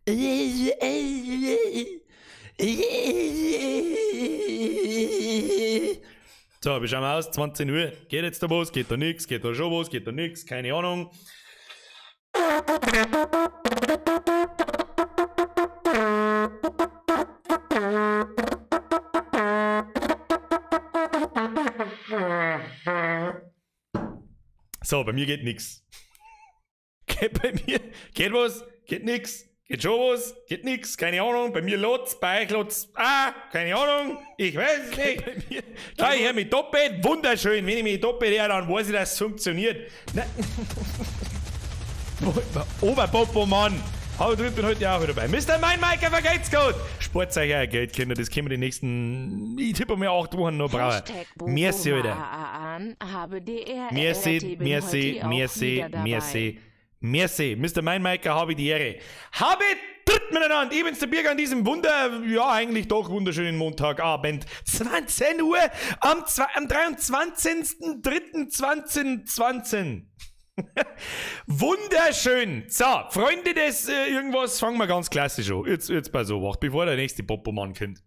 So, wir schauen aus, 20 Uhr. Geht jetzt da was? Geht da nix? Geht da schon was? Geht da nix? Keine Ahnung. So, bei mir geht nix. Geht bei mir, geht was? Geht nix. Geht schon was? Geht nix. Keine Ahnung. Bei mir lot's, bei euch lot's. Ah, keine Ahnung. Ich weiß es nicht. Bei mir, da, ich höre mich doppelt. Wunderschön. Wenn ich mich doppelt höre, dann weiß ich, dass es funktioniert. Nein. Oberpopo, Mann. Hau drin, bin heute auch wieder dabei. Mr. Mein Meiker, vergeht's gut. Sport euch euer Geld, Kinder. Das können wir die nächsten, ich tippe mir 8 Wochen noch brauchen. Merci, Alter. Merci, merci, merci, merci. Merci. Mr. Meinmeiker, habe ich die Ehre. Habe dritt miteinander. Ich bin's der Birger an diesem ja eigentlich doch wunderschönen Montagabend. 20 Uhr am 23.03.2020. Wunderschön. So, Freunde des irgendwas, fangen wir ganz klassisch an. Jetzt bei so wacht, bevor der nächste Popomann kommt.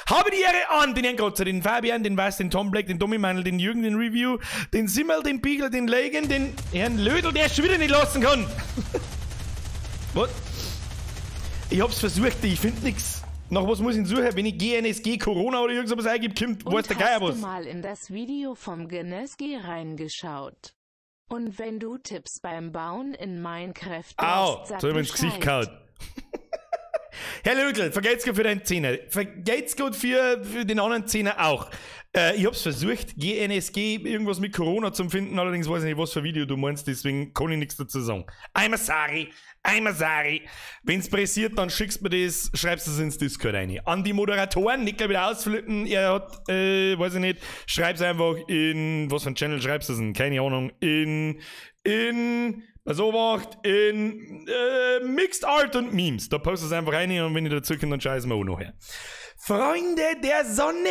Habe die Ehre an den Herrn Krotzer, den Fabian, den Weiß, den Tom Black, den Tommy Mandel, den Jürgen, den Review, den Simmel, den Biegel, den Legen, den Herrn Lödel, der es schon wieder nicht lassen kann. Was? Ich hab's versucht, ich find nix. Nach was muss ich denn suchen? Wenn ich GNSG Corona oder irgendwas eingebe, kommt, weiß der Geier was. Hast du mal in das Video vom GNSG reingeschaut? Und wenn du Tipps beim Bauen in Minecraft hast, sag so hab ich ins Gesicht gehauen. Herr Lödel, vergelt's gut für deinen Zehner. Vergelt's gut für den anderen Zehner auch. Ich hab's versucht, GNSG irgendwas mit Corona zu finden, allerdings weiß ich nicht, was für Video du meinst, deswegen kann ich nichts dazu sagen. I'm sorry, I'm sorry. Wenn's pressiert, dann schickst du mir das, schreibst es ins Discord rein. An die Moderatoren, nicht gleich wieder ausflippen, er hat, weiß ich nicht, schreib's einfach in, was für ein Channel schreibst du denn? Keine Ahnung, in, so macht in Mixed Art und Memes. Da postest du es einfach rein und wenn ich dazu komme, dann scheißen wir auch noch her. Freunde der Sonne,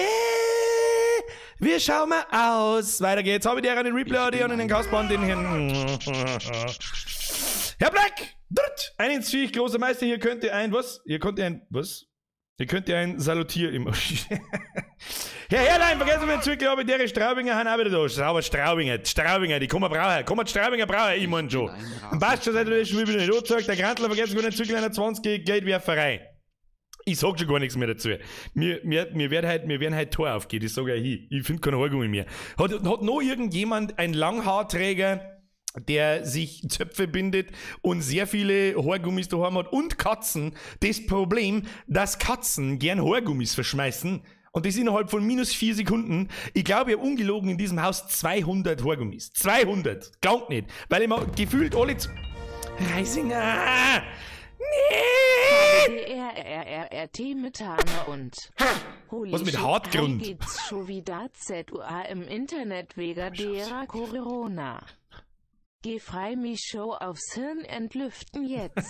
wir schauen mal aus. Weiter geht's. Habe ich dir einen Replay und den Kasper und den Herrn. Herr Black! Dritt! Ein Viech, großer Meister, hier könnt ihr ein, was? Hier könnt ihr ein, was? Hier könnt ihr ein Salutier im. Herr Herrlein, vergessen wir zurück, glaube ich, der Straubinger haben auch wieder da. Sauber Straubinger, Straubinger, die kommen brauchen. Kommen Straubinger brauchen, ich mein schon. Passt schon, seit du das schon wieder nicht angezeigt. Der Grantler vergessen wir nicht zurück, 21 Geldwerferei. Ich sag schon gar nichts mehr dazu. Mir werden halt Tor aufgehen, das sag ich hier. Ich finde keine Haargummi mehr. Hat noch irgendjemand einen Langhaarträger, der sich Zöpfe bindet und sehr viele Haargummis daheim hat und Katzen, das Problem, dass Katzen gern Haargummis verschmeißen und das innerhalb von minus 4 Sekunden. Ich glaube, ich habe ungelogen in diesem Haus 200 Haargummis. 200! Glaubt nicht! Weil ich mir gefühlt alle... Reisinger! Nee! DRRRT Methane und... Was mit Hartgrund? Geht's schon wieder ZUA im Internet wegen derer Corona. Geh frei mich Show aufs Hirn entlüften jetzt.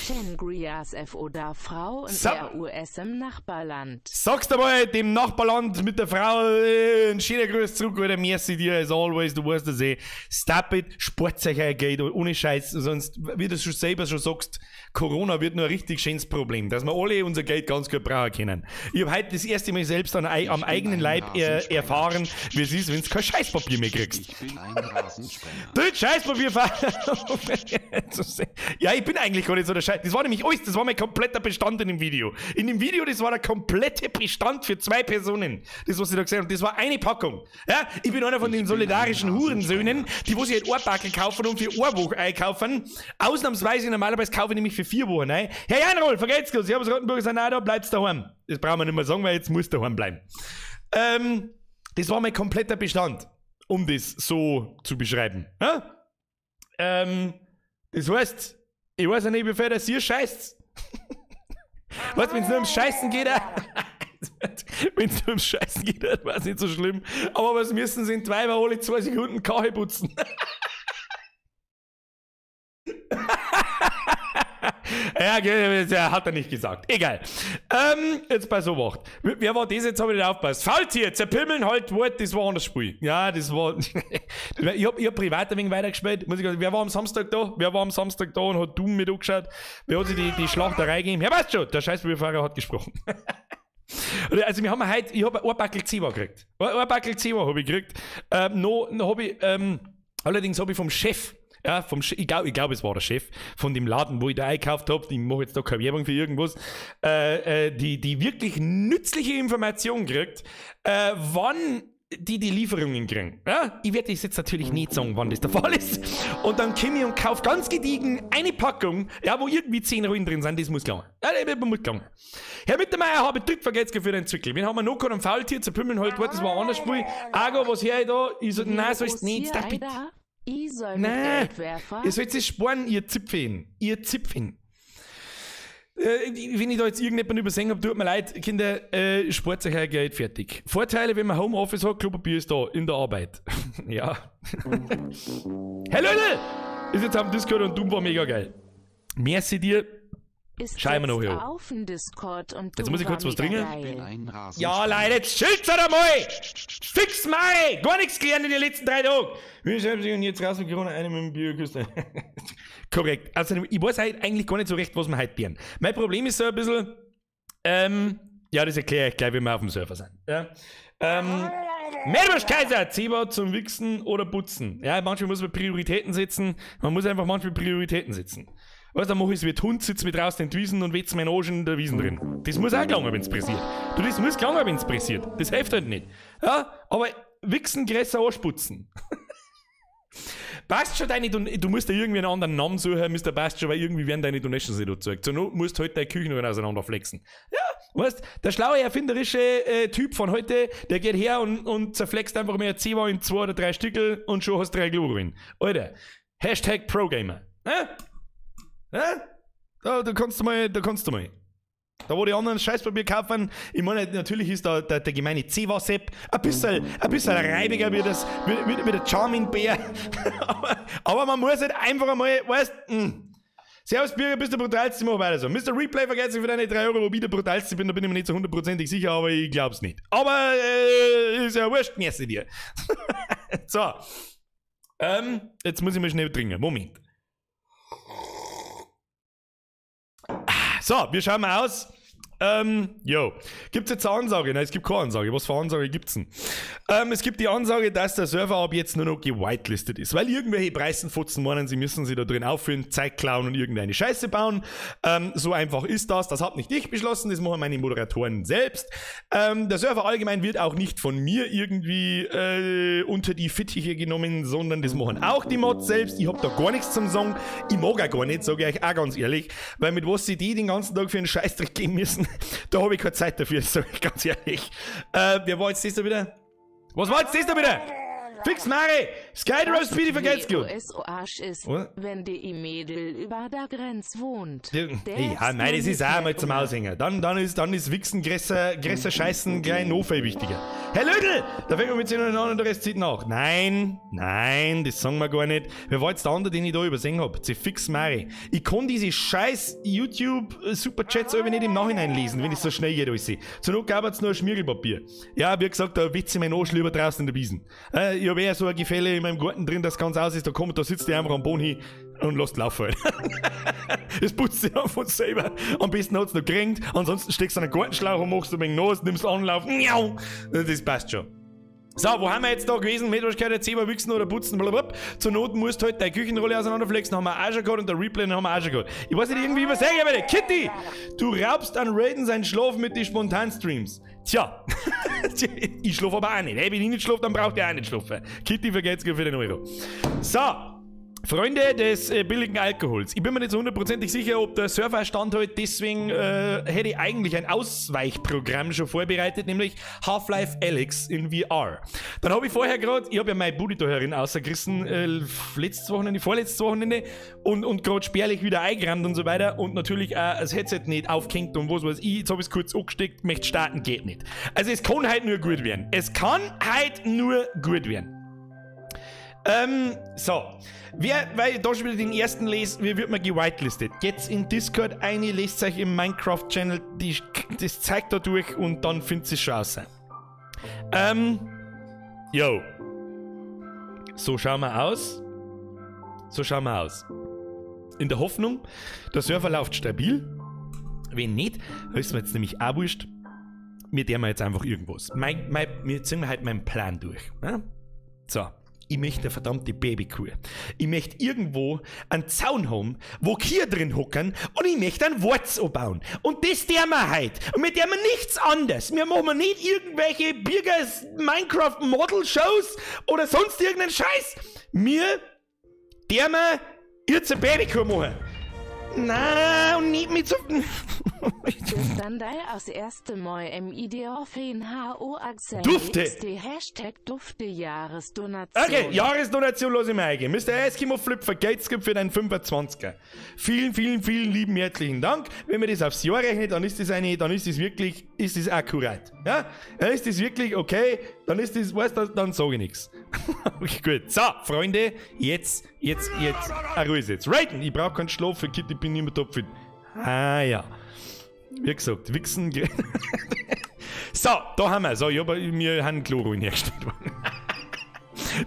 Shangrias F oder Frau und so. RUS im Nachbarland. Sagst du mal dem Nachbarland mit der Frau einen schönen Gruß zurück, oder merci dir as always, du weißt das eh. Stop it, spart euch euer Geld, ohne Scheiß, sonst, wie du schon selber schon sagst, Corona wird nur ein richtig schönes Problem, dass wir alle unser Geld ganz gut brauchen können. Ich habe heute das erste Mal selbst am eigenen Leib erfahren, wie es ist, wenn du kein Scheißpapier mehr kriegst. Ich bin ein Rasensprenger. Scheißpapier. Ja, ich bin eigentlich gar nicht so der Scheiß. Das war nämlich alles, das war mein kompletter Bestand in dem Video. In dem Video, das war der komplette Bestand für 2 Personen. Das, was ich da gesehen habe, das war eine Packung. Ja, ich bin einer von den solidarischen Hurensöhnen, die wo sich halt ein Packel kaufen und für eine Woche einkaufen. Ausnahmsweise, normalerweise kaufe ich nämlich für 4 Wochen ein. Herr Janroll, vergeht's gut. Ich hab's Rottenburger sind auch da, bleibt's daheim. Das brauchen wir nicht mehr sagen, weil jetzt muss daheim bleiben. Das war mein kompletter Bestand, um das so zu beschreiben. Ja? Das heißt, ich weiß ja nicht, wie viel das hier scheißt. Weißt du, wenn es nur ums Scheißen geht, wenn es nur ums Scheißen geht, war es nicht so schlimm. Aber was müssen sind Weiber alle 2 Sekunden Kaffee putzen. Ja, Ja, hat er nicht gesagt. Egal. Jetzt bei so Wacht. Wer war das? Jetzt habe ich nicht aufgepasst. Faultier, zerpimmeln halt Wort, das war ein anderes Spiel. Ja, das war. Ich hab privat ein wenig weitergespielt. Muss ich sagen, wer war am Samstag da? Wer war am Samstag da und hat Doom mit angeschaut? Wer hat sich die Schlachterei gegeben? Ja, weißt schon, der Scheißbierfahrer hat gesprochen. Also wir haben heute, ich habe ein Backel Zewa gekriegt. Ein Backel Zewa habe ich gekriegt. Allerdings habe ich vom Chef, ja, ich glaub, es war der Chef von dem Laden, wo ich da eingekauft habe, ich mache jetzt da keine Werbung für irgendwas, die wirklich nützliche Information gekriegt, wann die Lieferungen kriegen. Ja, ich werde das jetzt natürlich nicht sagen, wann das der Fall ist. Und dann komme ich und kaufe ganz gediegen eine Packung, ja, wo irgendwie 10 Rollen drin sind, das muss gelangen. Ja, das muss gelangen. Herr Mittermeier, habe ich vergessen für den Zwickel. Wen haben wir noch gehabt? Ein Faultier, zerpümmeln halt, das war ein anderes Spiel. Argo, was her ich da? Ich so, nein, sollst nicht, da bitte. Nein, ihr sollt es sparen, ihr Zipfen. Ihr Zipfen. Wenn ich da jetzt irgendjemanden übersehen habe, tut mir leid, Kinder, spart euch euer Geld, fertig. Vorteile, wenn man Homeoffice hat, Klopapier ist da, in der Arbeit. Ja. Hey Leute! Ist jetzt am Discord und Doom war mega geil. Merci dir. Schau ich mir noch hier auf den Discord und jetzt muss ich kurz was trinken. Ja, Leute, jetzt schilt's halt einmal! Fix mal! Gar nichts gelernt in den letzten 3 Tagen! Wir schreiben sich und jetzt raus mit Corona, eine mit dem Bier. Korrekt. Also, ich weiß halt eigentlich gar nicht so recht, was wir heute tun. Mein Problem ist so ein bisschen, ja, das erkläre ich gleich, wenn wir auf dem Server sind. Ja. Meerwurst-Kaiser, Zewa zum Wichsen oder Putzen. Ja, manchmal muss man Prioritäten setzen. Man muss einfach manchmal Prioritäten setzen. Weißt du, dann mach ich's wie Hund, sitz mit draußen in den Wiesen und wetz meinen Arsch in der Wiesen drin. Das muss auch gelangen, wenn's pressiert. Du, das muss gelangen, wenn's pressiert. Das hilft halt nicht. Ja, aber Wichsen, Gräser, Arsch putzen. Passt schon deine, du musst da irgendwie einen anderen Namen suchen, Mr. Passt schon, weil irgendwie werden deine Donations nicht gezeigt. So, du musst halt deine Küchen auseinanderflexen. Ja, weißt, der schlaue, erfinderische Typ von heute, der geht her und zerflext einfach mehr Zewa in 2 oder 3 Stückel und schon hast du 3 Glorien. Alter, Hashtag ProGamer. Ja? Ja? Da kannst du mal, da kannst du mal. Da wo die anderen Scheißpapier kaufen, ich meine, natürlich ist da der gemeine Zewa-Sepp ein bisschen reibiger wie, das, wie der Charmin-Bär. aber man muss halt einfach einmal, weißt du, Servus Birger, bist der brutalste, mach weiter so. Mr. Replay, vergesst sich für deine 3 Euro, ob ich der brutalste bin, da bin ich mir nicht zu hundertprozentig sicher, aber ich glaub's nicht. Aber ist ja wurscht, merci dir. So. Jetzt muss ich mal schnell trinken. Moment. So, wir schauen mal aus. Jo. Gibt's jetzt eine Ansage? Nein, es gibt keine Ansage. Was für eine Ansage gibt's denn? Es gibt die Ansage, dass der Server ab jetzt nur noch gewitelistet ist, weil irgendwelche Preisenfotzen meinen, sie müssen sie da drin aufführen, Zeit klauen und irgendeine Scheiße bauen. So einfach ist das. Das hat nicht ich beschlossen, das machen meine Moderatoren selbst. Der Server allgemein wird auch nicht von mir irgendwie unter die Fittiche genommen, sondern das machen auch die Mods selbst. Ich hab da gar nichts zum Sagen. Ich mag auch gar nicht, sage ich euch auch ganz ehrlich, weil mit was sie die den ganzen Tag für einen Scheißdreck geben müssen, da habe ich keine Zeit dafür, sag ich ganz ehrlich. Wer war jetzt das da wieder? Was war jetzt das da wieder? Fix Mare! Skyro Speedy vergelt's gut! So Arsch ist, wenn die Mädel über der Grenze wohnt. Ja, nein, das ist auch einmal zum Aushängen. Dann ist Wichsen, größer Scheißen gleich noch viel wichtiger. Herr Lödel! Da fängt man mit 10 an und der Rest zieht nach. Nein, nein, das sagen wir gar nicht. Wer war jetzt der andere, den ich da übersehen hab? Sie Fix Mare. Ich kann diese scheiß YouTube-Superchats aber nicht im Nachhinein lesen, wenn ich so schnell geht alles. Zur Not gab es nur ein Schmirgelpapier. Ja, wie gesagt, da witze ich meinen Arsch lieber draußen in der Wiesen. Ich habe eher so ein Gefälle in meinem Garten drin, das ganz aus ist, da kommt, da sitzt der einfach am Boden hin und lässt laufen. Das putzt sich einfach von selber. Am besten hat es noch geregnet, ansonsten steckst du einen Gartenschlauch und machst ein wenig nass, nimmst Anlauf, das passt schon. So, wo haben wir jetzt da gewesen? Metwurstkeit, Zewa, Wichsen oder Putzen, blablabla. Zur Not musst du halt deine Küchenrolle auseinanderflexen, haben wir auch schon gehabt und der Replay haben wir auch schon gehabt. Ich weiß nicht, irgendwie übersehen, aber Kitty, du raubst an Raiden seinen Schlaf mit den Spontanstreams. Tja, ich schlafe aber auch nicht. Hey, wenn ich nicht schlafe, dann braucht er auch nicht schlafen. Kitty, vergeht's für den Euro. So. Freunde des billigen Alkohols. Ich bin mir nicht so hundertprozentig sicher, ob der Server stand heute, deswegen hätte ich eigentlich ein Ausweichprogramm schon vorbereitet, nämlich Half-Life Alyx in VR. Dann habe ich vorher gerade, ich habe ja meine Buddy da herin ausgerissen, letztes Wochenende, vorletztes Wochenende und gerade spärlich wieder eingerammt und so weiter und natürlich auch das Headset nicht aufgehängt und was weiß ich, jetzt habe ich es kurz angesteckt, möchte starten, geht nicht. Also es kann halt nur gut werden. Es kann halt nur gut werden. So. Wer, weil ich da schon wieder den ersten lese, wie wird man gewitelistet? Geht's in Discord eine, lest euch im Minecraft-Channel, das zeigt da durch und dann findet es schon aus. Yo. So schauen wir aus. So schauen wir aus. In der Hoffnung, der Server läuft stabil. Wenn nicht, ist mir jetzt nämlich auch wurscht. Mir der wir jetzt einfach irgendwas. Wir ziehen halt meinen Plan durch. Ne? So. Ich möchte eine verdammte Babykuh. Ich möchte irgendwo einen Zaun haben, wo Kühe drin hocken und ich möchte einen Wurz anbauen. Und das der wir heute. Und mit der wir nichts anderes. Wir machen nicht irgendwelche Birgers Minecraft Model Shows oder sonst irgendeinen Scheiß. Wir der wir jetzt eine Babykuh machen. Na, und nicht mit so. Dann aus erste Moi MIDOFNHO Axel Dufte. XD Hashtag Dufte Jahresdonation. Okay, Jahresdonation lasse ich mir eingehen. Mr. Eskimo Flip vergeht's für deinen 25er. Vielen, vielen, vielen lieben herzlichen Dank. Wenn man das aufs Jahr rechnet, dann ist das eine, dann ist das wirklich, ist das akkurat. Ja? Dann ist das wirklich okay, dann ist das, weißt du, dann sage ich nichts. Okay, gut. So, Freunde, jetzt, Ruhe ist jetzt. Raiden, ich brauche keinen Schlaf für Kitty, ich bin immer topfit. Ah ja. Wie gesagt, Wichsen. So, da haben wir. So, ja, aber wir haben Chloro hergestellt worden.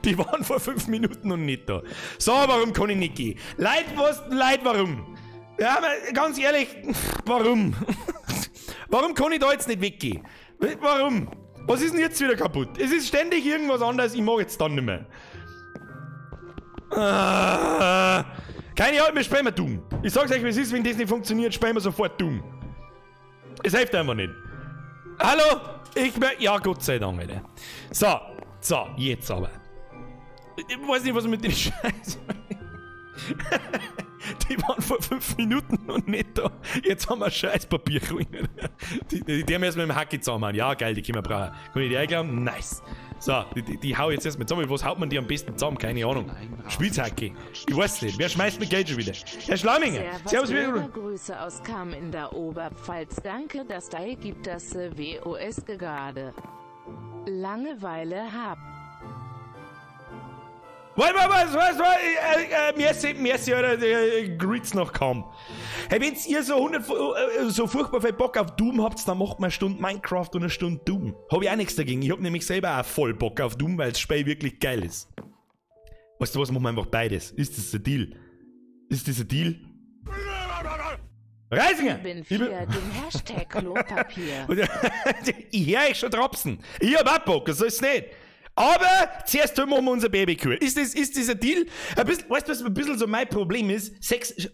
Die waren vor 5 Minuten noch nicht da. So, warum kann ich nicht gehen? Leid, was? Leid, warum? Ja, aber ganz ehrlich, warum? Warum kann ich da jetzt nicht weggehen? Warum? Was ist denn jetzt wieder kaputt? Es ist ständig irgendwas anderes, ich mag jetzt dann nicht mehr. Keine Ahnung, wir spielen wir Doom. Ich sag's euch, wie es ist, wenn das nicht funktioniert, spielen wir sofort Doom. Es hilft einfach nicht. Hallo? Ich mer... Ja, Gott sei Dank, Alter. So, so, jetzt aber. Ich weiß nicht, was mit dem Scheiß... Die waren vor 5 Minuten noch nicht da. Jetzt haben wir scheiß Papierruinen. Die haben wir erst mit dem Hacki zusammen. Ja, geil, die können wir brauchen. Kann ich die einklauen? Nice. So, die hau ich jetzt erstmal zusammen. Was haut man die am besten zusammen? Keine Ahnung. Spitzhacke. Ich weiß nicht. Wer schmeißt mit Geld schon wieder? Herr Schlamminger. Servus, Servus, Grüße aus Kam in der Oberpfalz. Danke, dass da gibt das WOS gerade. Langeweile hab. Was, merci, Alter, Grüß noch kaum. Hey, wenn ihr so, so furchtbar viel Bock auf Doom habt, dann macht man eine Stunde Minecraft und eine Stunde Doom. Hab ich auch nichts dagegen. Ich hab nämlich selber auch voll Bock auf Doom, weil das Spiel wirklich geil ist. Weißt du was, machen wir einfach beides. Ist das ein Deal? Ist das ein Deal? Reisinger! Ich bin für den Hashtag Klopapier. Ich hör euch schon trapsen. Ich hab auch Bock, das ist nicht. Aber zuerst machen wir unser Babykuh. Ist das ein Deal? Ein bisschen, weißt du, was ein bisschen so mein Problem ist? Seht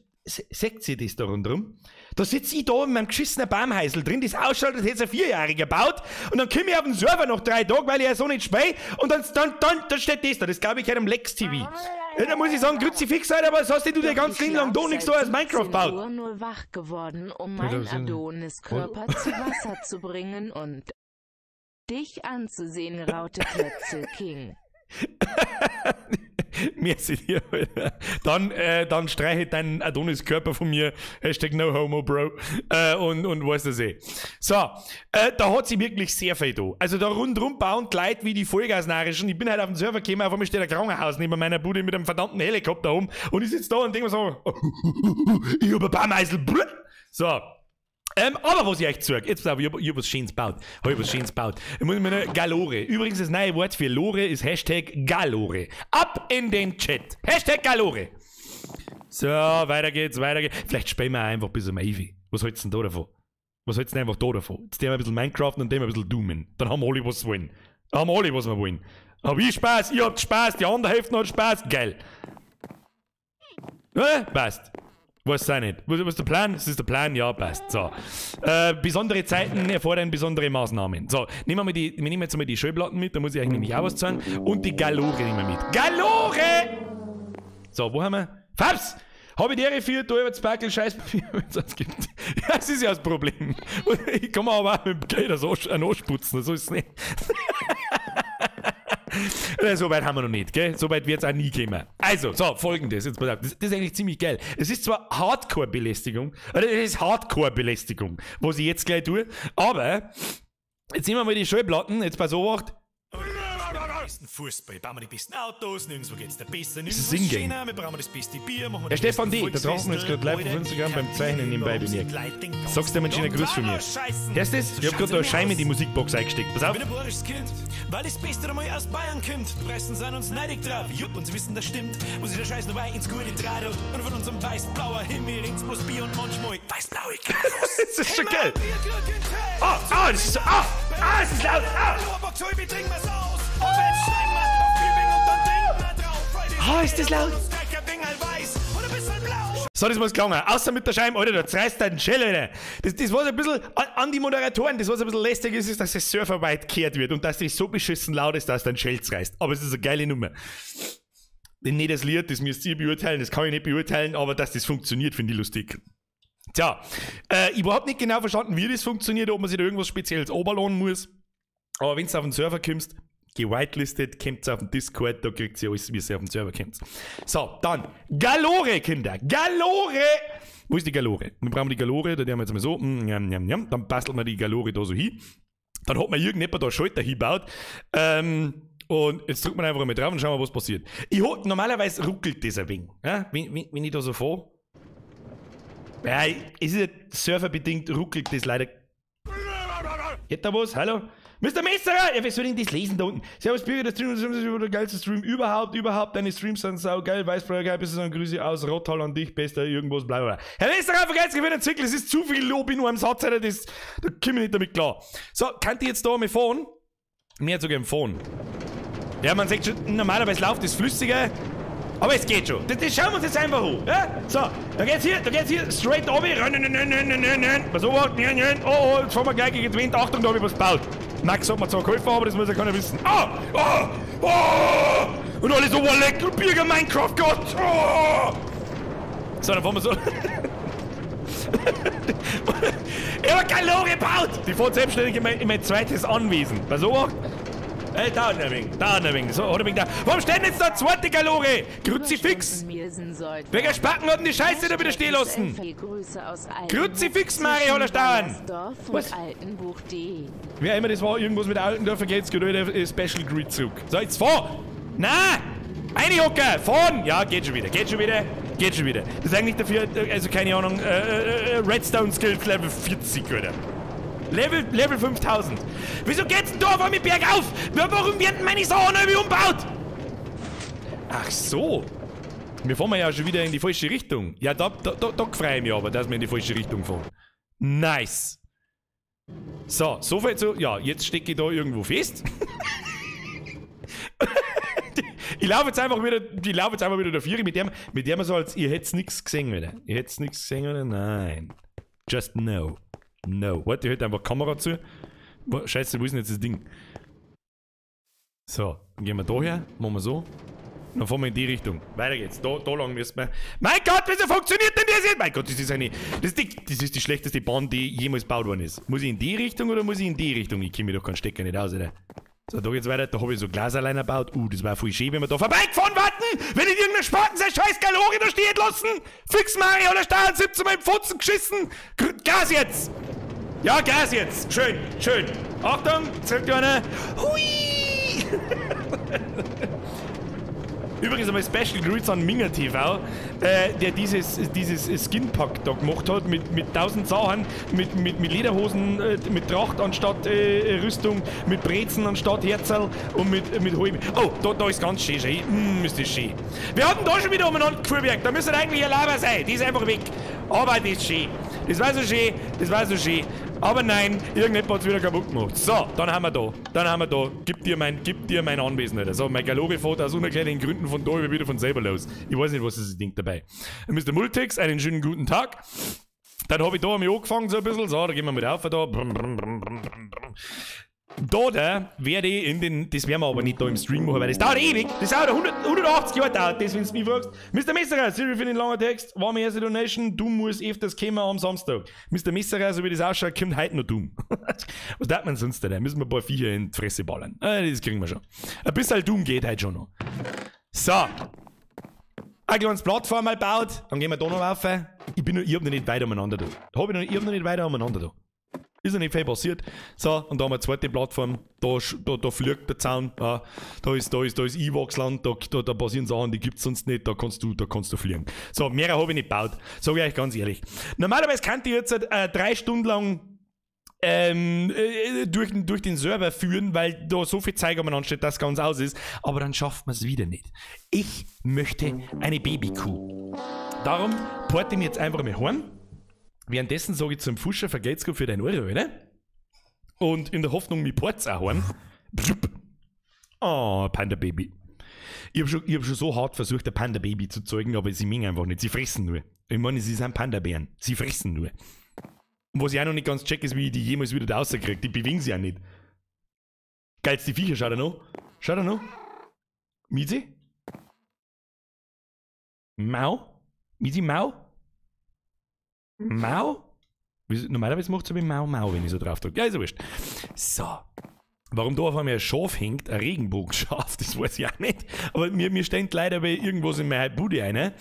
ihr das da rundherum? Da sitze ich da in meinem geschissenen Baumhäusl drin, das ausschaut, als hätte es ein Vierjähriger gebaut. Und dann komme ich auf den Server noch 3 Tage, weil ich ja so nicht spiele. Und dann steht das da. Das glaube ich, am Lex TV. Ja, da muss ich sagen, Kruzifix, Alter, aber was hast denn du den ganzen Ding lang da nichts da als Minecraft baut? Ich bin nur wach geworden, um meinen Adonis-Körper zu Wasser zu bringen und dich anzusehen, Raute Klötzel King. Merci dir, Alter. Dann streiche deinen Adonis-Körper von mir. Hashtag no homo, bro. Und weißt du eh. So, da hat sie wirklich sehr viel da. Also da rundherum bauen die Leute wie die Vollgasnarischen. Ich bin halt auf den Server gekommen, auf einmal steht ein Krankenhaus neben meiner Bude mit einem verdammten Helikopter um. Und ich sitze da und denke mir so, ich hab ein Baumhäusl. So. Aber was ich euch zeig, jetzt pass auf, ich hab was Schönes gebaut. Hab ich was Schönes gebaut. Ich muss mir nur Galore. Übrigens, das neue Wort für Lore ist Hashtag Galore. Ab in den Chat. Hashtag Galore. So, weiter geht's, weiter geht's. Vielleicht spielen wir einfach bis um 11. Was hältst du denn da davon? Was hältst du denn einfach da davon? Jetzt dem ein bisschen Minecraft und dem ein bisschen Doomen. Dann haben wir alle, was wollen. Dann haben wir alle, was wir wollen. Hab ich Spaß, ihr habt Spaß, die andere Hälfte hat Spaß. Geil. Passt. Weiß auch nicht. Was ist der Plan? Das ist der Plan? Ja, passt. So. Besondere Zeiten erfordern besondere Maßnahmen. So, nehmen wir, wir nehmen jetzt mal die Schallplatten mit, da muss ich eigentlich nämlich auch was sagen. Und die Galore nehmen wir mit. Galore! So, wo haben wir? Fabs! Hab ich dir für, da über das Backel Scheißpapier, wenn es das gibt. Ja, das ist ja das Problem. Ich kann mir aber auch mit dem Geld einen ansputzen, so ist es nicht. So weit haben wir noch nicht, gell? So weit wird es auch nie kommen. Also, so, folgendes. Jetzt pass auf, das ist eigentlich ziemlich geil. Es ist zwar Hardcore-Belästigung, oder es ist Hardcore-Belästigung, was ich jetzt gleich tue, aber jetzt nehmen wir mal die Schallplatten, jetzt pass auf, besten Fußball, bauen wir die besten Autos, nirgendwo geht's da besser, ist nirgendwo ein Ingame. schöner, wir brauchen das beste Bier, machen wir Der die Stefan besten D., da draußen jetzt gerade live auf Instagram beim Zeichnen nebenbei bemerkt. Sagst du mir einen schönen Gruß von mir. Hörst du das? Ich hab gerade da eine Scheibe in die Musikbox eingesteckt. Pass auf. Ich bin ein bayerisches Kind, weil das Beste einmal aus Bayern kommt. Die Pressen sind uns neidig drauf, jupp, und sie wissen, das stimmt. Wo sich der Scheiß nur ins gute Draht hat. Und von unserem weiß-blauer Himmel ringt's bloß Bier und manchmal weiß-blaue Karos. Das ist schon geil. Ah, ah, das ist so, ah, ah, es ist laut, ah. Ah, ist das laut? So, das muss gelangen. Außer mit der Scheibe, Alter, da zerreißt deinen Schell, Alter. Das was ein bisschen an die Moderatoren, das was ein bisschen lästig ist, ist, dass das serverweit gehört wird und dass das so beschissen laut ist, dass dein Schell zerreißt. Aber es ist eine geile Nummer. Denn nicht das Lied, das müsst ihr beurteilen, das kann ich nicht beurteilen, aber dass das funktioniert, finde ich lustig. Tja, ich überhaupt nicht genau verstanden, wie das funktioniert, ob man sich da irgendwas Spezielles oberladen muss. Aber wenn du auf den Server kommst, gewitelistet, kommt auf den Discord, da kriegt ihr alles, wie ihr auf den Server kommt. So, dann Galore, Kinder, Galore! Wo ist die Galore? Dann brauchen wir die Galore, da tun wir jetzt mal so, njam, njam, njam. Dann bastelt man die Galore da so hin. Dann hat man irgendjemand da Schalter hingebaut. Und jetzt drückt man einfach mal drauf und schauen wir, was passiert. Normalerweise ruckelt das ein wenig, ja? Wenn ich da so fahre. Ja, es ist ja serverbedingt, ruckelt das leider. Geht da was? Hallo? Mr. Messerer! Ja, wer soll denn das lesen da unten? Servus Bürger, der Stream ist der geilste Stream überhaupt, überhaupt. Deine Streams sind saugeil. Weißblauer geil, bist du dann Grüße aus Rottal an dich, bester irgendwas, bla bla bla. Herr Messerer, vergesst gewinnt Zirkel, es ist zu viel Lob in einem Satz, Alter, das, da komme ich nicht damit klar. So, könnt ihr jetzt da mal fahren? Mir hat sogar empfohlen. Ja, man sagt schon, normalerweise läuft das flüssiger. Aber es geht schon. Das schauen wir uns jetzt einfach an. Ja? So, da geht's hier straight runter. Was oh, oh, jetzt fahren wir gleich gegen den Wind. Achtung, da hab ich was gebaut. Max hat mir zwar geholfen, aber das muss ja keiner wissen. Ah! Ah! Ah! Und alle so, oh, leck, du Bürger Minecraft, Gott! Oh! So, dann fahren wir so. Ich hab Galore gebaut! Die fährt selbstständig in mein zweites Anwesen. Pass auf. Dauert ein wenig, dauert ein wenig. So, hat ein wenig da. Warum steht denn jetzt da zweite Galore? Kruzifix! Welcher Spacken hat denn die Scheiße da wieder stehen lassen? Kruzifix, Mario oder Stauern! Was? Wer immer das war, irgendwas mit Altendorfer geht's, geht wieder Special Grid zurück. So, jetzt fahr! Na! Einhocker! Fahren! Ja, geht schon wieder, geht schon wieder, geht schon wieder. Das ist eigentlich dafür, also keine Ahnung, Redstone Skills Level 40, oder? Level 5000. Wieso geht's denn da auf einmal bergauf? Warum werden meine Sachen irgendwie umgebaut? Ach so. Wir fahren ja schon wieder in die falsche Richtung. Ja, da freue ich mich aber, dass wir in die falsche Richtung fahren. Nice. So, so viel zu... Ja, jetzt stecke ich da irgendwo fest. Ich laufe jetzt einfach wieder, da vier, mit dem so als, ihr hättet nichts gesehen, oder? Ihr hättet nichts gesehen, oder? Nein. Just no. No. Warte, ich hätte einfach Kamera zu. Scheiße, wo ist denn jetzt das Ding? So, dann gehen wir da her, machen wir so. Dann fahren wir in die Richtung. Weiter geht's. Da lang müssen wir. Mein Gott, wieso funktioniert denn das jetzt? Mein Gott, das ist eine. Das ist die schlechteste Bahn, die jemals gebaut worden ist. Muss ich in die Richtung oder muss ich in die Richtung? Ich kenne mich doch keinen Stecker nicht aus, oder? So, da geht's weiter. Da habe ich so Glaserleiner gebaut. Das war voll schön, wenn wir da vorbeigefahren warten! Wenn ich irgendeinen Spaten sein scheiß Galore da stehen lassen! Fix Mario oder Stahn, 17 Mal im Pfotzen geschissen! Gas jetzt! Ja, Gas jetzt! Schön, schön! Achtung, zählt einer! Hui! Übrigens einmal Special Grüße an Minger TV, der dieses Skin-Pack da gemacht hat, mit 1000 Sachen, mit Lederhosen, mit Tracht anstatt Rüstung, mit Brezen anstatt Herzl und mit Halben. Oh, da ist ganz schön, schön. Ist das schön. Wir hatten da schon wieder umeinander gefuhrwerk, da müsste eigentlich ein Laber sein, die ist einfach weg. Aber das ist schön. Das war so schön, das war so schön. Aber nein, irgendjemand hat es wieder kaputt gemacht. So, dann haben wir da. Gib dir mein Anwesen, Alter. So, mein Galore fährt aus unerklärlichen Gründen von da wieder von selber los. Ich weiß nicht, was das Ding dabei. Mr. Multix, einen schönen guten Tag. Dann habe ich da mich angefangen so ein bisschen. So, da gehen wir mit auf da. Brumm, brumm, brumm, brumm, brumm. Da werde ich in den. Das werden wir aber nicht da im Stream machen, weil das dauert ewig. Das dauert 180 Jahre dauert das, wenn du mich fragst. Mr. Messerer, sorry für den langen Text. War meine erste Donation. Du musst öfters kommen am Samstag. Mr. Messerer, so wie das ausschaut, kommt heute noch dumm. Was darf man sonst da? Müssen wir ein paar Viecher in die Fresse ballern. Das kriegen wir schon. Ein bisschen dumm geht heute schon noch. So. Ein kleines Plattform mal gebaut. Dann gehen wir da noch rauf. Ich hab noch nicht weiter umeinander da. Ich hab noch nicht weiter umeinander da. Ist ja nicht viel passiert. So, und da haben wir eine zweite Plattform, da fliegt der Zaun, ja, da ist Iwachsland, da passieren Sachen, die gibt's sonst nicht, da kannst du fliegen. So, mehr habe ich nicht gebaut, sage ich euch ganz ehrlich. Normalerweise kann ich jetzt 3 Stunden lang durch den Server führen, weil da so viel Zeug umeinander steht, dass ganz aus ist, aber dann schafft man es wieder nicht. Ich möchte eine Babykuh. Darum porte ich mir jetzt einfach mal heim. Währenddessen sage ich zum Fuscher, vergelt's gut für dein Euro, oder? Und in der Hoffnung, mich port's auch heim. Oh, Panda-Baby. Ich hab schon so hart versucht, ein Panda-Baby zu zeugen, aber sie mengen einfach nicht. Sie fressen nur. Ich meine, sie sind Panda-Bären. Sie fressen nur. Und was ich auch noch nicht ganz check, ist, wie ich die jemals wieder da rauskriege. Die bewegen sich auch nicht. Geilste Viecher, schaut er noch? Schaut er noch? Mizi? Mau? Mizi, Mau? Mau? Normalerweise macht es aber Mau Mau, wenn ich so drauf drücke. Ja, ist ja wurscht. So. Warum da auf einmal ein Schaf hängt, ein Regenbogenschaf, das weiß ich auch nicht. Aber mir steht leider bei irgendwas in meiner Bude ein.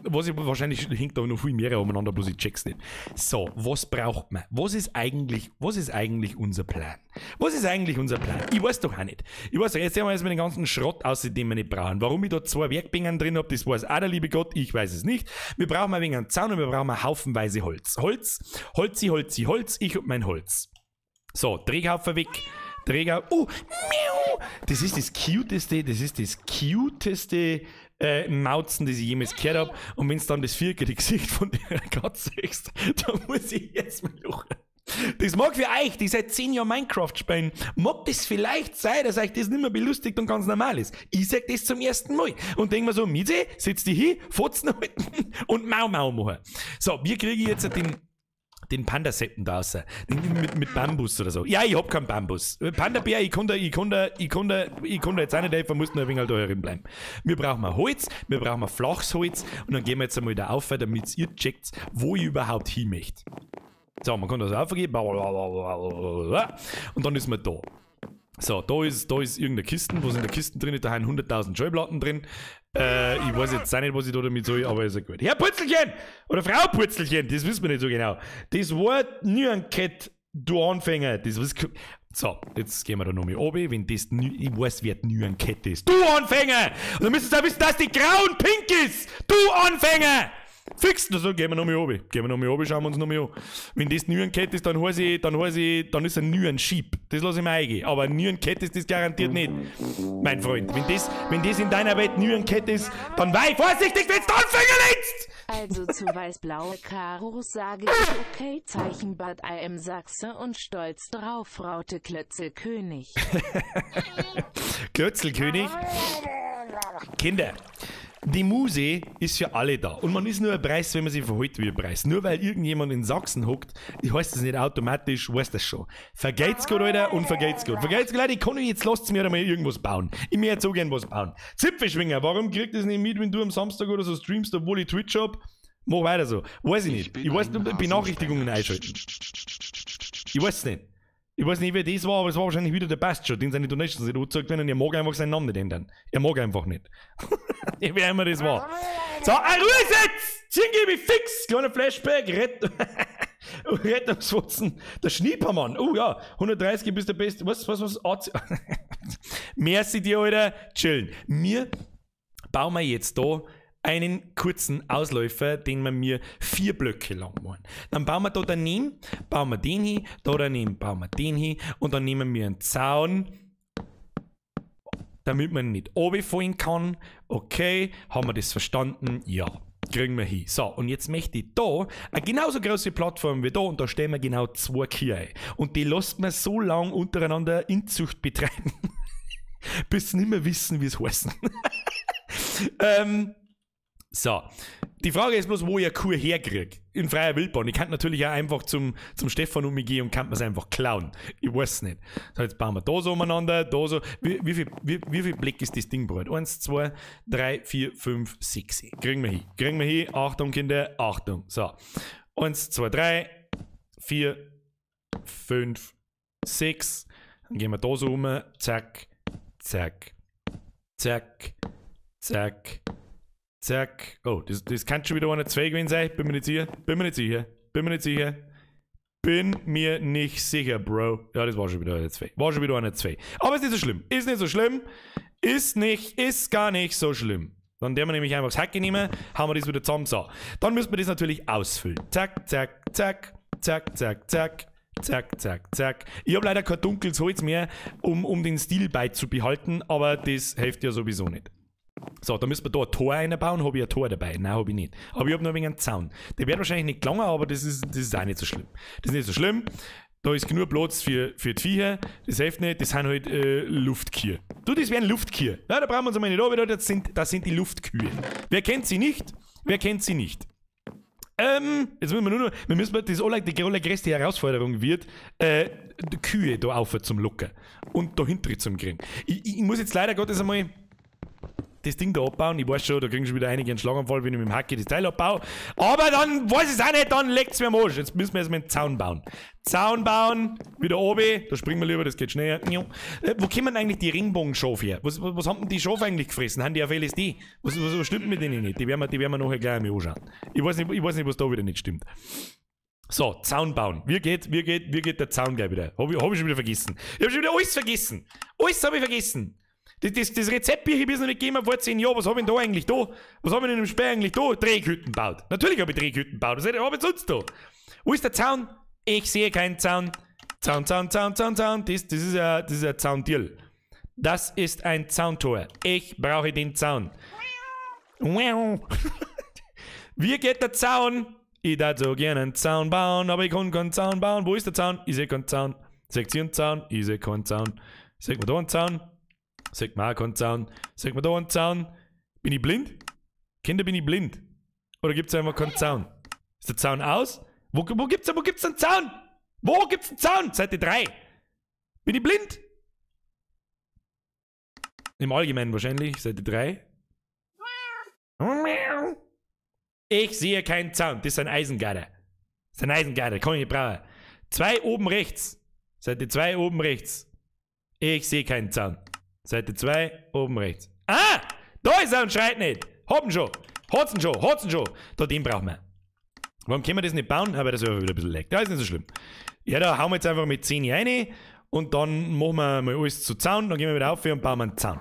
Was ich wahrscheinlich hängt da noch viel mehr umeinander, bloß ich check's nicht. So, was braucht man? Was ist eigentlich unser Plan? Was ist eigentlich unser Plan? Ich weiß doch auch nicht. Ich weiß doch, jetzt sehen wir erstmal den ganzen Schrott aus, den wir nicht brauchen. Warum ich da 2 Werkbänken drin habe, das weiß auch der liebe Gott, ich weiß es nicht. Wir brauchen ein wenig einen Zaun und wir brauchen haufenweise Holz. Holz, Holzi, Holzi, Holz, ich und mein Holz. So, Drehhaufen weg. Träger. Oh, miau. Das ist das cuteste, Mauzen, das ich jemals gehört habe. Und wenn es dann das vierkige Gesicht von der Katze ist, dann muss ich jetzt mal lachen. Das mag für euch, die seit 10 Jahren Minecraft spielen, mag das vielleicht sein, dass euch das nicht mehr belustigt und ganz normal ist. Ich sag das zum ersten Mal und denk mir so, Mieze, setz dich hin, Fotzen halten und Mau Mau machen. So, wir kriegen jetzt den Pandaseppen da raus. Mit Bambus oder so. Ja, ich hab keinen Bambus. Panda-Bär, ich kann da jetzt auch nicht helfen, muss nur ein wenig halt da herin bleiben. Wir brauchen mal Holz, wir brauchen mal flaches Holz und dann gehen wir jetzt einmal da auf, damit ihr checkt, wo ich überhaupt hin möchte. So, man kann das aufgehen. Und dann ist man da. So, da ist irgendeine Kiste. Was in der Kiste drin ist, da haben 100.000 Schallplatten drin. Ich weiß jetzt auch nicht, was ich da damit soll, aber ist ja gut. Herr Purzelchen! Oder Frau Purzelchen, das wissen wir nicht so genau. Das war Nyan-Cat, du Anfänger. Das ist, so, jetzt gehen wir da nochmal runter, wenn das, ich weiß, wer Nyan-Cat ist. Du Anfänger! Und dann müsstest du auch wissen, dass die grau und pink ist! Du Anfänger! Fix! Also gehen wir nochmal runter. Gehen wir nochmal runter, schauen wir uns nochmal an. Wenn das Nyan-Cat ist, dann heiß ich, dann ist ein Nyan-Sheep. Das lasse ich mir eingehen. Aber ein Nyan-Cat ist das garantiert nicht. Mein Freund, wenn das in deiner Welt Nyan-Cat ist, dann wei vorsichtig, wenn du Anfänger nennst! Also zu weiß-blaue Karos sage ich okay, Zeichen Bad I am Sachse und stolz drauf, Raute Klötzelkönig. Klötzelkönig? Kinder. Die Muse ist für alle da. Und man ist nur ein Preis, wenn man sich verhält wie ein Preis. Nur weil irgendjemand in Sachsen hockt, heißt das nicht automatisch, weiß das schon. Vergeht's gut, Alter, und vergeht's gut. Vergeht's gut, Leute, ich kann jetzt, lasst mir mal irgendwas bauen. Ich möchte jetzt so gern was bauen. Zipfelschwinger, warum kriegt das nicht mit, wenn du am Samstag oder so streamst, obwohl ich Twitch hab? Mach weiter so. Weiß ich nicht. Ich weiß nur Benachrichtigungen einschalten. Ich weiß es nicht. Ich weiß nicht, wer das war, aber es war wahrscheinlich wieder der Bastard, den seine Donations nicht angezeigt werden und er mag einfach seinen Namen nicht ändern. Er mag einfach nicht. Wer immer das war. So, ein Ruhe jetzt! Ziehen gebe ich fix! Kleiner Flashback, Rettungsfotzen. Der Schniepermann. Oh ja, 130 bist der Beste. Was? AC. Merci dir, Alter. Chillen. Mir bauen wir jetzt da einen kurzen Ausläufer, den wir mir 4 Blöcke lang machen. Dann bauen wir da daneben, bauen wir den hin, da daneben bauen wir den hin und dann nehmen wir einen Zaun, damit man nicht runterfallen kann. Okay, haben wir das verstanden? Ja, kriegen wir hin. So, und jetzt möchte ich da eine genauso große Plattform wie da und da stellen wir genau 2 Kühe ein. Und die lässt man so lange untereinander Inzucht betreiben, bis sie nicht mehr wissen, wie es heißt. So, die Frage ist bloß, wo ich eine Kuh herkriege. In freier Wildbahn. Ich kann natürlich auch einfach zum Stefan umgehen und kann mir's einfach klauen. Ich weiß nicht. So, jetzt bauen wir da so umeinander, da so. Wie viel Blick ist das Ding breit? 1, 2, 3, 4, 5, 6. Kriegen wir hin. Kriegen wir hin. Achtung, Kinder. Achtung. So. 1, 2, 3, 4, 5, 6. Dann gehen wir da so um. Zack, zack, zack, zack. Zack. Oh, das kann schon wieder eine 2 gewesen sein. Bin mir nicht sicher. Bin mir nicht sicher. Bin mir nicht sicher. Bin mir nicht sicher, Bro. Ja, das war schon wieder eine 2. War schon wieder eine 2. Aber ist nicht so schlimm. Ist nicht so schlimm. Ist gar nicht so schlimm. Dann werden wir nämlich einfach das Hacke nehmen, haben wir das wieder zusammen. So. Dann müssen wir das natürlich ausfüllen. Zack, zack, zack, zack, zack, zack, zack, zack, zack. Ich habe leider kein dunkles Holz mehr, um den Stil beizubehalten, aber das hilft ja sowieso nicht. So, da müssen wir da ein Tor einbauen. Habe ich ein Tor dabei? Nein, habe ich nicht. Aber ich habe noch ein wenig einen Zaun. Der wird wahrscheinlich nicht gelangen, aber das ist auch nicht so schlimm. Das ist nicht so schlimm. Da ist genug Platz für die Viecher. Das hilft nicht. Das sind halt Luftkühe. Du, das wären Luftkühe. Ja, da brauchen wir uns einmal nicht runter. Das sind die Luftkühe. Wer kennt sie nicht? Wer kennt sie nicht? Jetzt müssen wir nur noch, wir müssen, das die allergrößte Herausforderung wird, die Kühe da auf zum Locken und dahinter zum kriegen. Ich muss jetzt leider Gottes einmal das Ding da abbauen. Ich weiß schon, da kriegen schon wieder einige einen Schlaganfall, wenn ich mit dem Hacke das Teil abbaue. Aber dann weiß ich es auch nicht, dann leckt es mir am Arsch. Jetzt müssen wir erstmal einen Zaun bauen. Zaun bauen, wieder oben, da springen wir lieber, das geht schneller. Wo kommen eigentlich die Regenbogenschafe her? Was haben denn die Schafe eigentlich gefressen? Haben die auf LSD? Was stimmt mit denen nicht? Die werden wir nachher gleich einmal anschauen. Ich weiß nicht, was da wieder nicht stimmt. So, Zaun bauen. Wie geht der Zaun gleich wieder? Hab ich schon wieder vergessen. Ich hab schon wieder alles vergessen. Alles habe ich vergessen. Das Rezeptbücher habe ich noch nicht gegeben vor 10 Jahren. Was habe ich denn da eigentlich da? Was habe ich denn im Speer eigentlich da? Dreghütten gebaut. Natürlich habe ich Dreghütten gebaut. Was habe ich sonst da? Wo ist der Zaun? Ich sehe keinen Zaun. Zaun, Zaun, Zaun, Zaun, Zaun. Das ist ein Zauntier. Das ist ein Zauntor. Ich brauche den Zaun. Wie geht der Zaun? Ich darf so gerne einen Zaun bauen, aber ich kann keinen Zaun bauen. Wo ist der Zaun? Ich sehe keinen Zaun. Seht ihr einen Zaun? Ich sehe keinen Zaun. Seht man da einen Zaun? Sagt man auch keinen Zaun. Sagt man da einen Zaun? Bin ich blind? Kinder, bin ich blind? Oder gibt es einfach keinen Zaun? Ist der Zaun aus? Wo gibt's einen Zaun? Wo gibt's einen Zaun? Seite 3. Bin ich blind? Im Allgemeinen wahrscheinlich. Seite 3. Ich sehe keinen Zaun. Das ist ein Eisengatter. Das ist ein Eisengatter. Kann ich nicht brauchen. 2 oben rechts. Seite 2 oben rechts. Ich sehe keinen Zaun. Seite 2, oben rechts. Ah! Da ist er und schreit nicht! Hab ihn schon! Hat's ihn schon! Hat's ihn schon! Da, den brauchen wir. Warum können wir das nicht bauen? Aber das ist wieder ein bisschen leckt. Ja, ist nicht so schlimm. Ja, da hauen wir jetzt einfach mit 10 rein und dann machen wir mal alles zu Zaun. Dann gehen wir wieder auf und bauen wir einen Zaun.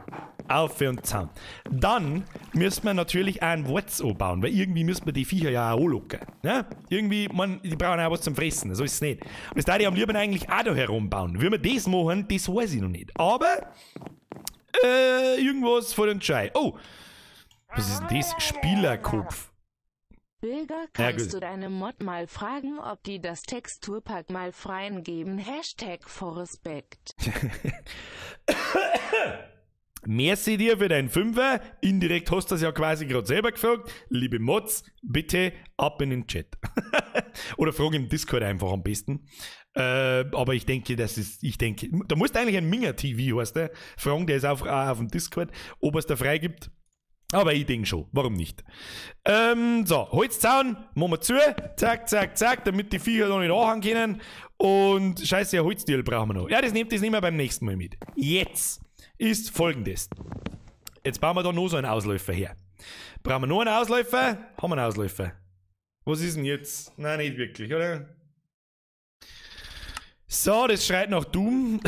Auf und Zaun. Dann müssen wir natürlich auch einen Wurz anbauen, weil irgendwie müssen wir die Viecher ja auch anlocken. Ne? Irgendwie, man, die brauchen auch was zum Fressen, so ist es nicht. Und das darf ich am liebsten eigentlich auch da herumbauen. Wie wir das machen, das weiß ich noch nicht. Aber irgendwas vor den Schei. Oh! Was ist denn das? Spielerkopf. Bilger, kannst du deine Mod mal fragen, ob die das Texturpack mal freigeben? Hashtag for Respekt. Merci dir für deinen Fünfer. Indirekt hast du das ja quasi gerade selber gefragt. Liebe Mods, bitte ab in den Chat. Oder frag im Discord einfach am besten. Aber ich denke, das ist, da musst du eigentlich ein Minger TV, heißt der, fragen, der ist auch auf dem Discord, ob er es da freigibt. Aber ich denke schon, warum nicht? So, Holzzaun, machen wir zu. Zack, zack, zack, damit die Viecher noch nicht anhauen können. Und scheiße, ein Holzdeal brauchen wir noch. Ja, das nehmen wir beim nächsten Mal mit. Jetzt ist Folgendes. Jetzt bauen wir da noch so einen Ausläufer her. Brauchen wir noch einen Ausläufer? Haben wir einen Ausläufer? Was ist denn jetzt? Nein, nicht wirklich, oder? So, das schreit nach Doom.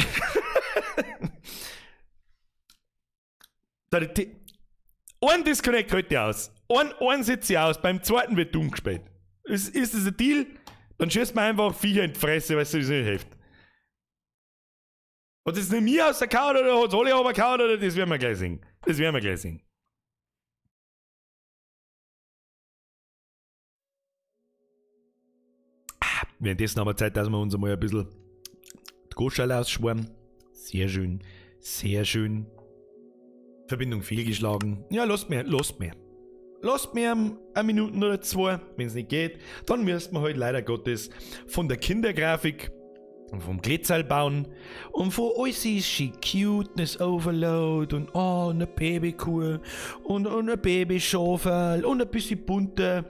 Ein Disconnect heute aus. Einen sitze ich aus, beim zweiten wird Doom gespielt. Ist das ein Deal? Dann schießt man einfach Viecher in die Fresse, weil es sowieso nicht hilft. Hat es nicht mir aus der Kaut oder hat es alle runtergehauen oder das werden wir gleich sehen. Das werden wir gleich sehen. Währenddessen haben wir Zeit, dass wir uns einmal ein bisschen die Goschale ausschwärmen. Sehr schön, sehr schön. Verbindung fehlgeschlagen. Ja, lasst mir, lasst mir. Lasst mir eine Minute oder zwei, wenn es nicht geht. Dann müssen wir halt leider Gottes von der Kindergrafik und vom Glätzerl bauen und von alles ist schön Cuteness Overload und oh, eine Babykuh und eine Babyschaufel und ein bisschen bunte,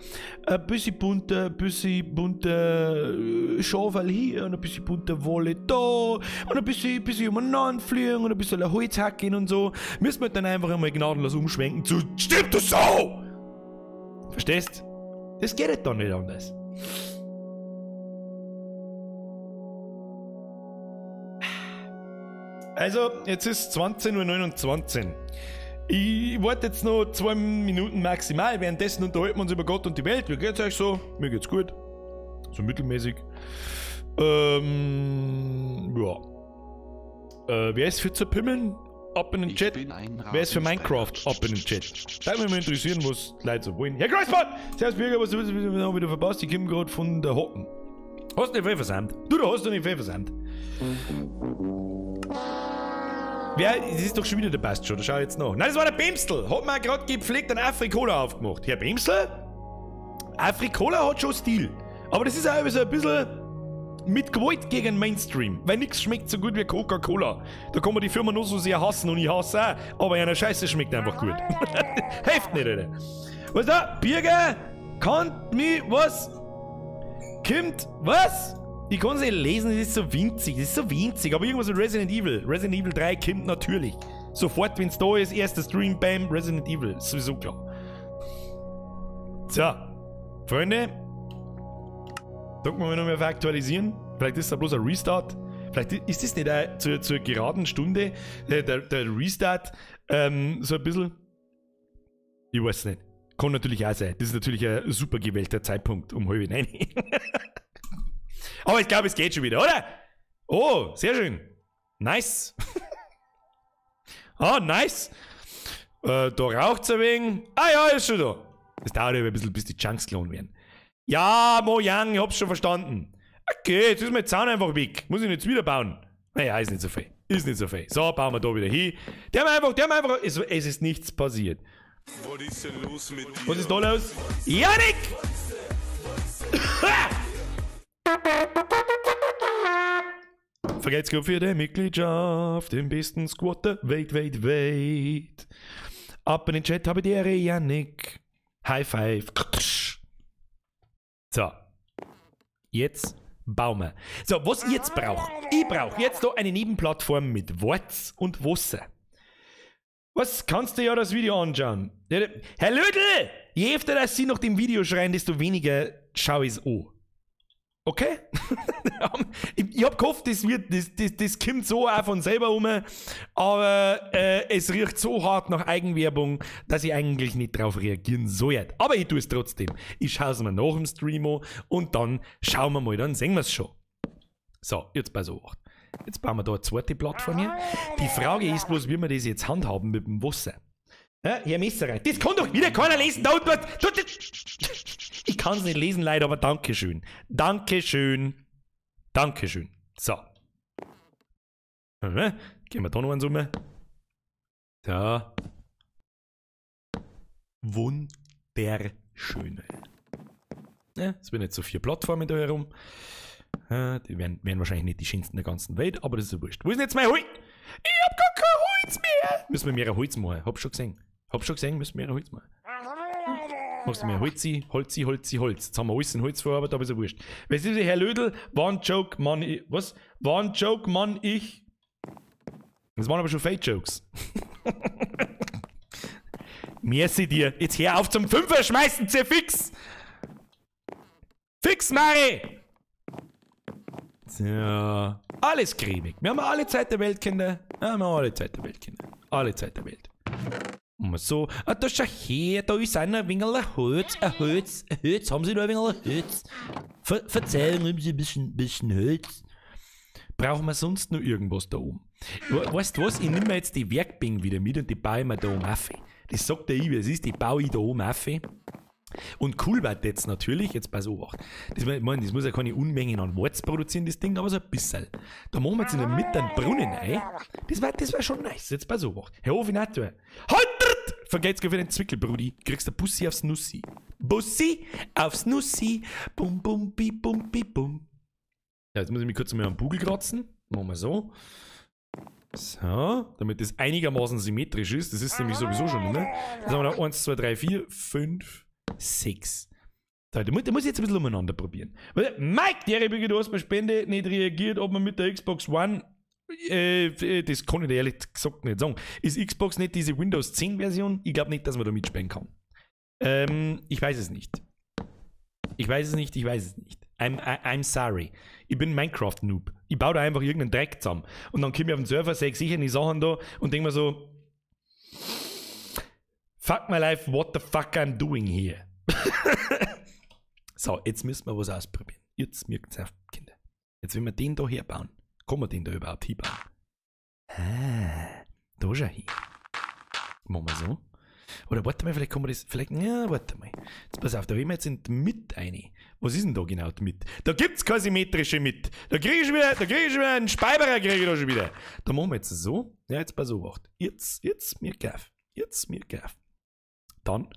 Schaufel hier und ein bisschen bunte Wolle da und ein bisschen umeinander fliegen und ein bisschen Holz hacken und so. Müssen wir dann einfach einmal gnadenlos umschwenken zu Stimmt das so? Verstehst? Das geht halt dann nicht anders. Also, jetzt ist 20:29 Uhr. Ich warte jetzt noch 2 Minuten maximal. Währenddessen unterhalten wir uns über Gott und die Welt. Wie geht's euch so? Mir geht's gut. So mittelmäßig. Ja. Wer ist für zu pimmeln? Ab in den Chat. Wer ist für Minecraft? Ab in den Chat. Da würde mich interessieren, was die Leute so wollen. Herr Kreuzband! Servus, Bürger, was du wieder verpasst? Ich komme gerade von der Hocken. Hast du nicht viel versäumt? Du, da hast du nicht viel versäumt. Wer, das ist doch schon wieder der Bast schon, da schau ich jetzt nach. Nein, das war der Bemstel. Hat mir gerade gepflegt einen Afrikola aufgemacht. Herr Bemstel? Afrikola hat schon Stil. Aber das ist auch so ein bisschen mit Gewalt gegen Mainstream. Weil nichts schmeckt so gut wie Coca-Cola. Da kann man die Firma nur so sehr hassen und ich hasse auch. Aber einer Scheiße schmeckt einfach gut. Hilft nicht, Alter. Was da? Birger? Kann mich was? Kommt was? Ich kann es nicht lesen, das ist so winzig, das ist so winzig. Aber irgendwas mit Resident Evil. Resident Evil 3 kommt natürlich. Sofort, wenn es da ist, erster Stream, bam, Resident Evil. Ist sowieso klar. So, Freunde. Drücken wir noch mal auf Aktualisieren. Vielleicht ist da bloß ein Restart. Vielleicht ist das nicht auch zur geraden Stunde der Restart so ein bisschen. Ich weiß nicht. Kann natürlich auch sein. Das ist natürlich ein super gewählter Zeitpunkt um 8:30. Aber ich glaube, es geht schon wieder, oder? Oh, sehr schön. Nice. Ah, nice. Da raucht's ein wenig. Ah ja, ist schon da. Es dauert aber ein bisschen, bis die Chunks klonen werden. Ja, Mojang, ich hab's schon verstanden. Okay, jetzt ist mein Zaun einfach weg. Muss ich ihn jetzt wieder bauen? Naja, ist nicht so viel. Ist nicht so viel. So, bauen wir da wieder hin. Der haben einfach, es ist nichts passiert. Was ist denn los mit dir? Was ist da los? Janik! Vergelt's gut für die Mitgliedschaft im besten Squad der Welt, wait, wait. Ab in den Chat habe die Ehre, Janik. High five. So. Jetzt bauen wir. So, was ich jetzt brauche. Ich brauche jetzt da eine Nebenplattform mit Worts und Wasser. Was kannst du ja das Video anschauen? Herr Lödel! Je öfter, dass Sie nach dem Video schreien, desto weniger schaue ich es an. Okay? Ich hab gehofft, das kommt so auch von selber um, aber es riecht so hart nach Eigenwerbung, dass ich eigentlich nicht drauf reagieren soll. Aber ich tue es trotzdem. Ich schaue es mir nach dem Stream an und dann schauen wir mal, dann sehen wir es schon. So, jetzt pass auf. Jetzt bauen wir da eine zweite Plattform her. Die Frage ist bloß, wie wir das jetzt handhaben mit dem Wasser. Ja, Herr Messerei, das kann doch wieder keiner lesen. Da unten, ich kann es nicht lesen, leider, aber Dankeschön. Dankeschön. Dankeschön. So. Gehen wir da noch eins um. Da. Wunderschön. Ja, es werden jetzt so 4 Plattformen da herum. Die wären wahrscheinlich nicht die schönsten der ganzen Welt, aber das ist ja wurscht. Wo ist denn jetzt mein Holz? Ich hab gar kein Holz mehr! Müssen wir mehr Holz machen. Hab schon gesehen. Hab schon gesehen, müssen wir mehr Holz machen. Machst du mehr Holzi, Holzi, Holzi, Holz. Jetzt haben wir alles in Holz verarbeitet, aber ist ja wurscht. Was ist das, Herr Lödel? One Joke, Mann, ich. Was? One Joke, Mann, ich. Das waren aber schon Fake Jokes. Merci dir. Jetzt hör auf zum Fünfer schmeißen, zerfix! Fix, Mari! So. Alles cremig. Wir haben alle Zeit der Welt, Kinder. Wir haben alle Zeit der Welt, Kinder. Alle Zeit der Welt. Und so. Ah, da schau her, da ist einer wenig Holz, ein Holz, ein Holz. Haben Sie da ein wenig Holz? Verzeihung, haben Sie ein bisschen Holz? Brauchen wir sonst noch irgendwas da oben? Weißt du was? Ich nehme mir jetzt die Werkbank wieder mit und die baue ich mir da oben auf. Das sagt der ich, wie es ist, die baue ich da oben auf. Und cool wird jetzt natürlich, jetzt pass auf, das, ich meine, das muss ja keine Unmengen an Warts produzieren, das Ding, aber so ein bisschen. Da machen wir jetzt in der Mitte einen Brunnen ein. Das wär schon nice, jetzt pass auf. Herr Hofinator, halt! Vergeht's für den Zwickel, Brudi. Kriegst du Bussi aufs Nussi. Bussi aufs Nussi. Bum, bum, bi, bum, bi, bum. Ja, jetzt muss ich mich kurz mal am Bugel kratzen. Machen wir so. So, damit das einigermaßen symmetrisch ist. Das ist nämlich sowieso schon, ne? Jetzt haben wir da 1, 2, 3, 4, 5, 6. Da muss ich jetzt ein bisschen umeinander probieren. Mike, der du hast bei Spende nicht reagiert, ob man mit der Xbox One, das kann ich dir ehrlich gesagt nicht sagen. Ist Xbox nicht diese Windows 10 Version? Ich glaube nicht, dass man da mitspielen kann. Ich weiß es nicht. Ich weiß es nicht, ich weiß es nicht. I'm sorry. Ich bin Minecraft-Noob. Ich baue da einfach irgendeinen Dreck zusammen. Und dann komme ich auf den Server, sehe sicher die Sachen da und denke mir so, fuck my life, what the fuck I'm doing here? So, jetzt müssen wir was ausprobieren. Jetzt merkt's auf, Kinder. Jetzt wenn wir den da herbauen, kann man den da überhaupt hinbauen? Ah, da schon hin. Machen wir so. Oder warte mal, vielleicht kann man das, vielleicht, ja, warte mal. Jetzt pass auf, da gehen wir jetzt in die Mitte rein. Was ist denn da genau die Mitte? Da gibt's keine symmetrische Mitte. Da krieg ich wieder, einen Speiberer, krieg ich da schon wieder. Da machen wir jetzt so. Ja, jetzt pass auf, jetzt mir auf. Jetzt mir auf. Dann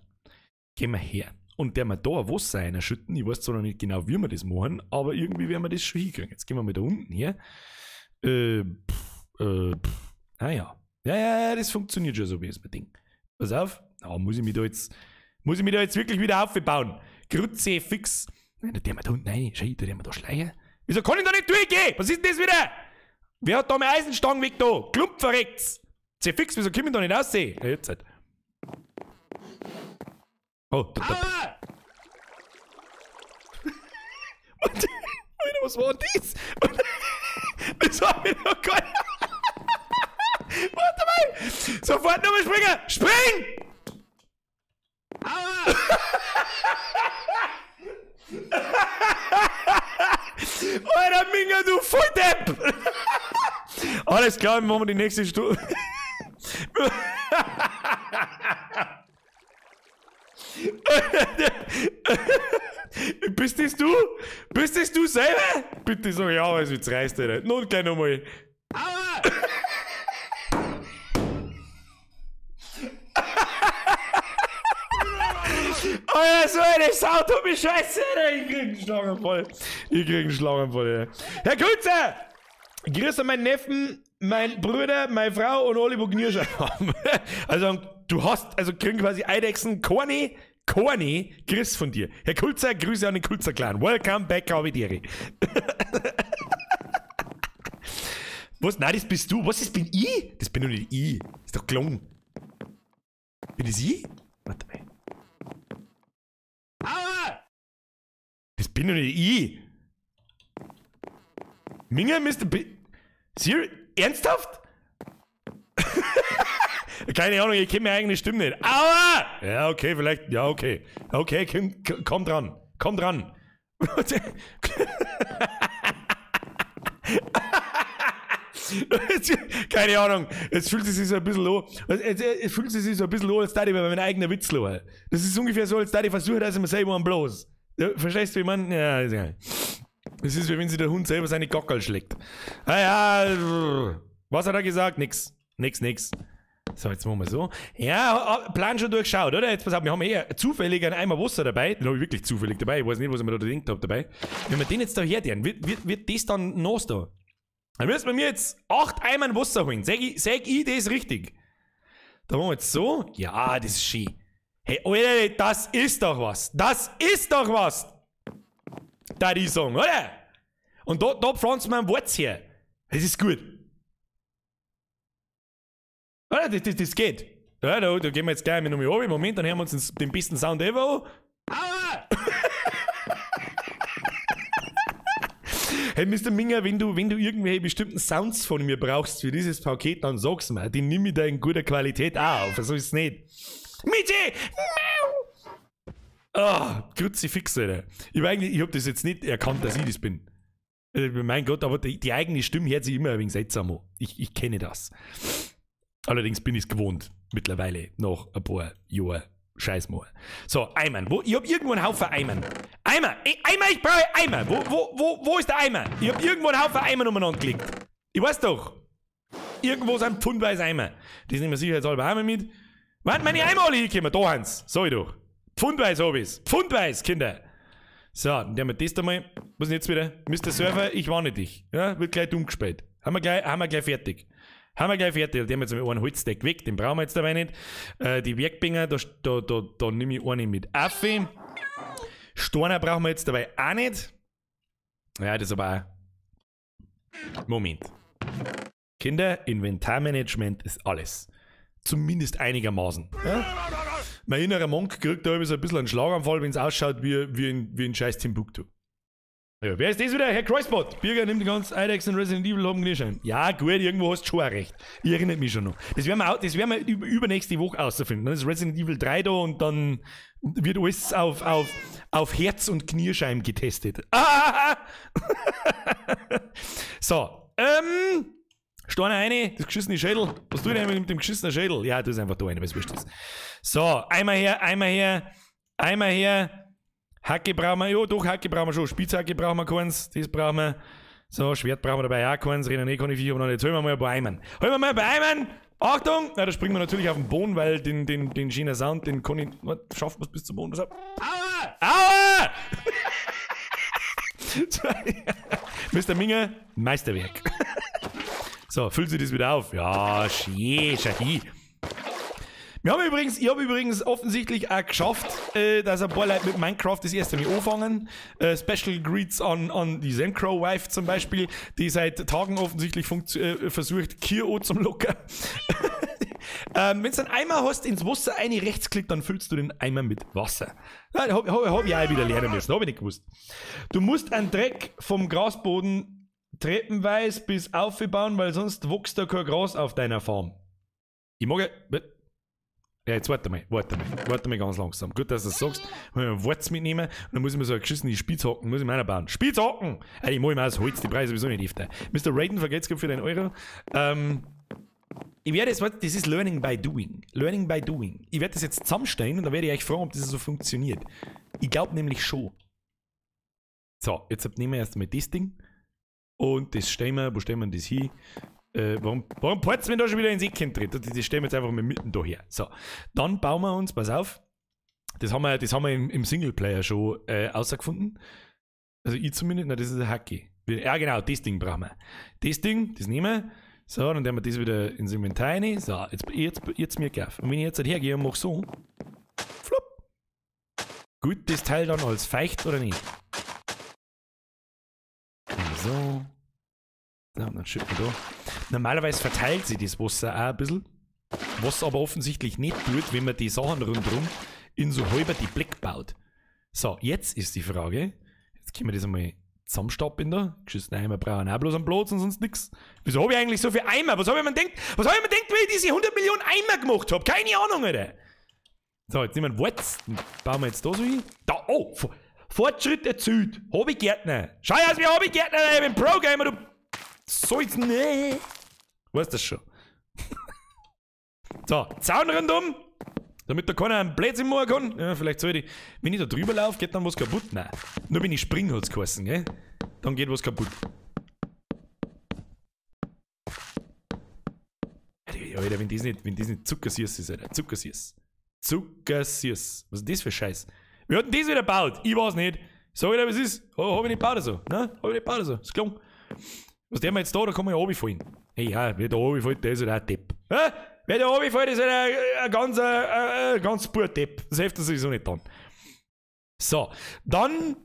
gehen wir her. Und der wir da Wasser reinschütten, ich weiß zwar noch nicht genau, wie wir das machen, aber irgendwie werden wir das schon hinkriegen. Jetzt gehen wir mal da unten her. Ah ja. Ja, das funktioniert schon so, wie es mir Ding. Pass auf. Oh, muss ich mich da jetzt wirklich wieder aufbauen? Grütze fix. Nein, da der wir da unten rein. Schau, da der wir da schleichen. Wieso kann ich da nicht durchgehen? Was ist denn das wieder? Wer hat da meine Eisenstangen weg da? Klump verreckt's. Fix, wieso kann ich da nicht aussehen? Ja, jetzt halt. Oh, da. Alter, was war denn das? Das war mir noch gar nicht. Warte mal! Sofort nochmal springen! Spring! Aua! Alter Minger, du Volldepp! Alles klar, wir machen die nächste Stufe. Bist das du? Bist das du selber? Bitte sag ja, weil es jetzt reißt, Alter. Nun gleich nochmal. Aua! Alter, so eine Sau tut mir scheiße, Alter. Ich krieg einen Schlaganfall. Ich krieg einen Schlaganfall, Alter. Herr Kulzer! Grüß an meinen Neffen, mein Bruder, meine Frau und alle, die Knirsch haben. Also, du hast, also kriegen quasi Eidechsen keine Grüß von dir. Herr Kulzer, Grüße an den Kulzer-Clan. Welcome back, Habidere. Was? Nein, das bist du. Was, das bin ich? Das bin doch nicht ich. Das ist doch gelungen. Bin das ich? Warte mal. Aua! Das bin doch nicht ich. Minger, Mr. B. Ernsthaft? Keine Ahnung, ich kenne meine eigene Stimme nicht. Aua! Ja, okay, vielleicht. Ja, okay. Okay, komm dran. Komm dran. Keine Ahnung. Es fühlt sich so ein bisschen an. Es fühlt sich so ein bisschen an, als da ich bei meinem eigenen Witz lache. Das ist ungefähr so, als da ich versuche, dass ich mir selber einen bloß. Ja, verstehst du, wie man. Ja, ist egal. Das ist, wie wenn sich der Hund selber seine Gockerl schlägt. Ah ja, was hat er gesagt? Nix. Nix, nix. So, jetzt machen wir so. Ja, Plan schon durchschaut, oder? Jetzt pass auf, wir haben eher zufällig einen Eimer Wasser dabei. Den habe ich wirklich zufällig dabei. Ich weiß nicht, was ich mir da gedacht habe dabei. Wenn wir den jetzt da hertun, wird das dann nass da? Dann müssen wir mir jetzt 8 Eimern Wasser holen. Sag ich das richtig? Da machen wir jetzt so. Ja, das ist schön. Hey, Alter, das ist doch was. Das ist doch was. Da die sagen, oder? Und da pflanzen wir ein Wurz her. Das ist gut. Oder? Das geht. Ja, da gehen wir jetzt gleich mit nochmal runter. Moment, dann hören wir uns den besten Sound ever an. Aua! Hey, Mr. Minger, wenn du irgendwelche bestimmten Sounds von mir brauchst für dieses Paket, dann sag's mir. Die nimm ich da in guter Qualität auch auf. So ist es nicht. Michi! Ah, oh, Kruzifix, Alter. Ich hab das jetzt nicht erkannt, dass ich das bin. Mein Gott, aber die eigene Stimme hört sich immer ein wenig seltsam an. Ich kenne das. Allerdings bin ich's gewohnt, mittlerweile, nach ein paar Jahren. Scheiß mal. So, Eimern. Ich hab irgendwo einen Haufen Eimern. Eimer! Eimer, ich brauche Eimer! Wo ist der Eimer? Ich hab irgendwo einen Haufen Eimer umeinander gelegt. Ich weiß doch. Irgendwo sind pfundweise Eimer. Das nehmen wir sicherheitshalber auch mal mit. Wann meine Eimer alle hinkommen? Da haben's. Sag ich doch. Pfundweise hab ich's. Pfundweise, Kinder. So, dann haben wir das da mal. Was ist denn jetzt wieder? Mr. Surfer, ich warne dich. Ja, wird gleich dumm gespielt. Haben wir gleich fertig. Haben wir gleich fertig. Da haben wir jetzt einen Holzdeck weg, den brauchen wir jetzt dabei nicht. Die Werkbinger, da nehme ich eine mit Affe. Steiner brauchen wir jetzt dabei auch nicht. Ja, das aber auch. Moment. Kinder, Inventarmanagement ist alles. Zumindest einigermaßen. Ja? Mein innerer Monk kriegt da so ein bisschen einen Schlaganfall, wenn es ausschaut wie in scheiß Timbuktu. Ja, wer ist das wieder? Herr Kreuzbot. Birger nimmt die ganzen Eidex und Resident Evil haben Kniescheiben. Ja, gut, irgendwo hast du schon auch recht. Ich erinnere mich schon noch. Das werden wir, übernächste Woche außerfinden. Dann ist Resident Evil 3 da und dann wird alles auf Herz und Kniescheiben getestet. Ah! So, Steine rein, das geschissene Schädel. Was tue ich denn mit dem geschissenen Schädel? Ja, du ist einfach da rein, was wurscht ist. So, einmal her, einmal her, einmal her. Hacke brauchen wir, ja doch, Hacke brauchen wir schon. Spitzhacke brauchen wir keins, das brauchen wir. So, Schwert brauchen wir dabei auch keins. Rennen eh kann ich aber noch nicht. Jetzt holen wir mal ein paar Eimern. Holen wir mal ein paar Eimern! Achtung! Na, da springen wir natürlich auf den Boden, weil den schönen Sound, den kann ich. Schaffen wir es bis zum Boden? Aua! Aua! Mr. Minger, Meisterwerk. So, füllen Sie das wieder auf. Ja, schön, schau hin. Wir haben übrigens, ich habe übrigens offensichtlich auch geschafft, dass ein paar Leute mit Minecraft das erste Mal anfangen. Special Greets an die Zencrow Wife zum Beispiel, die seit Tagen offensichtlich versucht, Kio zum Locker. Wenn du einen Eimer hast, ins Wasser eine rechtsklick, dann füllst du den Eimer mit Wasser. Ja, hab ich auch wieder lernen müssen, hab ich nicht gewusst. Du musst einen Dreck vom Grasboden treppenweise bis aufbauen, weil sonst wächst da kein Gras auf deiner Farm. Ich mag ja. Ja, jetzt warte mal ganz langsam. Gut, dass du das sagst. Muss ich mir ein Wurz mitnehmen und dann muss ich mir so eine geschissene Spitzhacken, muss ich mir einer bauen. Spitzhacken! Ey, ich mach mir aus Holz, die Preise sowieso nicht öfter. Mr. Raiden, vergeht's für den Euro. Ich werde jetzt, das ist Learning by Doing. Learning by Doing. Ich werde das jetzt zusammenstellen und dann werde ich euch fragen, ob das so funktioniert. Ich glaube nämlich schon. So, jetzt nehmen wir erst einmal das Ding. Und das stellen wir, wo stellen wir das hin? Warum port's mir da schon wieder ins Ecken tritt? Das stellen wir jetzt einfach mal mitten da her. So, dann bauen wir uns, pass auf, das haben wir im Singleplayer schon außergefunden. Also ich zumindest, nein, das ist ein Hacke. Ja genau, das Ding brauchen wir. Das Ding, das nehmen wir. So, dann tun wir das wieder ins Inventar rein. So, jetzt mir auf. Und wenn ich jetzt halt hergehe und mache so, flupp. Gut, das Teil dann als feucht oder nicht? So. So, dann schütten wir da. Normalerweise verteilt sich das Wasser auch ein bisschen. Was aber offensichtlich nicht tut, wenn man die Sachen rundherum in so halber die Blick baut. So, jetzt ist die Frage. Jetzt können wir das einmal zusammenstapeln da. Geschissene Eimer brauchen auch bloß einen Platz und sonst nichts. Wieso habe ich eigentlich so viele Eimer? Was habe ich mir gedacht? Was habe ich mir gedacht, wie ich diese 100 Millionen Eimer gemacht habe? Keine Ahnung, Alter. So, jetzt nehmen wir ein Wurz. Bauen wir jetzt da so hin. Da, oh! Fortschritt erzielt. Hobbygärtner. Schau aus wie Hobbygärtner, ich bin Pro-Gamer, du. Soll's nicht. Weißt das schon. So, Zaun rundum. Damit da keiner einen Blödsinn machen kann. Ja, vielleicht sollte ich. Wenn ich da drüber laufe, geht dann was kaputt. Nein. Nur wenn ich springe, hat's geheißen, gell? Dann geht was kaputt. Alter, wenn das nicht zuckersüß ist, Alter. Zuckersüß. Zuckersüß. Was ist denn das für Scheiß? Wir hatten das wieder gebaut. Ich weiß nicht. Sag ich dir, was ist? Hab ich nicht gebaut so. Ne? Hab ich nicht gebaut so. Ist gelungen. Was der wir jetzt da? Da kann man ja runterfallen. Hey, ja, wer da runterfällt, der ist halt auch ein Depp. Hä? Wer da runterfällt, ist halt ein ganz pur Depp. Das hilft sowieso nicht dann. So, dann,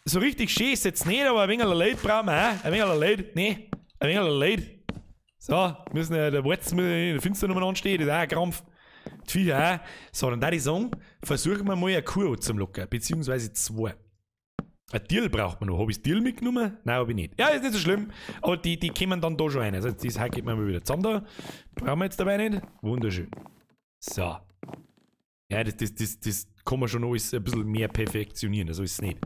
so richtig schön ist jetzt nicht, aber ein wenig Leid brauchen wir, hä? Ein wenig Leid, ne? Ein wenig Leid. So, müssen ja, der Wurz muss in der Finsternis anstehen, das ist auch ein Krampf. Die Viecher auch. So, dann würde ich sagen, versuchen wir mal eine Kuh zum Locken, beziehungsweise zwei. Ein Deal braucht man noch. Habe ich das Deal mitgenommen? Nein, habe ich nicht. Ja, ist nicht so schlimm. Aber die kommen dann da schon rein. Also das geht man mal wieder zusammen da. Brauchen wir jetzt dabei nicht. Wunderschön. So. Ja, das kann man schon alles ein bisschen mehr perfektionieren. So ist es nicht.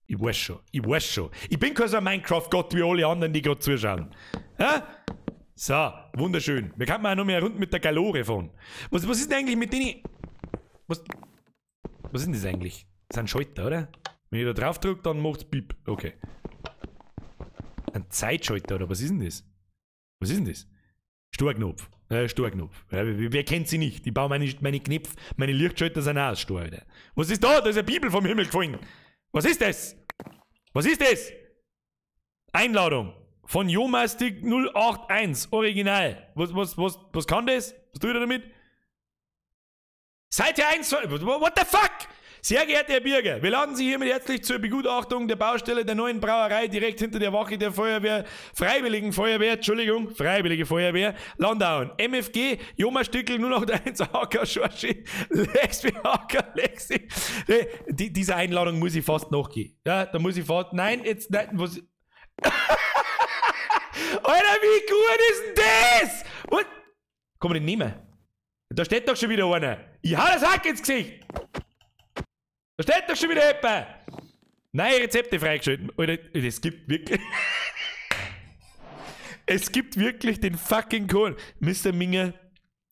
Ich weiß schon. Ich weiß schon. Ich bin kein so ein Minecraft-Gott wie alle anderen, die gerade zuschauen. Ja? So, wunderschön. Wir könnten auch noch mehr rund mit der Galore fahren. Was ist denn eigentlich mit denen? Was ist denn das eigentlich? Das ist ein Schalter, oder? Wenn ich da drauf drücke, dann macht's Piep. Okay. Ein Zeitschalter, oder was ist denn das? Was ist denn das? Storknopf. Storknopf. Ja, wer kennt sie nicht? Ich baue meine Knöpfe, meine Lichtschalter sind auch aus Stor, Alter. Was ist da? Da ist eine Bibel vom Himmel gefallen. Was ist das? Was ist das? Einladung von Jomastik 081. Original. Was kann das? Was tut er damit? Seite 1. What the fuck? Sehr geehrter Herr Birger, wir laden Sie hiermit herzlich zur Begutachtung der Baustelle der neuen Brauerei direkt hinter der Wache der Feuerwehr, Freiwilligen Feuerwehr, Entschuldigung, Freiwillige Feuerwehr, Landauen, MFG, Joma Stückel 081 AK Schorschi, Lexi, AK Lexi. Diese Einladung muss ich fast nachgehen. Ja, da muss ich fast, nein, jetzt, nein, was... Alter, wie gut ist denn das? Und, kann man den nehmen? Da steht doch schon wieder einer. Ich hau das Hack ins Gesicht. Da steht doch schon wieder jemand. Neue Rezepte freigeschalten. Alter, es gibt wirklich... Es gibt wirklich den fucking Kohl. Mr. Minger,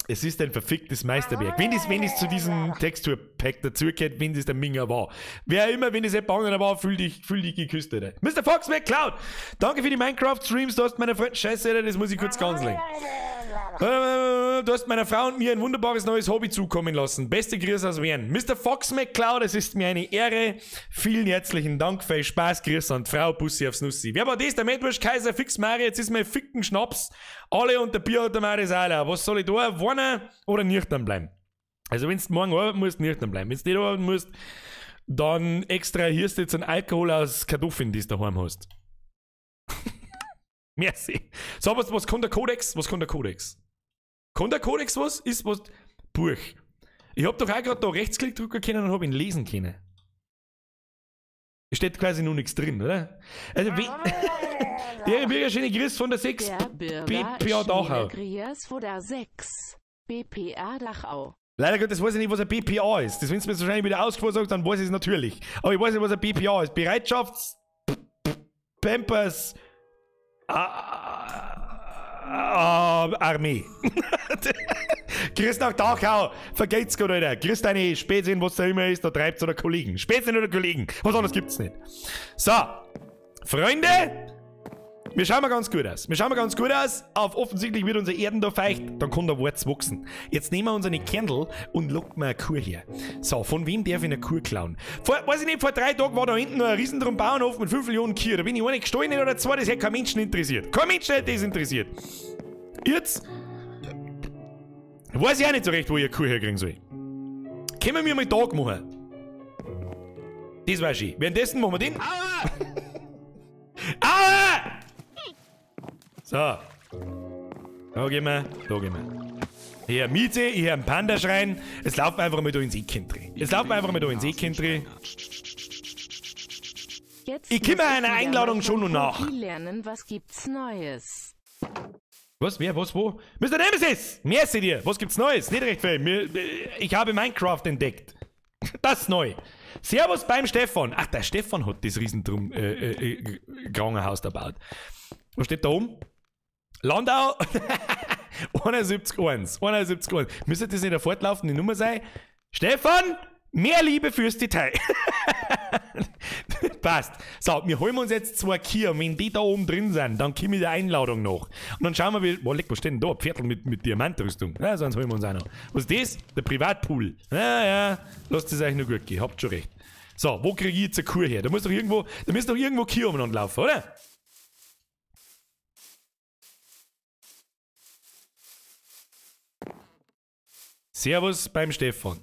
es ist ein verficktes Meisterwerk. Wenn es zu diesem Texturpack dazugehört, wenn das der Minger war. Wer immer, wenn es jemand anderer war, fühl dich geküsst, Alter. Mr. Fox McCloud, danke für die Minecraft-Streams, du hast meiner Freundin... Scheiße, Alter, das muss ich kurz ganzeln. Du hast meiner Frau und mir ein wunderbares neues Hobby zukommen lassen. Beste Grüße aus Wien. Mr. Fox McCloud, es ist mir eine Ehre. Vielen herzlichen Dank, viel Spaß, Grüße an die Frau, Bussi aufs Nussi. Wer war das? Der Madwurst Kaiser Fix Mario, jetzt ist mein ficken Schnaps. Alle unter Bierautomat ist alle. Was soll ich da? Warnen oder nüchtern bleiben? Also, wenn du morgen arbeiten musst, nüchtern bleiben. Wenn du nicht arbeiten musst, dann extrahierst du jetzt einen Alkohol aus Kartoffeln, die du daheim hast. Merci. So, was kann der Kodex? Was kann der Kodex? Kann der Kodex was? Ist was? Buch. Ich hab doch auch gerade da Rechtsklick drücken können und hab ihn lesen können. Es steht quasi nur nichts drin, oder? Also, der Bürger, schöne Grüße von der 6 BPA Dachau. Grüß von der 6 BPA Dachau. Leider Gottes weiß ich nicht, was ein BPA ist. Das, wenn du mir wahrscheinlich wieder ausgefahren sagst, dann weiß ich es natürlich. Aber ich weiß nicht, was ein BPA ist. Bereitschafts... Pampers... Armee. Grüß nach Dachau. Vergeht's gut, Alter. Grüß deine Spätzchen, was da immer ist, da treibt's oder Kollegen. Spätzchen oder Kollegen. Was anderes gibt's nicht. So. Freunde, wir schauen mal ganz gut aus. Wir schauen mal ganz gut aus. Auf offensichtlich wird unser Erden da feucht, dann kann der Wurz wachsen. Jetzt nehmen wir unsere Kerndl und locken wir eine Kuh her. So, von wem darf ich eine Kuh klauen? Vor, weiß ich nicht, vor 3 Tagen war da hinten noch ein riesen Bauernhof mit 5 Millionen Kühe. Da bin ich eine gestohlen oder zwei, das hätte kein Menschen interessiert. Kein Mensch hätte das interessiert. Jetzt weiß ich auch nicht so recht, wo ich eine Kuh herkriegen soll. Können wir mal Tag machen? Das war schön. Währenddessen machen wir den. Aua! Aua! So. Da gehen wir, da gehen wir. Hier Miete, hier ein Panda-Schrein. Es laufen einfach mal da ins Eckend drin. Es laufen einfach mal da ins Eckend drin. Ich komme einer Einladung schon noch nach. Lernen, was gibt's Neues? Was? Wer? Was? Wo? Mr. Nemesis! Merci dir! Was gibt's Neues? Nicht recht viel. Ich habe Minecraft entdeckt. Das ist neu. Servus beim Stefan. Ach, der Stefan hat das Riesendrum Krankenhaus da gebaut. Was steht da oben? Landau 71,1. 71,1. Müsste das nicht eine fortlaufende Nummer sein? Stefan, mehr Liebe fürs Detail. Passt. So, wir holen uns jetzt 2 Kühe und wenn die da oben drin sind, dann komme ich der Einladung nach. Und dann schauen wir, wie. Boah, leck, was steht denn da? Ein Viertel mit Diamantrüstung. Ja, sonst holen wir uns auch noch. Was ist das? Der Privatpool. Ja, ja, lasst es euch nur gut gehen. Habt schon recht. So, wo kriege ich jetzt eine Kuh her? Da muss doch irgendwo, da müssen doch irgendwo Kühe umeinander laufen, oder? Servus beim Stefan.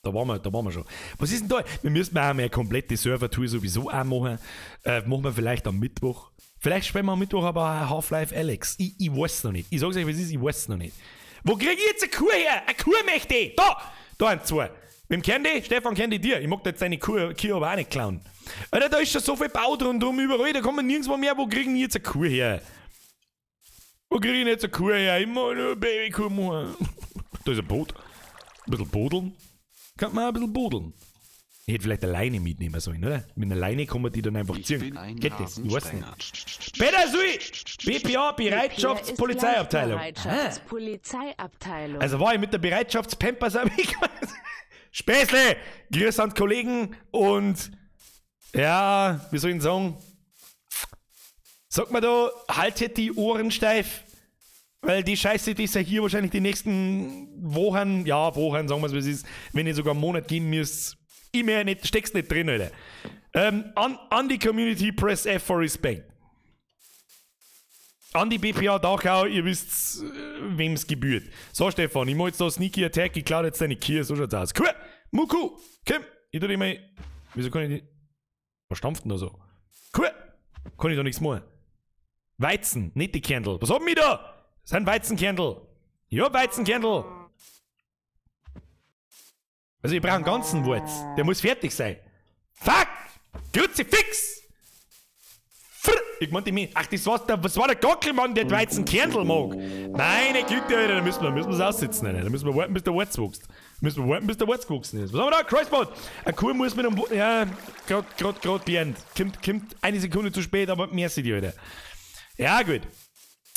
Da waren wir schon. Was ist denn da? Wir müssen auch mal eine komplette Server-Tour sowieso auch machen. Machen wir vielleicht am Mittwoch. Vielleicht spielen wir am Mittwoch aber Half-Life Alyx. Ich weiß es noch nicht. Ich sag's euch, was ist, ich weiß es noch nicht. Wo krieg ich jetzt eine Kuh her? Eine Kuh möchte ich! Da! Da sind 2. Wem kennt die? Stefan kennt die dir. Ich mag jetzt deine Kuh aber auch nicht klauen. Alter, da ist schon so viel Bau rundum überall. Da kommt man nirgendwo mehr. Wo kriegen die jetzt eine Kuh her? Wo krieg ich denn jetzt eine Kuh her? Ich mag nur eine Babykuh machen. Da ist ein Boot. Ein bisschen bodeln. Kann man auch ein bisschen bodeln. Ich hätte vielleicht eine Leine mitnehmen sollen, oder? Mit einer Leine kann man die dann einfach ziehen. Geht das? Ich weiß nicht. Peter Sui! BPA, Bereitschaftspolizeiabteilung. Bereitschaftspolizeiabteilung. Also war ich mit der Bereitschaftspampers am Späßle! Grüß an die Kollegen und ja, wie soll ich denn sagen? Sag mal da, haltet die Ohren steif. Weil die Scheiße, die ist ja hier wahrscheinlich die nächsten Wochen, ja, Wochen, sagen wir es, wie es ist, wenn ihr sogar einen Monat gehen müsst, immer nicht, steckst nicht drin, Alter. An die Community, press F for Respect. An die BPA Dachau, ihr wisst, wem's gebührt. So, Stefan, ich mach jetzt da Sneaky Attack, ich klaue jetzt deine Kier, so schaut's aus. Cool, Muku, komm, Ich tu die mal. Wieso kann ich die. Was stampft denn da so? Cool! Kann ich da nichts machen. Weizen, nicht die Kerndl. Was haben wir da? Das sind Weizenkernl. Ja, Weizenkernl. Also ich brauche einen ganzen Wurz. Der muss fertig sein. Fuck! Kruzifix! Ich meinte mir, ach, das war der Gockelmann, der Weizenkernl mag. Meine Güte, Alter, da müssen wir es aussitzen. Alter. Da müssen wir warten, bis der Wurz wächst. Müssen wir warten, bis der Wurz gewachsen ist. Was haben wir da? Kreuzband! Ein Kuh muss mit einem... Ja, grad gelernt. Kommt eine Sekunde zu spät, aber merci dir, Alter. Ja, gut.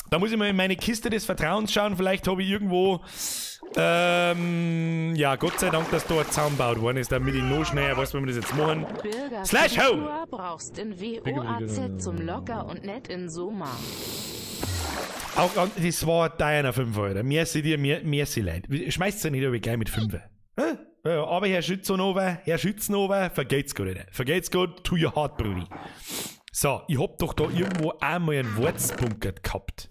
Da muss ich mal in meine Kiste des Vertrauens schauen. Vielleicht habe ich irgendwo... ja, Gott sei Dank, dass da ein Zaun gebaut worden ist, damit ich noch schneller weiß, wie wir das jetzt machen. Bürger Slash Home! Brauchst in WOAZ zum Locker und nett in Soma. Auch, das war deiner 5, Alter. Merci dir, merci Leid. Schmeißt's ja nicht aber gleich mit 5. Ja, aber Herr Schützenhofer, vergeht's gut, Alter. Vergeht's gut, to your heart, Brudi. So, ich hab doch da irgendwo einmal einen Wurzbunker gehabt.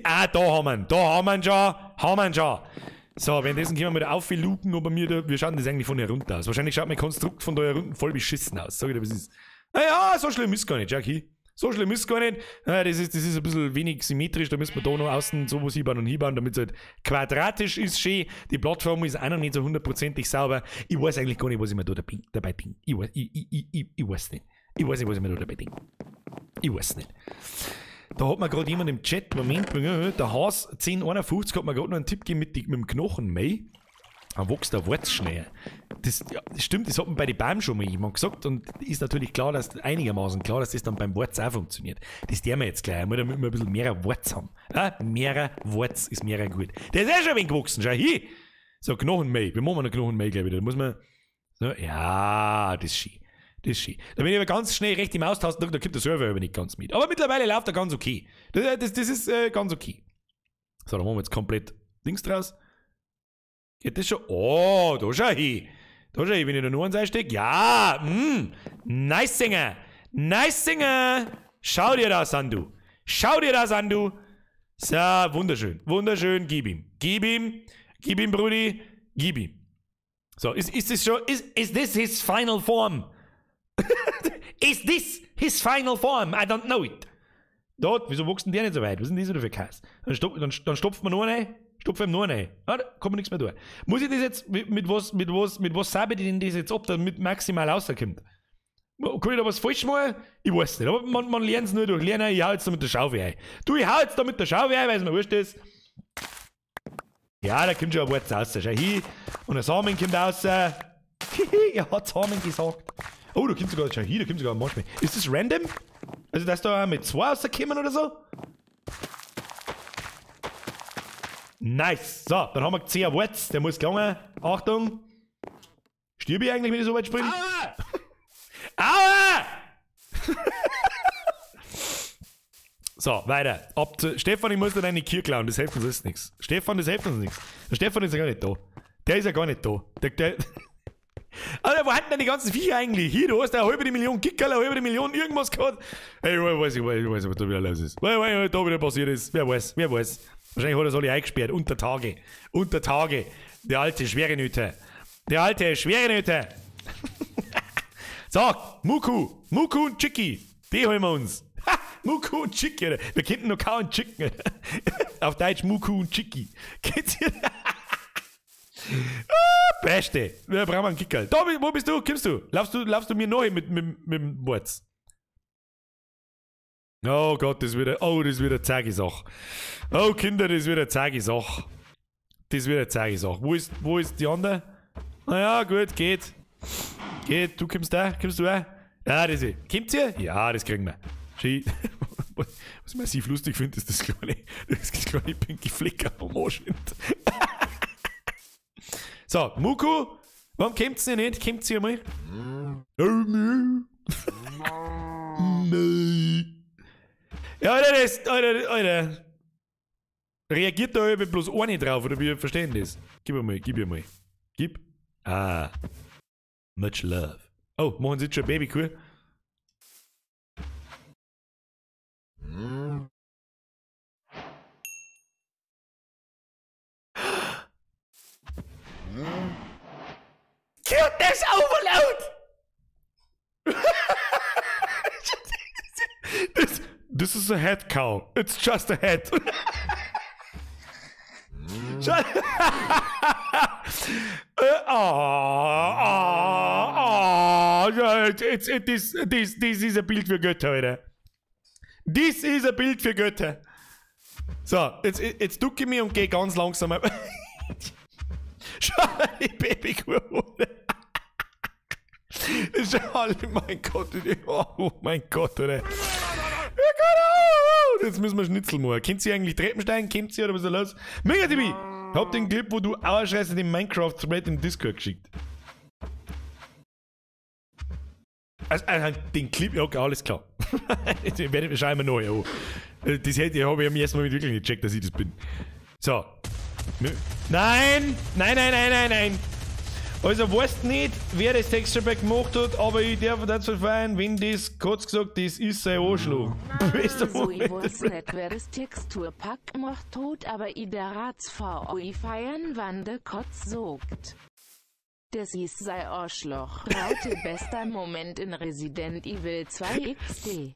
Ah, da haben wir ihn. Da haben wir ihn schon. Haben wir ihn schon. So, währenddessen können wir mal aufluken, ob wir da. Wir schauen das eigentlich von hier runter aus. Wahrscheinlich schaut mein Konstrukt von da herunten voll beschissen aus. Sag ich dir, was ist. Naja, so schlimm ist gar nicht, Jackie. So schlimm ist gar nicht. Naja, das ist ein bisschen wenig symmetrisch. Da müssen wir da noch außen sowas hinbauen und hinbauen, damit es halt quadratisch ist. Schön. Die Plattform ist auch noch nicht so hundertprozentig sauber. Ich weiß eigentlich gar nicht, was ich mir da dabei denke. Ich weiß nicht. Ich weiß nicht, was ich mir da dabei denke. Ich weiß nicht. Da hat mir gerade jemand im Chat, Moment, der Haas 1051 hat mir gerade noch einen Tipp gegeben mit dem Knochenmehl. Dann wächst der Wurz schneller. Das, ja, das stimmt, das hat man bei den Bäumen schon mal jemand gesagt und ist natürlich klar, dass einigermaßen klar, dass das dann beim Wurz auch funktioniert. Das tun wir jetzt gleich einmal, damit wir ein bisschen mehr Wurz haben. Ja, mehr Wurz ist mehr gut. Der ist eh schon ein wenig gewachsen, schau hier. So, Knochenmehl. Wir machen noch Knochenmehl gleich wieder. Da muss man. So, ja, das ist schön. Das ist schön. Da bin ich aber ganz schnell recht im Austasten, da kommt der Server aber nicht ganz mit. Aber mittlerweile läuft er ganz okay. Das ist ganz okay. So, da machen wir jetzt komplett Dings draus. Geht das schon? Oh, da schau hin. Da schau hin, wenn ich da nur eins einstecke. Ja, Nice Singer. Nice Singer. Schau dir das an, du. Schau dir das an, du. So, wunderschön. Wunderschön, gib ihm. Gib ihm. Gib ihm, Brudi. Gib ihm. So, ist das schon, is this his final form? Is this his final form? I don't know it. Dort, wieso wuchsen der nicht so weit? Was sind die so für Käse? Dann stopft man nur rein. Stopft ihm nur rein. Ah, da kommt nichts mehr durch. Muss ich das jetzt, mit was sabe ich denn das jetzt ab, damit maximal rauskommt? Kann ich da was falsch machen? Ich weiß nicht. Aber man lernt es nur durch Lernen. Ich hau jetzt da mit der Schaufel ein. Du, ich hau jetzt da mit der Schaufel ein, weil es mir wurscht ist. Ja, da kommt schon ein Wort raus. Schau hin. Und ein Samen kommt raus. Er hat Samen gesagt. Oh, da kommt sogar, schau hier, da kommt sogar ein Marshmallow. Ist das random? Also, dass da mit 2 rauskommen oder so? Nice. So, dann haben wir 10 Worts. Der muss gelangen. Achtung. Stirb ich eigentlich, wenn ich so weit springe? Aua! Aua! So, weiter. Ab zu Stefan, ich muss dir deine Kirche klauen. Das hilft uns jetzt nichts. Stefan, das hilft uns nichts. Der Stefan ist ja gar nicht da. Der ist ja gar nicht da. Der Alter, wo hatten denn die ganzen Viecher eigentlich? Hier, du hast eine halbe Million Kickerl, eine halbe Million irgendwas gehabt. Ey, ich weiß nicht, was da wieder los ist. Was da wieder passiert ist. Wer weiß, wer weiß. Wahrscheinlich hat er es alle eingesperrt. Unter Tage. Unter Tage. Der alte Schwerenöte. Der alte Schwerenöte. So, Muku. Muku und Chicky. Die holen wir uns. Ha, Muku und Chicky. Alter. Wir könnten noch Cow und Chicken. Auf Deutsch Muku und Chicky. Geht's hier? Ah, Beste. Wir brauchen einen Kickerl. Da, wo bist du? Kommst du? Laufst du mir neu mit dem Wurz? Oh Gott, das wird, oh, das wird eine zeige Sache. Oh Kinder, das wird eine zeige Sache. Das wird eine zeige Sache. Wo ist die andere? Naja, gut, geht. Geht, du kommst da, kommst du auch? Ja, das ist. Kommt ihr? Ja, das kriegen wir. Schön. Was ich massiv lustig finde, ist das kleine pinke Flicker am Arsch. So, Muku, warum kommt's denn nicht? Kommt's ihr mal? Ja, Alter, das, Alter. Reagiert da bloß eine drauf, oder wir verstehen das? Gib ihr mal, gib ihr mal. Gib. Ah. Much love. Oh, machen sie jetzt schon Babykuh? Ja, das overlaut! This is a head cow. It's just a head. Das ist ein Bild für Götter, Alter. Das ist ein Bild für Götter. So, jetzt ducke ich mich und gehe ganz langsam. Schau mal, die Babykuh. Schau, mein Gott, oh mein Gott, Alter. Jetzt müssen wir Schnitzel machen. Kennt ihr eigentlich Treppensteigen? Kennt ihr oder was ist da los? Mega TV! Hab den Clip, wo du Auerscheiße den Minecraft-Thread im Discord geschickt. Also den Clip, ja, okay, alles klar. Jetzt schau ich mir neu an. Das habe ich am ersten Mal wirklich nicht gecheckt, dass ich das bin. So. Nein! Nein, nein, nein, nein, nein! Also, weißt nicht, wer das Texture Pack gemacht hat, aber ich darf dazu feiern, wenn das, kurz gesagt, das ist sein Anschlag. Bester So, ich Moment. weiß nicht, wer das Texturpack macht tot, aber i der Rats VOI feiern, wann de Kotz sogt. Das ist sei Arschloch. Raute bester Moment in Resident Evil 2 XD.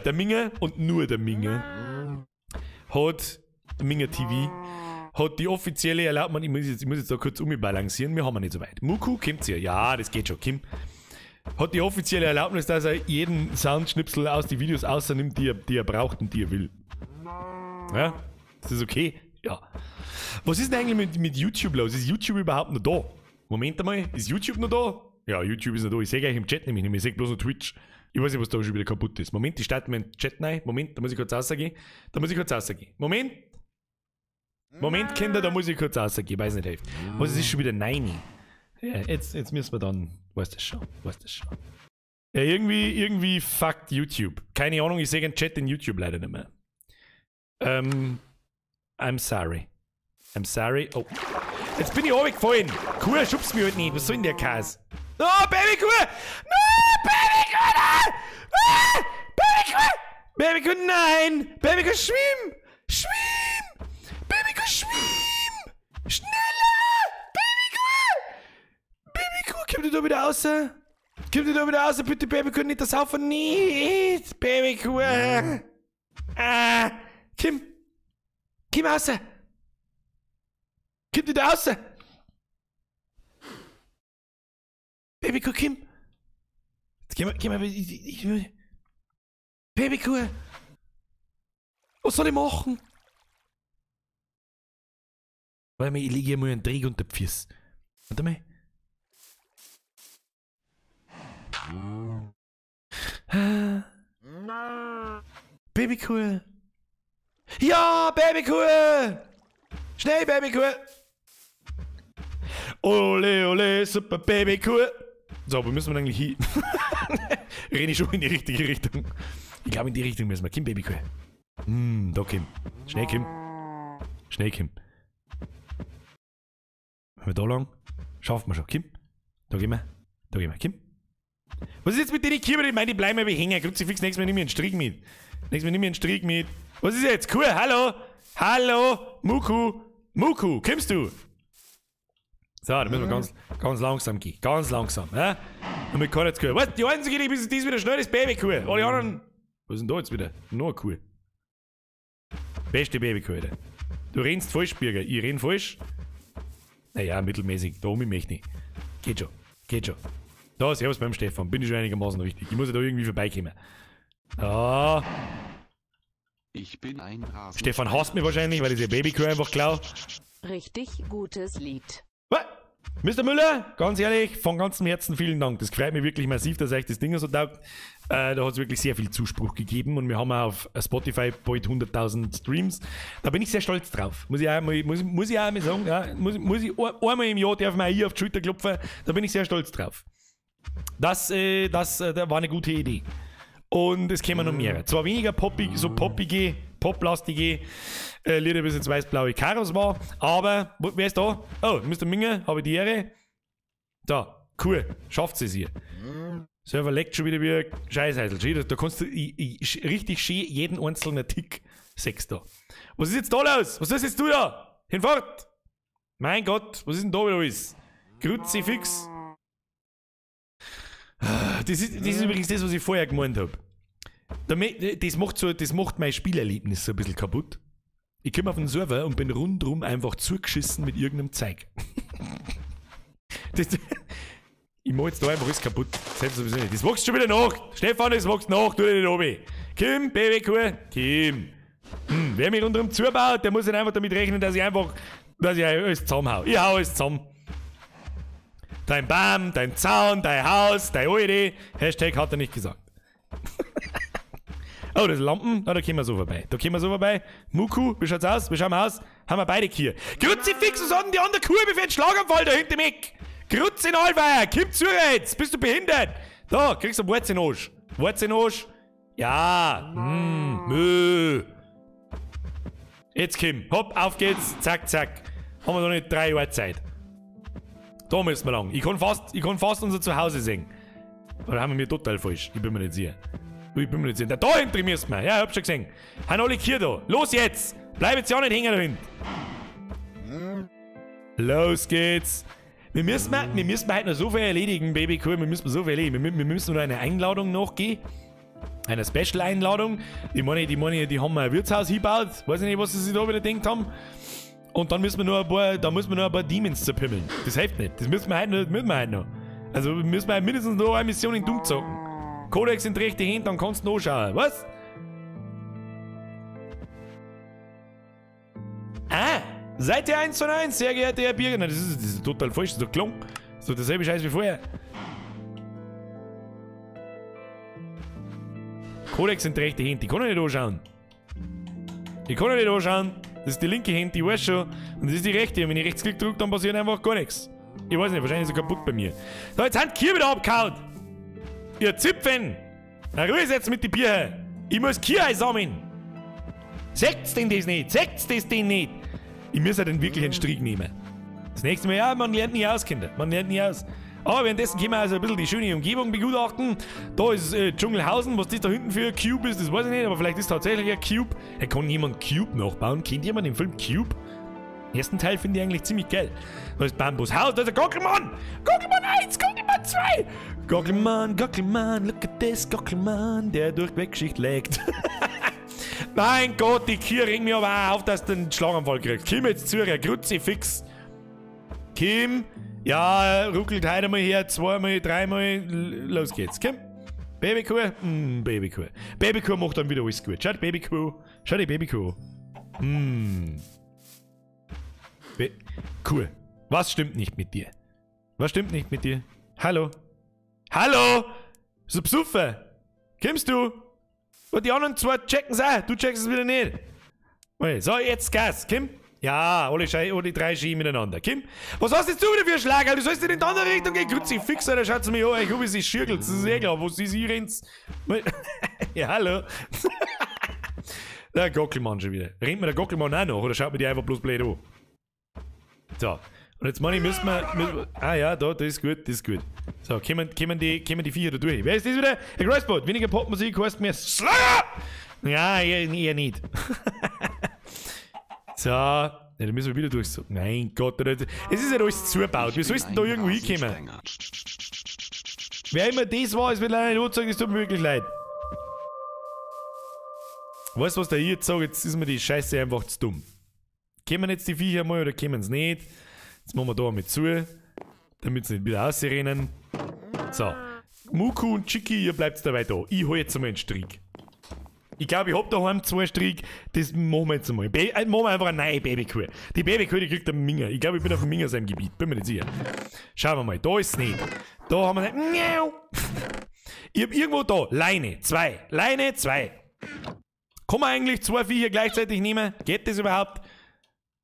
Der Minge und nur der Minge hat Minge TV hat die offizielle Erlaubnis, ich muss jetzt da kurz umbalancieren, wir haben ja nicht so weit. Muku, kommt sie? Ja, das geht schon, Kim. Hat die offizielle Erlaubnis, dass er jeden Soundschnipsel aus den Videos außernimmt, die er braucht und die er will. Ja, ist das okay? Ja. Was ist denn eigentlich mit YouTube los? Ist YouTube überhaupt noch da? Moment einmal, ist YouTube noch da? Ja, YouTube ist noch da. Ich sehe gleich im Chat nämlich nicht mehr, ich sehe bloß noch Twitch. Ich weiß nicht, was da schon wieder kaputt ist. Moment, ich starte meinen Chat rein. Moment, da muss ich kurz rausgehen. Da muss ich kurz rausgehen. Moment! Moment, Kinder, da muss ich kurz rausgehen. Weiß nicht, hilft. Was, es ist schon wieder 9. Ja, jetzt müssen wir dann. Weißt das schon, weißt das schon. Ja, irgendwie fuckt YouTube. Keine Ahnung, ich sehe den Chat in YouTube leider nicht mehr. I'm sorry. I'm sorry. Oh. Jetzt bin ich runtergefallen. Kuh, schubst mich halt nicht. Was soll denn der Käse? No, Babykuh! No, Babykuh! Nein! Ah, Babykuh! Babykuh, nein! Babykuh, schwimm! Schwimm! Babykuh, schwimm! Schneller! Babykuh! Babykuh, komm du da wieder raus? Komm du da wieder raus, bitte, Babykuh, nicht das Haufen, nicht! Babykuh! Ah! Komm! Komm raus! Komm du da raus! Babykuh, komm! Jetzt geh mal, ich, Babykuh! Was soll ich machen? Warte mal, ich lege hier mal einen Dreck unter die Füße. Warte mal. Babykuh! Ja, Babykuh! Schnell, Babykuh! Ole, ole, super Babykuh! So, wo müssen wir denn eigentlich hin? Renne ich schon in die richtige Richtung. Ich glaube, in die Richtung müssen wir. Kim, Babykuh. Da, Kim. Schnell, Kim. Schnell, Kim. Wenn wir da lang, schaffen wir schon. Kim, da gehen wir. Da gehen wir. Kim. Was ist jetzt mit den Kühe? Ich meine, die bleiben ja hängen. Kruzifix, nächstes Mal nimm ich einen Strick mit. Nächstes Mal nimm ich einen Strick mit. Was ist jetzt? Kuh, hallo! Hallo! Muku! Muku, kommst du? So, da müssen wir ganz, ganz langsam gehen. Ganz langsam. Ja? Und mit keiner Kuh. Was? Die einzige, die ist wieder schnell, ist Babykuh. Alle anderen. Was ist denn da jetzt wieder? Noch eine Kuh. Beste Babykuh, Alter. Du rennst falsch, Birger. Ich renn falsch. Naja, mittelmäßig. Da oben möchte ich nicht. Geht schon. Geht schon. Da, servus beim Stefan. Bin ich schon einigermaßen richtig. Ich muss ja da irgendwie vorbeikommen. Da. Ich bin ein Rasen. Stefan hasst mich wahrscheinlich, weil ich die Babykuh einfach klau. Richtig gutes Lied. Was? Mr. Müller, ganz ehrlich, von ganzem Herzen vielen Dank. Das freut mich wirklich massiv, dass euch das Ding so taugt. Da hat es wirklich sehr viel Zuspruch gegeben und wir haben auch auf Spotify bald 100.000 Streams. Da bin ich sehr stolz drauf. Muss ich auch mal, muss ich auch mal sagen. Ja, muss ich einmal im Jahr darf man hier auf die Schulter klopfen. Da bin ich sehr stolz drauf. Das war eine gute Idee. Und es kämen noch mehrere. Zwar weniger poppig, so poppige, poplastige Lieder bis ins weiß-blaue Karos war, aber wer ist da? Oh, Mr. Minger, habe ich die Ehre. Da, cool, schafft es hier. Server leckt schon wieder wie ein Scheißheisel. Da kannst du richtig schön jeden einzelnen Tick sechs da. Was ist jetzt da los? Was ist jetzt du da? Hinfort! Mein Gott, was ist denn da wieder alles? Kruzifix. Das ist übrigens das, was ich vorher gemeint habe. Das macht mein Spielerlebnis so ein bisschen kaputt. Ich komme auf den Server und bin rundrum einfach zugeschissen mit irgendeinem Zeug. Ich mach jetzt da einfach alles kaputt. Selbst sowieso nicht. Das wächst schon wieder nach. Stefan, das wächst nach. Tu dich nicht runter. Kim, Babykuh, Kim. Wer mich rundrum zubaut, der muss nicht einfach damit rechnen, dass ich einfach, dass ich alles zusammenhau. Ich hau alles zusammen. Dein Baum, dein Zaun, dein Haus, dein Alte. Hashtag hat er nicht gesagt. Oh, das sind Lampen. Na, da kommen wir so vorbei. Da kommen wir so vorbei. Muku, wie schaut's aus? Wie schauen wir aus? Haben wir beide Kühe. Kruzifix, was hat denn die andere Kuh für einen Schlaganfall da hinter mich? Grütze in Allweier, komm zu jetzt! Bist du behindert? Da, kriegst du Warze in den Arsch. Warze in den Arsch. Ja, Mö. Jetzt komm, hopp, auf geht's, zack, zack. Haben wir noch nicht 3 Jahre Zeit. Da müssen wir lang. Ich kann fast unser Zuhause sehen. Oder haben wir mir total falsch? Ich bin mir nicht sicher. Ich bin mir nicht sicher. Da hinten müssen wir. Ja, ich hab schon gesehen. Haben alle Kühe da. Los jetzt! Bleib jetzt ja nicht hängen da hinten. Los geht's. Wir müssen heute noch so viel erledigen, Babykuh. Wir müssen so viel erledigen. Wir müssen noch eine Einladung nachgehen. Eine Special-Einladung. Die meine, die haben wir ein Wirtshaus hingebaut. Weiß ich nicht, was sie sich da wieder gedacht haben. Und dann müssen wir nur ein paar, da müssen wir nur ein paar Demons zerpimmeln. Das hilft nicht. Das müssen wir heute noch. Das müssen wir heute noch. Also müssen wir mindestens noch eine Mission in Doom zocken. Codex in die rechte Hand, dann kannst du nachschauen. Was? Ah! Seite 1 von 1, sehr geehrter Herr Birger. Nein, das ist total falsch, das ist doch gelungen. Das ist doch derselbe Scheiß wie vorher. Codex in die rechte Hand, die kann ich nicht anschauen. Die kann ich nicht anschauen. Das ist die linke Hand, die weiß schon. Und das ist die rechte. Und wenn ich Rechtsklick drücke, dann passiert einfach gar nichts. Ich weiß nicht, wahrscheinlich ist er kaputt bei mir. So, jetzt sind die Kühe wieder abgehauen. Ihr Zipfen! Na, Ruhe jetzt mit den Bier. Ich muss Kühe einsammeln. Seht's denn das nicht? Seht's das denn nicht? Ich muss ja den wirklich einen Strick nehmen. Das nächste Mal, ja, man lernt nie aus, Kinder. Man lernt nie aus. Aber währenddessen können wir also ein bisschen die schöne Umgebung begutachten. Da ist Dschungelhausen. Was das da hinten für ein Cube ist, das weiß ich nicht. Aber vielleicht ist tatsächlich ein Cube. Er kann jemand Cube nachbauen. Kennt jemand den Film Cube? Den ersten Teil finde ich eigentlich ziemlich geil. Da ist Bambus Haus, da ist der Gockelmann! Gockelmann 1, Gockelmann 2! Gockelmann, Gockelmann, look at this, Gockelmann, der durch die Geschichte legt. Mein Gott, die Kühe regen mir aber auch auf, dass du einen Schlaganfall kriegst. Kim jetzt zu, Kruzifix. Kim, ja, ruckelt heute mal her, zweimal, dreimal, los geht's. Kim, Babykuh, Babykuh. Babykuh macht dann wieder alles gut. Schaut, Babykuh, schaut die Babykuh. Kuh, was stimmt nicht mit dir? Was stimmt nicht mit dir? Hallo? Hallo? So Psuffe! Kommst du? Und die anderen zwei checken's auch. Du checkst es wieder nicht. So, jetzt Gas. Kim? Ja, alle drei Ski miteinander. Kim? Was hast jetzt du wieder für einen Schlag? Du sollst nicht in die andere Richtung gehen. Kruzifix, Alter, schaut's mir an. Ich hoffe, sie schirgelt. Das ist eh klar. Wo sie rennt. Ja, hallo. Der Gockelmann schon wieder. Rennt mir der Gockelmann auch noch oder schaut mir die einfach bloß blöd an? So. Und jetzt meine ich, müssen wir... Ah ja, da, das ist gut, das ist gut. So, kommen die Viecher da durch. Wer ist das wieder? Herr Kreuzbot, weniger Popmusik heißt mehr Schlager! Ja, eher nicht. So, ja, da müssen wir wieder durch. Mein Gott, es ist ja alles zugebaut. Wie sollst du denn da irgendwo hinkommen? Wer immer das war, es wird leider nicht angezeigt, es tut mir wirklich leid. Weißt du, was der hier jetzt sagt? Jetzt ist mir die Scheiße einfach zu dumm. Kommen jetzt die Viecher mal oder kommen sie nicht? Jetzt machen wir da einmal zu, damit sie nicht wieder rausrennen. So, Muku und Chicky, ihr bleibt dabei da. Ich hol jetzt einmal einen Strick. Ich glaube, ich hab daheim 2 Strick. Das machen wir jetzt einmal. Machen wir einfach eine neue Babykuh. Die Babykuh, die kriegt der Minger. Ich glaube, ich bin auf dem Minger seinem Gebiet. Bin mir nicht sicher. Schauen wir mal. Da ist es nicht. Da haben wir nicht. Ich hab irgendwo da Leine 2. Leine 2. Kann man eigentlich 2 Viecher gleichzeitig nehmen? Geht das überhaupt?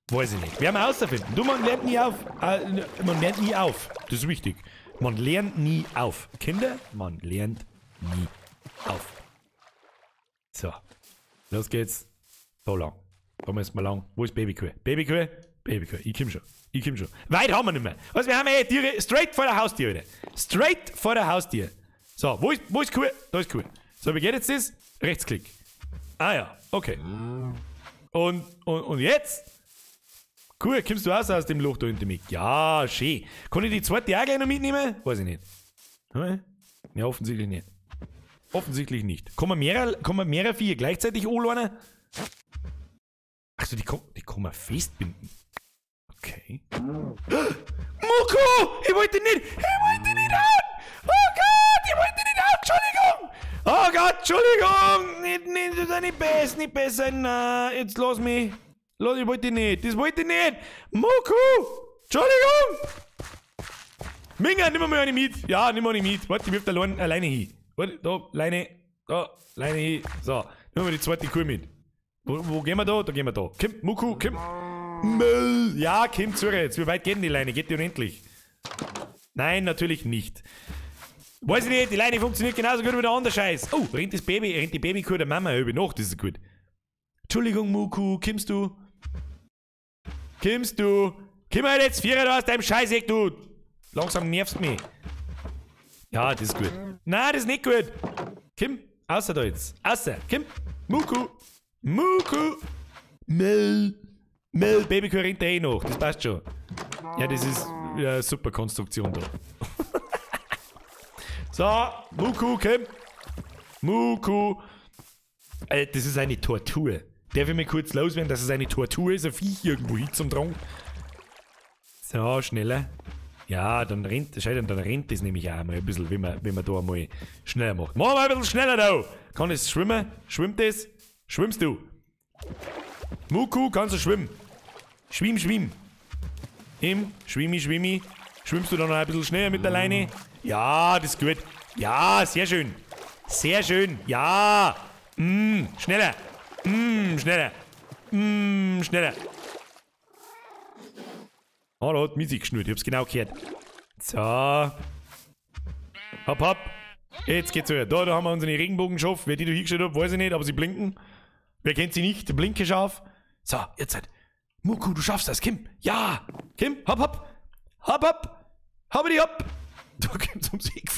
Weiß ich nicht. Werden wir herausfinden. Du, man lernt nie auf. Man lernt nie auf. Das ist wichtig. Man lernt nie auf. Kinder, man lernt nie auf. So. Los geht's. Da lang. Da müssen wir lang. Wo ist Babykuh? Babykuh? Babykuh. Ich komm schon. Ich komm schon. Weit haben wir nicht mehr. Also wir haben eh Tiere straight vor der Haustür wieder. Straight vor der Haustür. So, wo ist Kuh? Da ist Kuh. So, wie geht jetzt das? Rechtsklick. Ah ja, okay. Und jetzt? Cool, kommst du auch aus dem Loch da hinter mir? Ja, schön. Kann ich die zweite auch gleich noch mitnehmen? Weiß ich nicht. Ja, offensichtlich nicht. Offensichtlich nicht. Kann man mehrere Viecher gleichzeitig anlernen? Achso, die kann man festbinden. Okay. Muku! Ich wollte nicht! Ich wollte nicht an! Oh Gott! Ich wollte nicht an! Entschuldigung! Oh Gott, Entschuldigung! Nicht, das ist nicht besser, nicht besser. Nein, jetzt lass mich. Lass, ich wollte nicht. Das wollte ich nicht! Muku! Entschuldigung! Minga, nimm mal eine mit. Ja, nimm mal eine mit. Warte, ich wirf da alleine hin. Warte, da, Leine. Da, Leine hin. So, nehmen wir die zweite Kuh mit. Wo gehen wir da? Da gehen wir da. Komm, Muku, komm. Ja, komm zu jetzt. Wie weit geht denn die Leine? Geht die unendlich? Nein, natürlich nicht. Weiß ich nicht, die Leine funktioniert genauso gut wie der andere Scheiß. Oh, rennt das Baby, rennt die Babykuh der Mama über noch, das ist gut. Entschuldigung, Muku, kommst du? Kommst du? Komm halt jetzt, Vierer da aus deinem Scheißeck, du! Langsam nervst mich. Ja, das ist gut. Nein, das ist nicht gut. Komm, außer da jetzt. Außer, komm. Muku. Muku. Mel. Mel, Babykuh rennt da eh noch. Das passt schon. Ja, das ist ja, super Konstruktion da. So, Muku, komm. Muku. Das ist eine Tortur. Darf ich mir kurz loswerden, dass es eine Tortur ist, ein Viech irgendwo hin zum Tragen? So, schneller. Ja, dann rennt, schau, dann rennt das nämlich auch mal ein bisschen, wenn man da einmal schneller macht. Mach mal ein bisschen schneller da! Kann es schwimmen? Schwimmt es? Schwimmst du? Muku, kannst du schwimmen? Schwimm, schwimm. Im, schwimmi, schwimmi. Schwimmst du dann noch ein bisschen schneller mit der Leine? Ja, das ist gut. Ja, sehr schön. Sehr schön. Ja. Schneller. Schneller. Schneller. Oh, da hat Musik geschnurrt. Ich hab's genau gehört. So. Hopp, hopp. Jetzt geht's wieder. Da haben wir unsere Regenbogenschaf. Wer die da hingestellt hat, weiß ich nicht, aber sie blinken. Wer kennt sie nicht? Blinkeschaf. So, jetzt halt. Muku, du schaffst das. Kim. Ja. Kim, hopp, hopp. Hopp, hopp. Hoppidi, hopp. Da kommt's ums Eck.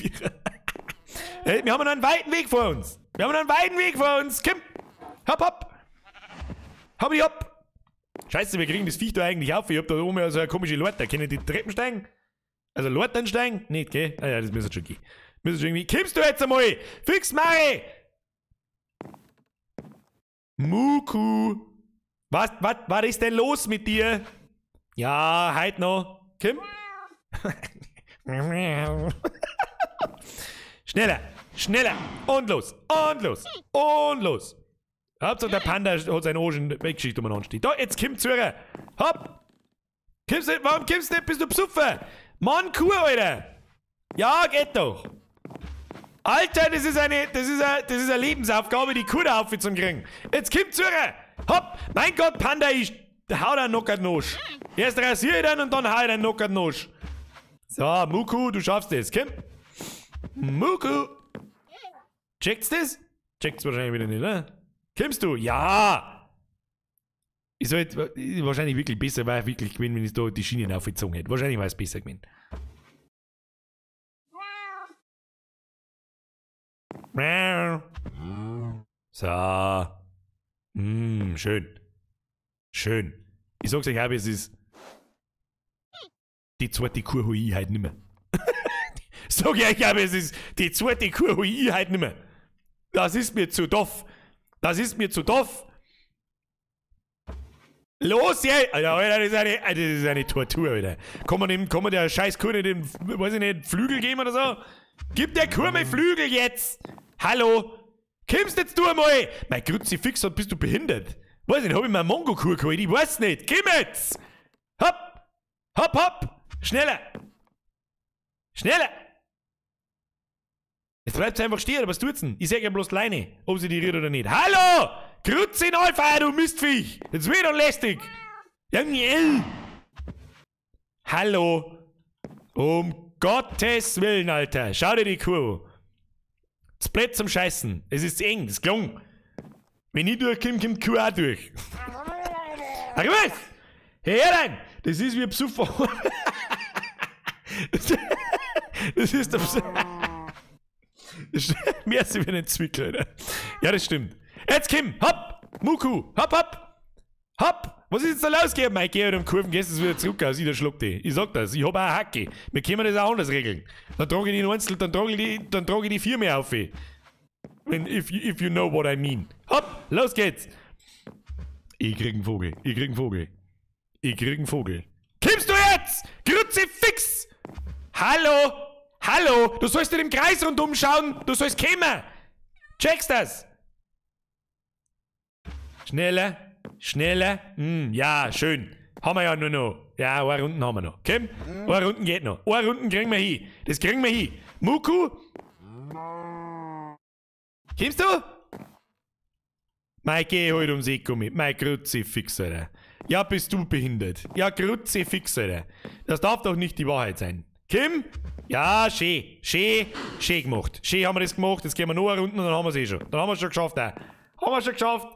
Hey, wir haben noch einen weiten Weg vor uns. Wir haben noch einen weiten Weg vor uns. Kim. Hopp, hopp. Hoppidi, hopp. Scheiße, wir kriegen das Viech da eigentlich auf. Ich hab da oben ja so eine komische Leiter. Können die Treppen steigen? Also Leitern steigen? Nicht, gell? Ah ja, das müsste schon gehen. Müsste schon irgendwie. Kommst du jetzt einmal? Fix mal! Muku! Was ist denn los mit dir? Ja, heute noch. Komm. Schneller, schneller. Und los, und los, und los. Hauptsache der Panda hat seinen Ohren weggeschickt umeinander steht. Da, jetzt komm zu ihr. Hopp! Kommst nicht, warum kommst du nicht? Bist du besoffen? Mann, Kuh, Alter! Ja, geht doch! Alter, das ist eine Lebensaufgabe, die Kuh da auf zum kriegen. Jetzt komm zu ihr! Hopp! Mein Gott, Panda, ich hau da knockert Nosch. Erst rasier ich dann und dann hau ich den knockert Nosch. So, Muku, du schaffst das. Komm! Muku! Checkt's das? Checkt's wahrscheinlich wieder nicht, ne? Kommst du? Ja! Ich sollte wahrscheinlich wirklich besser, war ich wirklich gewesen, wenn ich da die Schienen aufgezogen hätte. Wahrscheinlich war es besser gewesen. So. Schön. Schön. Ich sag's euch auch, es ist die zweite Kuh hol ich halt nimmer. Sag ich euch auch, es ist die zweite Kuh hol ich halt nimmer. Das ist mir zu doof. Das ist mir zu doof. Los, ja! Alter, Alter, das ist eine Tortur, Alter. Kann man der scheiß Kuh nicht den, weiß ich nicht, Flügel geben oder so? Gib der Kuh mal Flügel jetzt! Hallo! Kommst jetzt du einmal! Mein Kruzifix, bist du behindert? Weiß nicht, hab ich mir eine Mongo-Kuh geholt? Ich weiß nicht! Komm jetzt! Hopp! Hopp, hopp! Schneller! Schneller! Jetzt bleibt sie einfach stehen, was tut's denn? Ich sag ja bloß Leine, ob sie die rührt oder nicht. Hallo! Grütze in Alpha, du Mistviech! Jetzt wird doch lästig! Ja, hallo! Um Gottes Willen, Alter! Schau dir die Kuh an. Das Blatt zum Scheißen. Es ist eng, das klang. Wenn ich durchkomme, kommt die Kuh auch durch. Ach was? Hey, rein! Das ist wie ein Psuffer. Das ist der Psuffer. Mehr als wie ein Zwickel, Alter. Ja, das stimmt. Jetzt Kim, hopp! Muku, hopp, hopp! Hopp! Was ist jetzt da los? Mei, geh halt um Kurven, gehst du wieder zurück aus, ich der schluck dich. Ich sag das, ich hab auch eine Hacke. Wir können das auch anders regeln. Dann trage ich die einzeln, dann trage ich die Firma auf. If you know what I mean. Hopp, los geht's! Ich krieg einen Vogel, ich krieg einen Vogel. Ich krieg einen Vogel. Kommst du jetzt? Kruzifix! Hallo! Hallo! Du sollst dir im Kreis rundum schauen, du sollst kommen! Checkst das? Schneller, schneller. Ja, schön. Haben wir ja nur noch. Ja, eine Runden haben wir noch. Komm, eine Runden geht noch. Eine Runden kriegen wir hin. Das kriegen wir hin. Muku? Kommst du? Mei, geh halt ums Eck mit. Mei Kruzifix, Alter. Ja, bist du behindert. Ja, Kruzifix, Alter. Das darf doch nicht die Wahrheit sein. Kim? Ja, schön. Schön, schön gemacht. Schön haben wir das gemacht. Jetzt gehen wir noch eine Runde und dann haben wir es eh schon. Dann haben wir es schon geschafft, auch. Haben wir schon geschafft.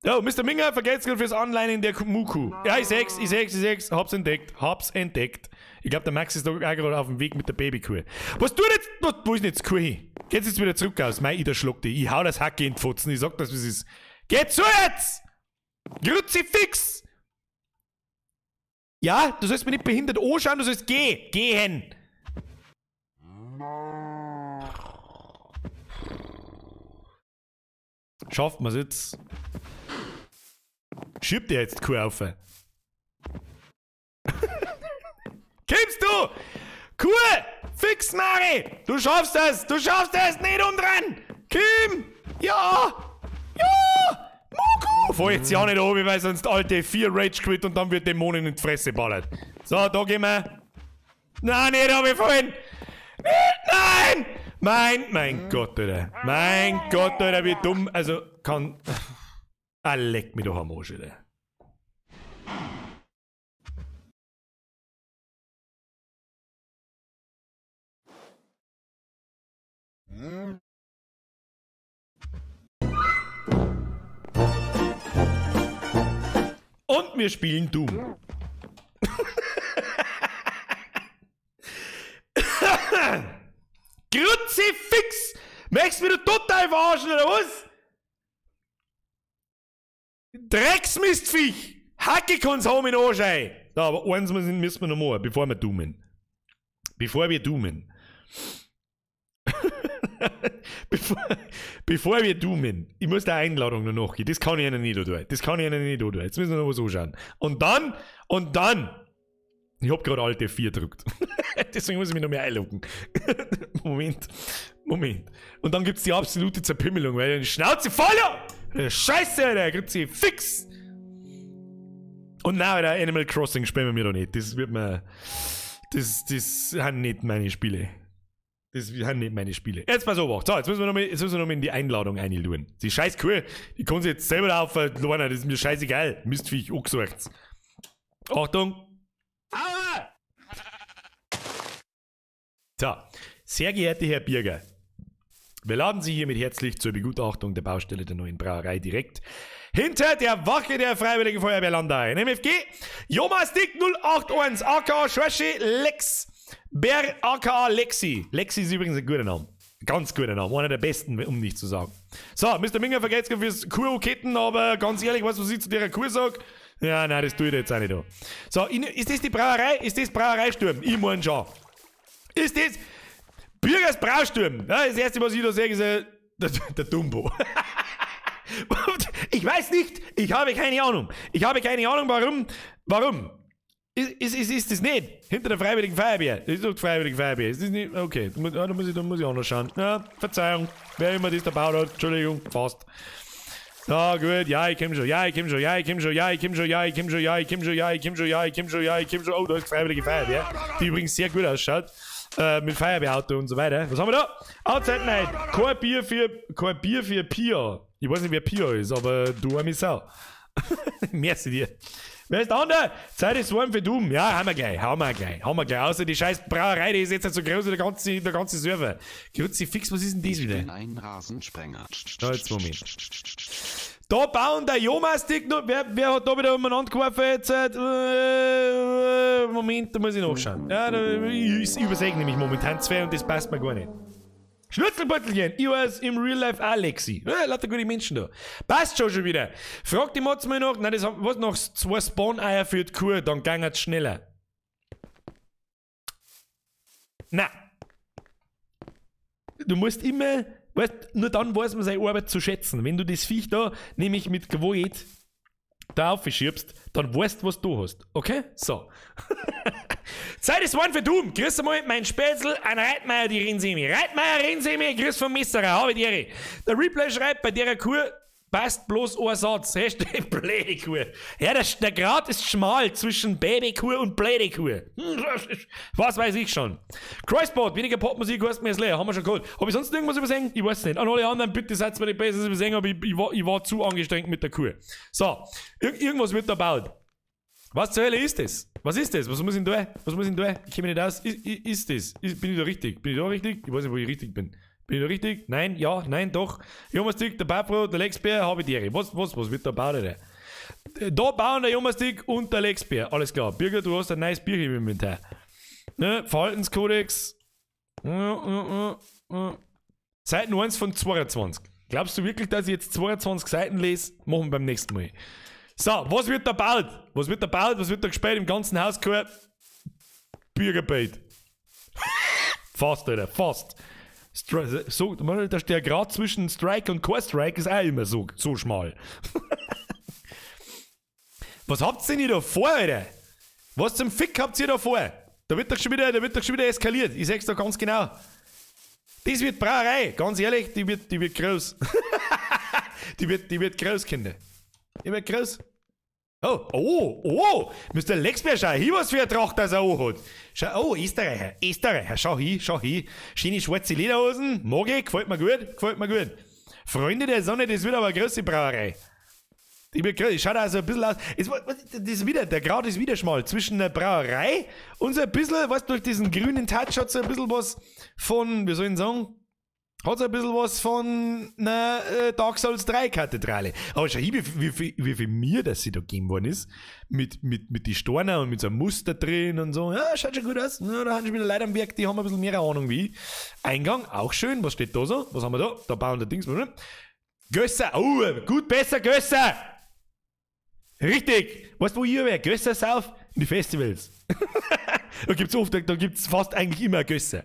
Ja, Mr. Minger, vergesst gerade fürs Anleinen der Muku. Ja, ich seh's, ich seh's, ich seh's. Hab's entdeckt, hab's entdeckt. Ich glaube, der Max ist doch auch gerade auf dem Weg mit der Babykuh. Was tut jetzt? Wo ist denn jetzt die Kuh hin? Geht's jetzt wieder zurück aus? Mei, ich der schluck dich. Ich hau das Hacke in die Fotzen. Ich sag das, wie es ist. Geh zu jetzt! Kruzifix! Ja, du sollst mich nicht behindert anschauen, du sollst gehen. Gehen! Schafft man's jetzt? Schiebt dir jetzt die Kuh auf. Kommst du? Kuh! Fix, Mari! Du schaffst es! Du schaffst es! Nicht umdrehen! Kim! Ja! Ja! Muku! Fahr jetzt ja nicht oben, weil sonst alte 4 Rage quit und dann wird Dämonen in die Fresse ballert. So, da gehen wir. Nein, nicht runterfallen! Nein! Mein Gott, Alter. Mein Gott, Alter, wie dumm. Also, kann. Ah, leck mich doch am Arsch, Alter. Und wir spielen Doom. Kruzifix! Möchtest du mich total verarschen, oder was? Drecksmistviech! Hacke kann's haben in den Arsch ein! So, aber eins müssen wir noch machen, bevor wir doomen. Bevor wir doomen. Bevor wir doomen. Ich muss der Einladung noch nachgehen. Das kann ich ihnen nicht tun. Das kann ich ihnen nicht tun. Jetzt müssen wir noch was anschauen. Und dann. Ich hab gerade Alt F4 gedrückt. Deswegen muss ich mich noch mehr einloggen. Moment. Moment. Und dann gibt's die absolute Zerpimmelung, weil die Schnauze voll! Scheiße, Alter! Kriegt sie fix! Und nein, Alter, Animal Crossing spielen wir doch nicht. Das wird mir. Das sind nicht meine Spiele. Das sind nicht meine Spiele. Jetzt pass auf. So, jetzt müssen wir noch mal in die Einladung einluden. Die scheiß Kuh, die kann sich jetzt selber aufladen, das ist mir scheißegal. Mistviech, angesucht. Achtung! Aua! So, sehr geehrter Herr Birger, wir laden Sie hiermit herzlich zur Begutachtung der Baustelle der neuen Brauerei direkt hinter der Wache der Freiwilligen Feuerwehr Landau ein. MFG, Jomastik 081, aka Schwäsche Lex, Ber aka Lexi. Lexi ist übrigens ein guter Name. Ganz guter Name, einer der besten, um nicht zu sagen. So, Mr. Minger vergeht fürs Kuh-Ketten, aber ganz ehrlich, weißt du, was ich zu der Kuh sag? Ja, nein, das tue ich jetzt auch nicht da. So, ist das die Brauerei? Ist das Brauereisturm? Ich mein schon. Ist das Bürgers Brausturm? Ja, das erste, was ich da sehe, ist der Dumbo. Ich weiß nicht, ich habe keine Ahnung. Ich habe keine Ahnung, warum. Warum? Ist das nicht? Hinter der Freiwilligen Feuerwehr. Das ist doch die Freiwillige Feuerwehr. Ist das nicht? Okay, da muss ich auch noch schauen. Ja, Verzeihung. Wer immer das da baut hat, Entschuldigung, fast. Ja, gut, ja, ich komm schon, ja, ich komm schon, ja, ich komm schon, ja, ich komm schon, ja, ich komm schon, ja, ich komm schon, ja, ich komm schon, ja, ich komm schon, ja, ich komm schon. Oh, da ist die Freiwillige Feuerwehr, die übrigens sehr gut ausschaut. Mit Feuerwehrauto und so weiter. Was haben wir da? Outside Night. Kein Bier für Pia. Ich weiß nicht, wer Pia ist, aber du arme Sau. Merci dir. Wer ist der andere? Zeit ist warm für Doom. Ja, haben wir gleich, haben wir gleich, haben wir gleich. Außer die scheiß Brauerei, die ist jetzt nicht so groß wie der ganze Server. Kruzifix, was ist denn das wieder? Ich bin ein Rasensprenger. Da, jetzt Moment. Da bauen der Jomastik noch. Wer hat da wieder umeinander geworfen jetzt? Moment, da muss ich nachschauen. Ja, da, ich übersehe nämlich momentan zwei und das passt mir gar nicht. Schnürzelbeutelchen, ich weiß im Real Life auch Lexi. Ja, lauter gute Menschen da. Passt schon wieder. Frag die Motz mal noch, nein, das haben, was noch? 2 Spawn-Eier für die Kuh, dann ging's schneller. Na. Du musst immer, weißt, nur dann weiß man seine Arbeit zu schätzen. Wenn du das Viech da nämlich mit Gewalt da aufschiebst, dann weißt du, was du hast. Okay? So. Zeit ist one für Doom. Grüß einmal mein Spätzl an Reitmeier, die Rennsemi. Reitmeier, Rennsemi, grüß vom Messerer. Habe die Ehre. Der Replay schreibt, bei der Kuh passt bloß ein Satz. Hashtag blöde Kuh. Ja, der Grat ist schmal zwischen Babykuh und blöde Kuh. Was weiß ich schon. Crossbot, weniger Popmusik, heißt mir jetzt leer. Haben wir schon geholt. Hab ich sonst irgendwas übersehen? Ich weiß nicht. An alle anderen, bitte seid mir nicht besser übersehen, aber ich war zu angestrengt mit der Kuh. So, irgendwas wird da gebaut. Was zur Hölle ist das? Was ist das? Was muss ich denn da? Was muss ich denn da? Ich kenne mich nicht aus. Ist das? Bin ich da richtig? Bin ich da richtig? Ich weiß nicht, wo ich richtig bin. Bin ich da richtig? Nein, ja, nein, doch. Jomastick, der Babro, der Lexbär, habe ich die Ehre. Was wird da gebaut, Alter? Da bauen der Jomastick und der Lexbär. Alles klar. Birger, du hast ein neues Bier im Inventar. Ne? Verhaltenskodex. Seiten 1 von 22. Glaubst du wirklich, dass ich jetzt 22 Seiten lese? Machen wir beim nächsten Mal. So, was wird da gebaut? Was wird da gebaut? Was wird da gespielt im ganzen Haus gehört? Bürgerbait. Fast, Alter, fast. So, der Grad zwischen Strike und Core-Strike ist auch immer so schmal. Was habt ihr denn hier da vor, Alter? Was zum Fick habt ihr da vor? Da wird doch schon wieder, eskaliert. Ich sag's doch ganz genau. Das wird Brauerei, ganz ehrlich, die wird groß. die wird groß, Kinder. Die wird groß. Oh, oh, oh! Mr. Lexbär, schau hin, was für eine Tracht das er auch hat. Schau, oh, Österreicher, Österreicher, schau hin, schau hin. Schöne schwarze Lederhosen, mag ich, gefällt mir gut, gefällt mir gut. Freunde der Sonne, das wird aber eine große Brauerei. Die wird groß, schaut also ein bisschen aus. Das ist wieder, der Grad ist wieder schmal zwischen der Brauerei und so ein bisschen, was durch diesen grünen Touch hat so ein bisschen was von, wie soll ich sagen, hat so ein bisschen was von einer Dark Souls 3 Kathedrale. Aber schau hin, wie viel mir das sie da gegeben worden ist. Mit die Storner und mit so einem Muster drin und so. Ja, schaut schon gut aus. Ja, da haben schon wieder Leute am Werk, die haben ein bisschen mehr Ahnung wie ich. Eingang, auch schön. Was steht da so? Was haben wir da? Da bauen der Dings. Gösser. Oh, gut, besser, Gösser. Richtig. Weißt du, wo ich wäre? Gösser sauf in die Festivals. Da gibt's oft, da gibt's fast eigentlich immer Gösser.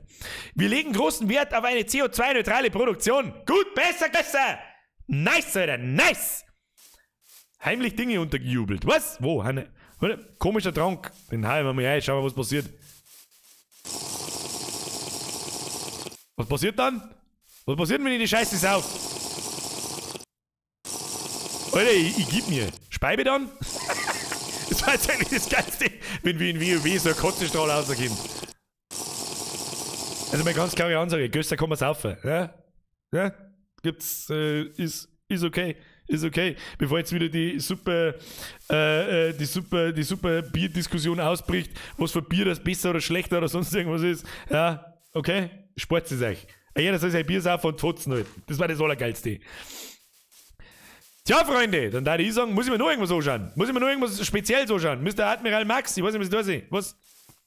Wir legen großen Wert auf eine CO2-neutrale Produktion. Gut, besser, Gösser! Nice, Alter, nice! Heimlich Dinge untergejubelt. Was? Wo? Hanne? Komischer Trank. Den hauen wir mal ein, schauen wir, was passiert. Was passiert dann? Was passiert, wenn ich die Scheiße sauf? Alter, ich geb mir. Speibe dann? Das war jetzt eigentlich das Geilste, wenn wir in WoW so ein Kotzestrahl rauskommt. Also meine ganz klare Ansage, Gösser kann man saufen. Ja? Ja? Gibt's, ist okay. Ist okay. Bevor jetzt wieder die super Bierdiskussion ausbricht, was für Bier das besser oder schlechter oder sonst irgendwas ist. Ja, okay? Spart es euch. Jeder soll sein Bier saufen und fotzen halten. Das war das Allergeilste. Tja, Freunde, dann darf ich sagen, muss ich mir noch irgendwas anschauen? Muss ich mir noch irgendwas speziell anschauen? Mr. Admiral Max, ich weiß nicht, was ich da sehe. Was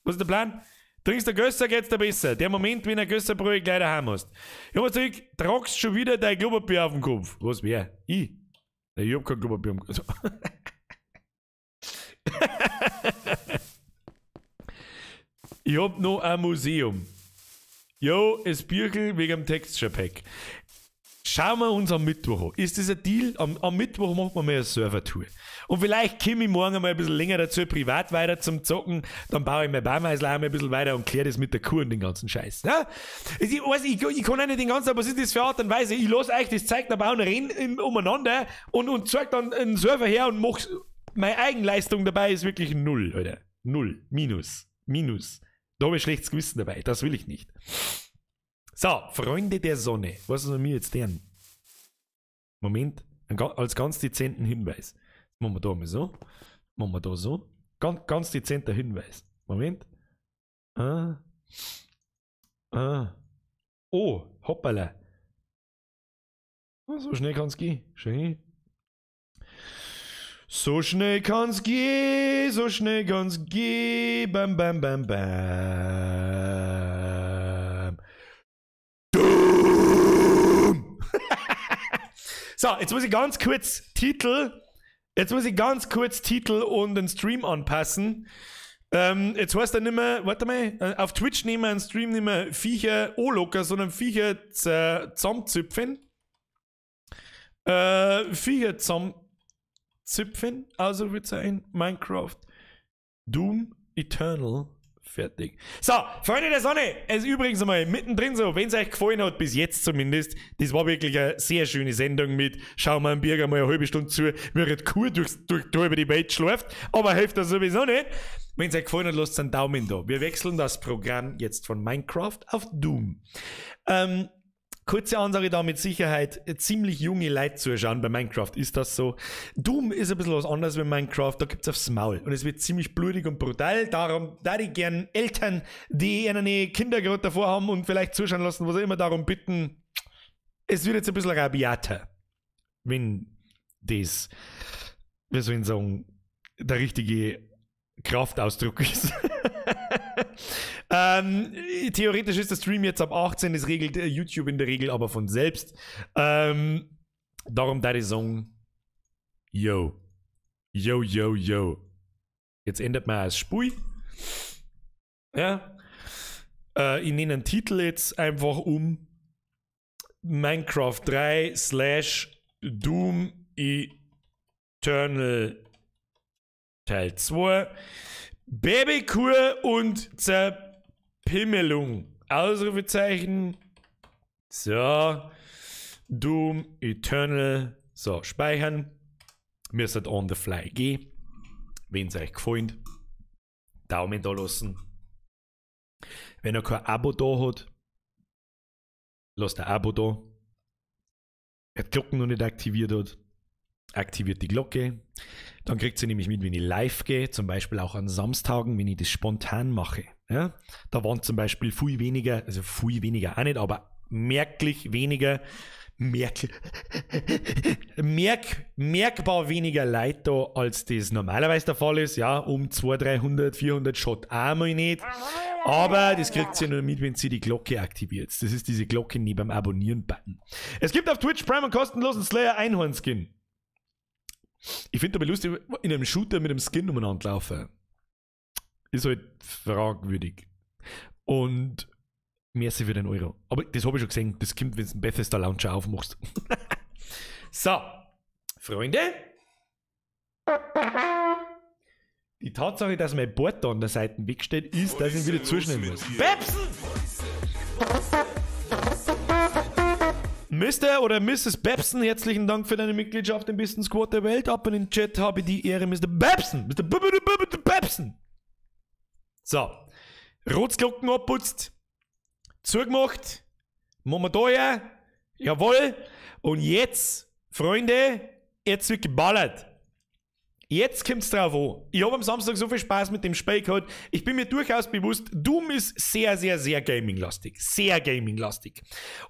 ist der Plan? Trinkst du Gösser, geht's dir besser. Der Moment, wenn du Gösserbrühe gleich daheim hast. Ich hab zurück, tragst schon wieder dein Klopapier auf dem Kopf. Was, wer? Ich? Ich hab kein Klopapier am Kopf. Ich hab noch ein Museum. Jo, es Birkel wegen dem Texture Pack. Schauen wir uns am Mittwoch an. Ist das ein Deal? Am Mittwoch macht man mal eine Server-Tour. Und vielleicht komme ich morgen mal ein bisschen länger dazu, privat weiter zum Zocken. Dann baue ich mein Baumhäusl auch mal ein bisschen weiter und kläre das mit der Kuh und den ganzen Scheiß. Ja? Ich weiß, ich kann auch nicht den ganzen, aber was ist das für Art und Weise? Ich lasse euch das Zeug da bauen, renn umeinander und zeig dann einen Server her und mach. Meine Eigenleistung dabei ist wirklich null, Alter. Null. Minus. Minus. Da habe ich schlechtes Gewissen dabei. Das will ich nicht. So, Freunde der Sonne. Was ist mit mir jetzt deren? Moment, als ganz dezenten Hinweis. Machen wir da mal so. Machen wir da so. Ganz, ganz dezenter Hinweis. Moment. Ah. Ah. Oh, hoppala. So schnell kann's gehen. Schön. So schnell kann's gehen, so schnell kann's gehen. Bam, bam, bam, bam. Du! So, jetzt muss ich ganz kurz Titel, und den Stream anpassen. Jetzt heißt er nicht mehr, warte mal, auf Twitch nehmen wir einen Stream nicht mehr Viecher anlocken, sondern Viecher zusammenzüpfen. Viecher zusammenzüpfen, Ausrufezeichen, Minecraft, Doom Eternal. Fertig. So, Freunde der Sonne, es ist übrigens einmal mittendrin so, wenn es euch gefallen hat, bis jetzt zumindest, das war wirklich eine sehr schöne Sendung mit, schauen wir am Birger mal eine halbe Stunde zu, wie er die Kuh durch über die Welt schläft, aber hilft das sowieso nicht. Wenn es euch gefallen hat, lasst einen Daumen da. Wir wechseln das Programm jetzt von Minecraft auf Doom. Kurze Ansage da, mit Sicherheit ziemlich junge Leute zuschauen bei Minecraft, ist das so. Doom ist ein bisschen was anderes wie Minecraft, da gibt's aufs Maul und es wird ziemlich blutig und brutal, darum da ich gern Eltern, die ihre Kinder gerade davor haben und vielleicht zuschauen lassen, was auch immer, darum bitten, es wird jetzt ein bisschen rabiater, wenn das, wie soll ich sagen, der richtige Kraftausdruck ist. Theoretisch ist der Stream jetzt ab 18, das regelt YouTube in der Regel aber von selbst. Darum da die Song, yo, yo, yo, yo. Jetzt ändert man das Spiel. Ja. Ich nenne einen Titel jetzt einfach um Minecraft 3 / Doom Eternal Teil 2. Babykur und Zerpimmelung. Ausrufezeichen. So. Doom Eternal. So, speichern. Mir ist das on the fly gehen. Wenn es euch gefällt, Daumen da lassen. Wenn ihr kein Abo da hat, lasst ein Abo da. Wer die Glocken noch nicht aktiviert hat, aktiviert die Glocke. Dann kriegt sie nämlich mit, wenn ich live gehe, zum Beispiel auch an Samstagen, wenn ich das spontan mache. Ja? Da waren zum Beispiel viel weniger, also viel weniger auch nicht, aber merklich weniger, merkbar weniger Leute da, als das normalerweise der Fall ist. Ja, um 200, 300, 400 schaut auch mal nicht. Aber das kriegt sie nur mit, wenn sie die Glocke aktiviert. Das ist diese Glocke neben dem Abonnieren-Button. Es gibt auf Twitch Prime einen kostenlosen Slayer Einhorn-Skin. Ich finde aber lustig, in einem Shooter mit einem Skin umeinander laufen. Ist halt fragwürdig. Und merci für den Euro. Aber das habe ich schon gesehen, das kommt, wenn du den Bethesda Launcher aufmachst. So, Freunde. Die Tatsache, dass mein Board da an der Seite wegsteht, ist, dass ich ihn wieder zuschneiden muss. Bebsen! Mr. oder Mrs. Babson, herzlichen Dank für deine Mitgliedschaft im besten Squad der Welt. Ab in den Chat habe ich die Ehre, Mr. Babson. Mr. Babson. So. Rotsglocken abputzt. Zugemacht. Machen wir da her. Jawohl. Und jetzt, Freunde, jetzt wird geballert. Jetzt kommt's drauf an. Ich habe am Samstag so viel Spaß mit dem Spiel gehabt. Ich bin mir durchaus bewusst, Doom ist sehr, sehr, sehr gaming-lastig. Sehr gaming-lastig.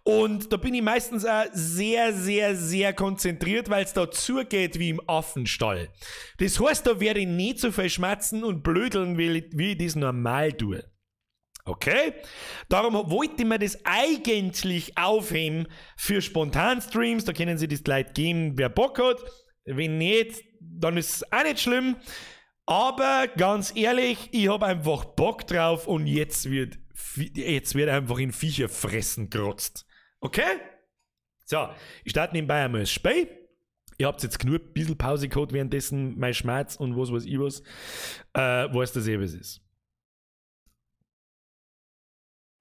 Und da bin ich meistens auch sehr, sehr, sehr konzentriert, weil es da zugeht wie im Affenstall. Das heißt, da werde ich nicht so viel schmerzen und blödeln, wie ich das normal tue. Okay? Darum wollte ich mir das eigentlich aufheben für Spontan-Streams. Da können Sie das Leute geben, wer Bock hat. Wenn nicht, dann ist es auch nicht schlimm. Aber ganz ehrlich, ich habe einfach Bock drauf und jetzt wird einfach in Viecher fressen gerotzt. Okay? So, ich starte nebenbei einmal das Spiel. Ihr habt jetzt genug ein bisschen Pause gehabt währenddessen, mein Schmerz und was weiß ich was. Weiß das eh, was ist.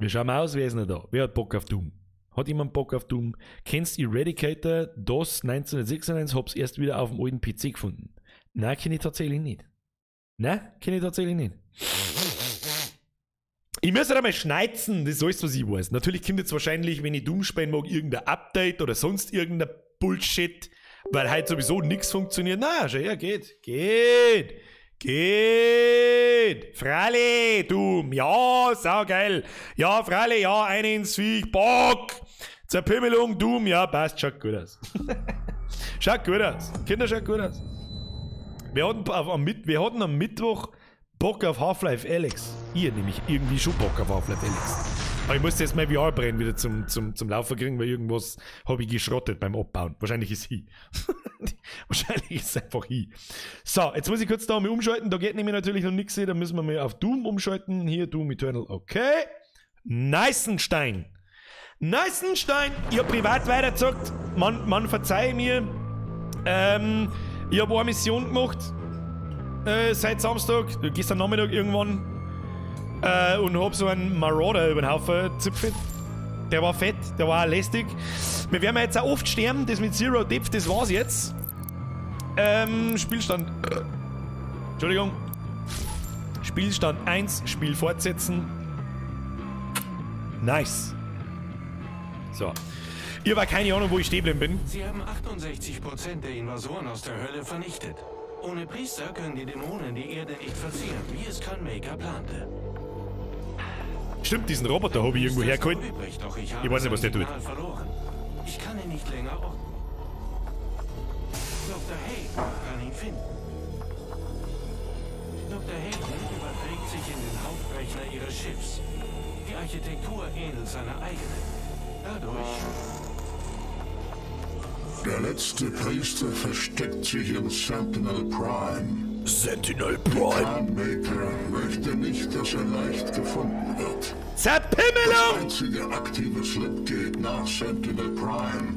Wir schauen mal aus, wer ist noch da? Wer hat Bock auf Doom? Hat jemand Bock auf Doom? Kennst Eradicator DOS 1996? Hab's erst wieder auf dem alten PC gefunden. Nein, kenn ich tatsächlich nicht. Nein, kenn ich tatsächlich nicht. Ich muss halt einmal schneizen, das ist alles, was ich weiß. Natürlich kommt jetzt wahrscheinlich, wenn ich Doom spielen mag, irgendein Update oder sonst irgendein Bullshit, weil halt sowieso nichts funktioniert. Na, schau her, geht. Geht. Geht! Freilich, Doom! Ja, saugeil! Ja, freilich, ja, eine ins Viech, Bock! Zerpimmelung, Doom, ja, passt, schaut gut aus. Schaut gut aus. Kinder, schaut gut aus. Wir hatten am Mittwoch Bock auf Half-Life Alyx. Ihr nämlich irgendwie schon Bock auf Half-Life Alyx. Aber ich musste jetzt mein VR-Brain wieder zum Laufen kriegen, weil irgendwas habe ich geschrottet beim Abbauen. Wahrscheinlich ist hi. Wahrscheinlich ist es einfach hi. So, jetzt muss ich kurz da mal umschalten. Da geht nämlich natürlich noch nichts. Da müssen wir mal auf Doom umschalten. Hier, Doom Eternal. Okay. Nicenstein. Nicenstein. Ich habe privat weitergezockt. Man verzeihe mir. Ich habe eine Mission gemacht. Seit Samstag. Gestern Nachmittag irgendwann. Und hab so einen Marauder über den Haufen gezipfelt. Der war fett, der war auch lästig. Wir werden jetzt auch oft sterben, das mit Zero Depth, das war's jetzt. Spielstand. Entschuldigung. Spielstand 1, Spiel fortsetzen. Nice. So. Ich habe keine Ahnung, wo ich stehen geblieben bin. Sie haben 68% der Invasoren aus der Hölle vernichtet. Ohne Priester können die Dämonen die Erde nicht verzehren, wie es Khan Maker plante. Stimmt, diesen Roboter habe ich irgendwo hergeholt. Ich weiß nicht, was der tut. Ich kann ihn nicht länger orten. Dr. Hayden kann ihn finden. Dr. Hayden überträgt sich in den Hauptrechner ihres Schiffs. Die Architektur ähnelt seiner eigenen. Dadurch... Der letzte Priester versteckt sich in Sentinel Prime. Sentinel Prime. Khan Maker möchte nicht, dass er leicht gefunden wird. Zerpimmelung! Das einzige aktive Slipgate nach Sentinel Prime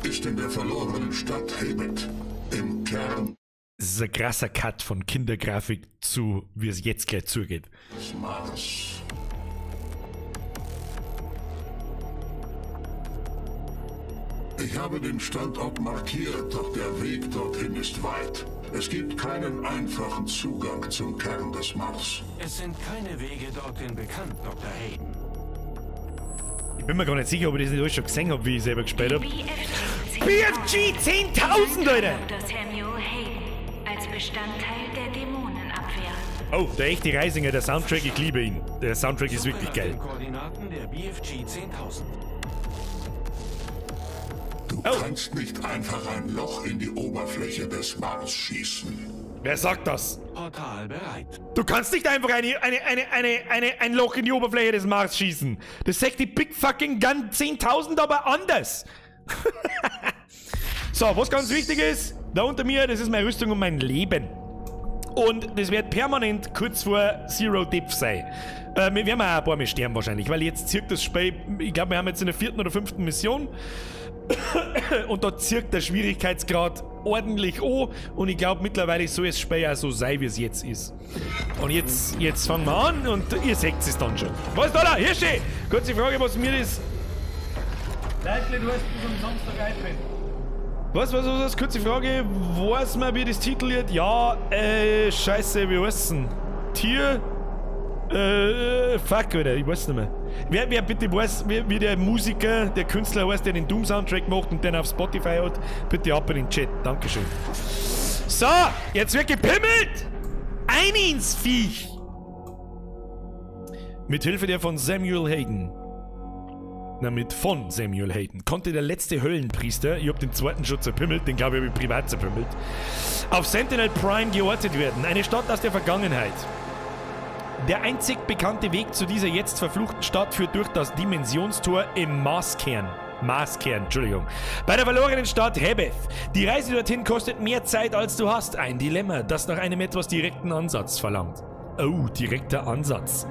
ist in der verlorenen Stadt Hebet, im Kern. Das ist ein krasser Cut von Kindergrafik zu, wie es jetzt gleich zugeht. Mars. Ich habe den Standort markiert, doch der Weg dorthin ist weit. Es gibt keinen einfachen Zugang zum Kern des Mars. Es sind keine Wege dorthin bekannt, Dr. Hayden. Ich bin mir gar nicht sicher, ob ich das nicht alles schon gesehen habe, wie ich selber gespielt habe. BFG 10.000, Leute! Dr. Samuel Hayden als Bestandteil der Dämonenabwehr. Oh, der echte Reisinger, der Soundtrack, ich liebe ihn. Der Soundtrack ist wirklich geil. Koordinaten der BFG 10.000. Du kannst nicht einfach ein Loch in die Oberfläche des Mars schießen. Wer sagt das? Portal bereit. Du kannst nicht einfach ein Loch in die Oberfläche des Mars schießen. Das sagt die Big Fucking Gun 10.000 aber anders. So, was ganz wichtig ist, da unter mir, das ist meine Rüstung und mein Leben. Und das wird permanent kurz vor Zero Depth sein. Wir werden auch ein paar Mal sterben wahrscheinlich, weil jetzt zirkt das Spiel, ich glaube, wir haben jetzt in der 4. oder 5. Mission. Und da zirkt der Schwierigkeitsgrad ordentlich an. Und ich glaube, mittlerweile soll das Spiel auch so sein, wie es jetzt ist. Und jetzt fangen wir an und ihr seht es dann schon. Was da da? Hirschi! Kurze Frage, was mir das... Leute, du hast bis am Samstag iPad. Was? Kurze Frage, weiß man, wie das Titel wird? Ja, scheiße, wie heißt denn? Tier? Fuck, Alter, ich weiß nicht mehr. Wer bitte weiß, wie der Musiker, der Künstler heißt, der den Doom-Soundtrack macht und den auf Spotify hat, bitte ab in den Chat. Dankeschön. So, jetzt wird gepimmelt! Ein ins Viech! Mit Hilfe der von Samuel Hayden. Na, mit von Samuel Hayden konnte der letzte Höllenpriester, ich hab den zweiten schon zerpimmelt, den glaube ich, hab ich privat zerpimmelt, auf Sentinel Prime geortet werden, eine Stadt aus der Vergangenheit. Der einzig bekannte Weg zu dieser jetzt verfluchten Stadt führt durch das Dimensionstor im Marskern. Marskern, Entschuldigung. Bei der verlorenen Stadt Hebeth. Die Reise dorthin kostet mehr Zeit, als du hast. Ein Dilemma, das nach einem etwas direkten Ansatz verlangt. Oh, direkter Ansatz.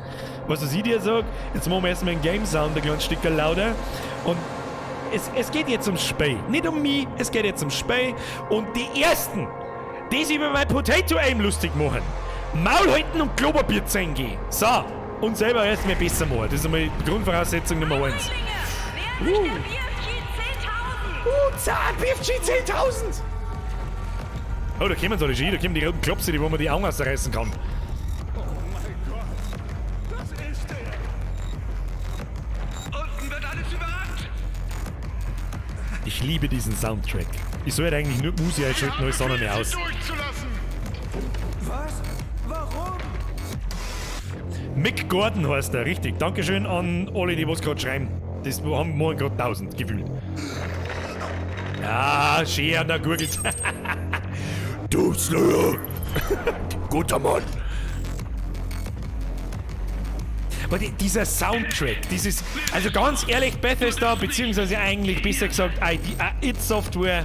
Was ich dir sag, jetzt machen wir erstmal einen Game Sound, ein kleines Stück lauter. Und es geht jetzt ums Spiel. Nicht um mich, es geht jetzt ums Spiel. Und die Ersten, die sich über mein Potato Aim lustig machen, Maul halten und Klopapier ziehen gehen. So, und selber erstmal besser machen. Das ist einmal die Grundvoraussetzung Nummer 1. BFG 10.000! Oh, da kommen sie alle schon, da kommen die roten Klopse, die wo man die Augen ausreißen kann. Oh mein Gott, das ist er! Unten wird alles überrannt! Ich liebe diesen Soundtrack. Ich sollte eigentlich nur Musik einschalten, alles andere mehr aus. Was? Warum? Mick Gordon heißt er, richtig. Dankeschön an alle, die was gerade schreiben. Das haben morgen gerade 1000 gefühlt. Ja, schön an der Gurgel. Du Slayer! Guter Mann! Aber dieser Soundtrack, dieses, also ganz ehrlich, Bethesda, beziehungsweise eigentlich besser gesagt id Software,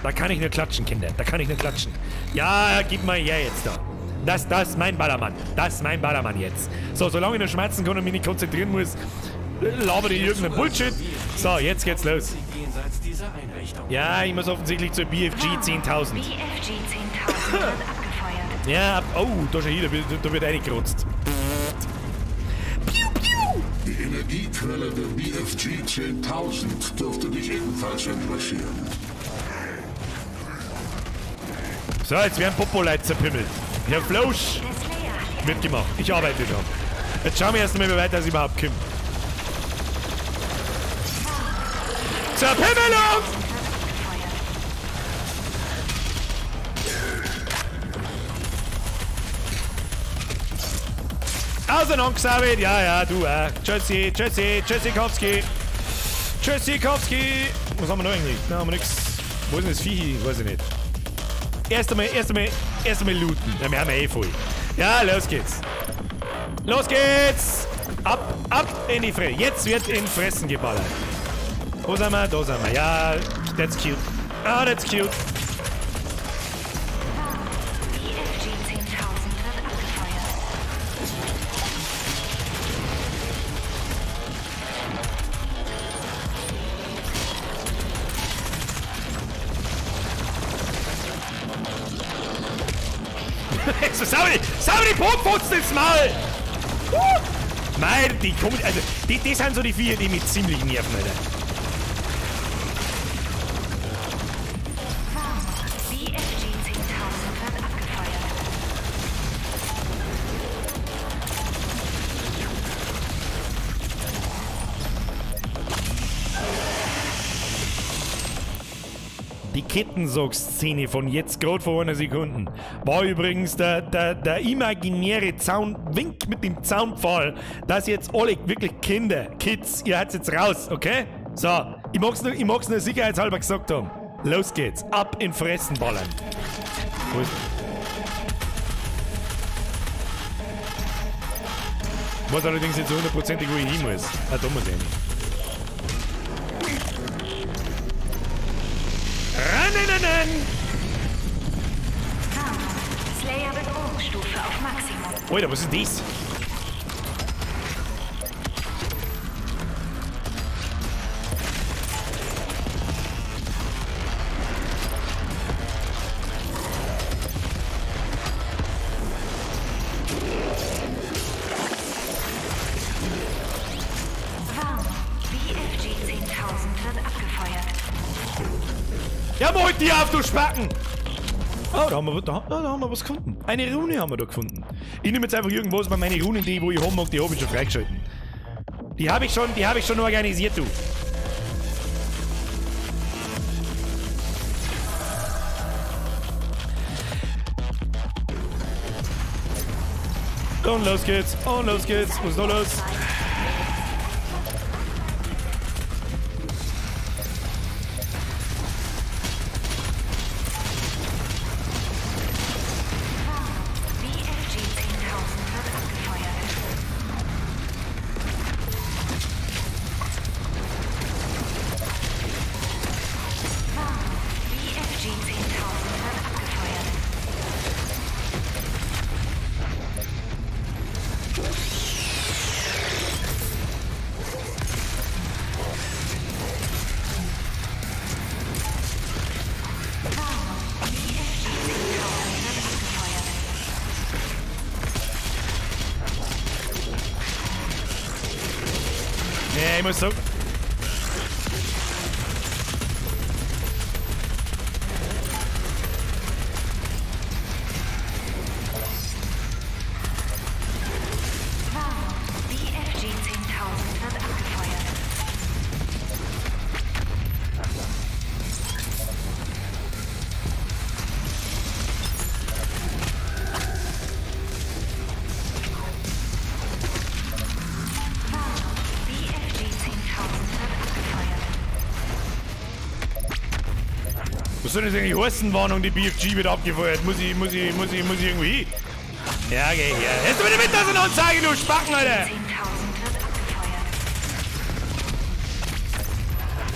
da kann ich nur klatschen, Kinder, da kann ich nur klatschen. Ja, gib mal her jetzt da. Das ist mein Ballermann. Das ist mein Ballermann jetzt. So, solange ich noch schmerzen kann und mich nicht konzentrieren muss, labere ich irgendeinen Bullshit. So, jetzt geht's los. Ja, ich muss offensichtlich zur BFG 10.000. BFG 10.000 wird abgefeuert. Ja, oh, da schon hier, da wird reingerotzt. Die Energiequelle der BFG 10.000 dürfte dich ebenfalls interessieren. So, jetzt werden Popo-Leute zerpimmelt. Herr Flosch wird gemacht. Ich arbeite dran. Jetzt schauen wir erst mal, wie weit das überhaupt kommt. Zerpimmelung! Auseinandergesammelt. Ja, ja, du auch. Tschüssi, tschüssi, tschüssikowski. Tschüssikowski. Was haben wir noch eigentlich? Nein, haben wir nichts. Wo ist denn das Vieh? Weiß ich nicht. Erst einmal looten. Ja, wir haben ja eh voll. Ja, los geht's. Los geht's! Ab, ab in die Fresse. Jetzt wird in Fressen geballert. Wo sind wir? Da sind wir. Ja, that's cute. Ah, that's cute. BFG 10.000 wird abgefeuert. Sauber die Popfotzen ins Maul! Nein, die kommen. Also, die sind so die vier, die mich ziemlich nerven, Alter. BFG 10.000 wird abgefeuert. Die Kettensaug-Szene von jetzt gerade vor einer Sekunde war übrigens der imaginäre Zaun, Wink mit dem Zaunpfahl, dass jetzt alle, wirklich Kinder, Kids, ihr habt's jetzt raus, okay? So, ich mag's nur sicherheitshalber gesagt haben. Los geht's, ab in Fressen ballern. Wo ist... Was allerdings jetzt so hundertprozentig, wo ich hin muss. Ah, da muss ich hin. Nein. Slayer Bedrohungsstufe auf Maximum. Alter, was ist das? Warnung. BFG 10.000 wird abgefeuert. Ja, mach die auf, du Spacken! Oh, da haben wir was gefunden. Eine Rune haben wir da gefunden. Ich nehme jetzt einfach irgendwas, weil meine Runen, die wo ich haben mag, die habe ich schon freigeschalten. Die habe ich schon organisiert, du. Und los geht's, und los geht's. Was ist da los? Ich muss sagen. BFG 10.000 wird abgefeuert. Was soll das eigentlich heißen, Warnung, die BFG wird abgefeuert? Muss ich irgendwie hin? Ja, geh her. Jetzt bitte mit das und sagen, du Spacken, Alter! 10.000 wird abgefeuert.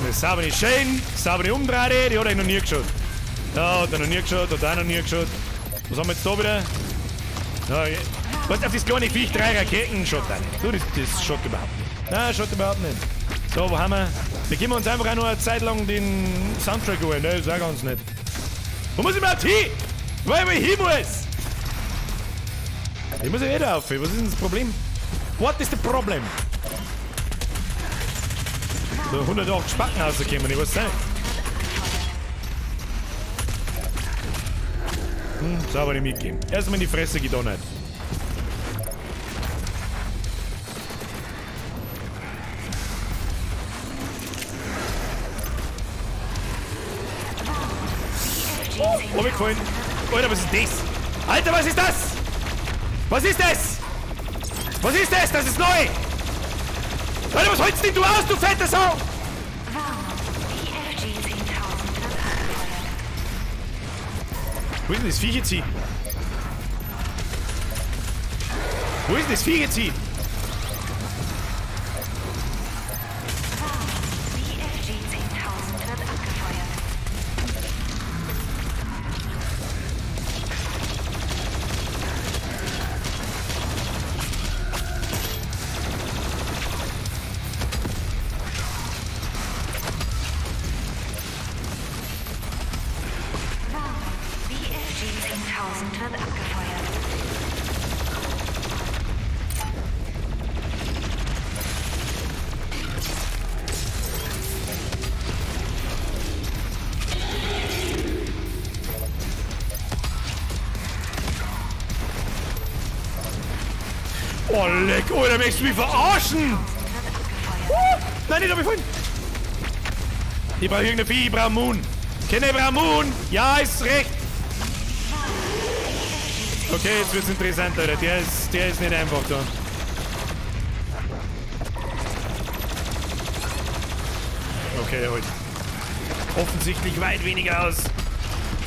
Das ist aber nicht schön, sauber die Umdrehte, die hat er noch nie geschaut. Da hat er noch nie geschaut, hat er noch nie geschaut. Was haben wir jetzt da wieder? Da, was, auf das kleine Viech 3 Raketen schaut er nicht. Du, das schaut überhaupt nicht. Nein, schaut überhaupt nicht. So, wo haben wir? Wir geben uns einfach auch nur eine Zeit lang den Soundtrack holen, ne? Sag uns nicht. Wo muss ich überhaupt hin? Wo ich hin muss? Ich muss ja eh da auf. Was ist denn das Problem? What is the problem? So, 108 Spacken rausgekommen, ich weiß nicht. Sauber nicht mitgeben. Erstmal in die Fresse gedonnert. Oh, hab ich gefallen. Alter, was ist das? Alter, was ist das? Was ist das? Was ist das? Das ist neu! Alter, was holst denn du aus, du fette Sau? Warnung. BFG 10.000 wird abgefeuert. Wo ist denn das Viech jetzt hin? Wo ist denn das Viech jetzt hin? Warnung. BFG 10.000 wird abgefeuert. Warnung. BFG 10.000 wird abgefeuert. Oh, leck, Alter, möchtest du mich verarschen? Nein, nicht, hab ich vorhin. Ich brauch irgendeine Vieh, ich brauch Moon. Kenne ich brauch Moon. Ja, ist recht. Okay, jetzt wird's interessant, Alter. Der ist nicht einfach da. Okay, halt. Offensichtlich weit weniger aus,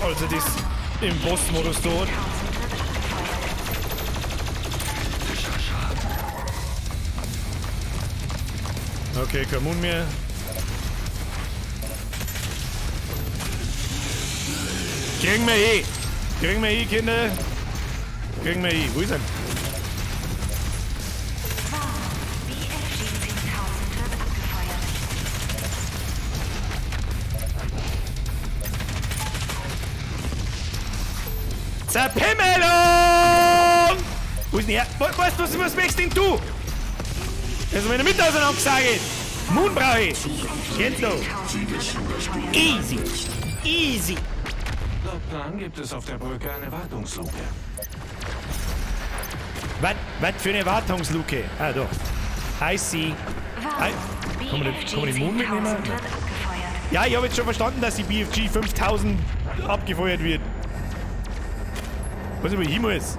als er das im Boss-Modus da hat. Okay, kein Moon mehr. Kriegen wir hin! Kriegen wir hin, Kinder! Kriegen wir hin. Wo ist er? Warnung. BFG 10.000 wird abgefeuert. Zerpimmelung! Wo ist denn er? Was möchtest denn du? Das ist meine Mitte auseinandergesagt. Moon brauche ich. Jetzt noch. Easy. Easy. Laut Plan gibt es auf der Brücke eine Wartungsluke. Was für eine Wartungsluke? Ah, doch. I see. Kann man den Moon mitnehmen? Ja, ich habe jetzt schon verstanden, dass die BFG 5000 abgefeuert wird. Was ich hin muss.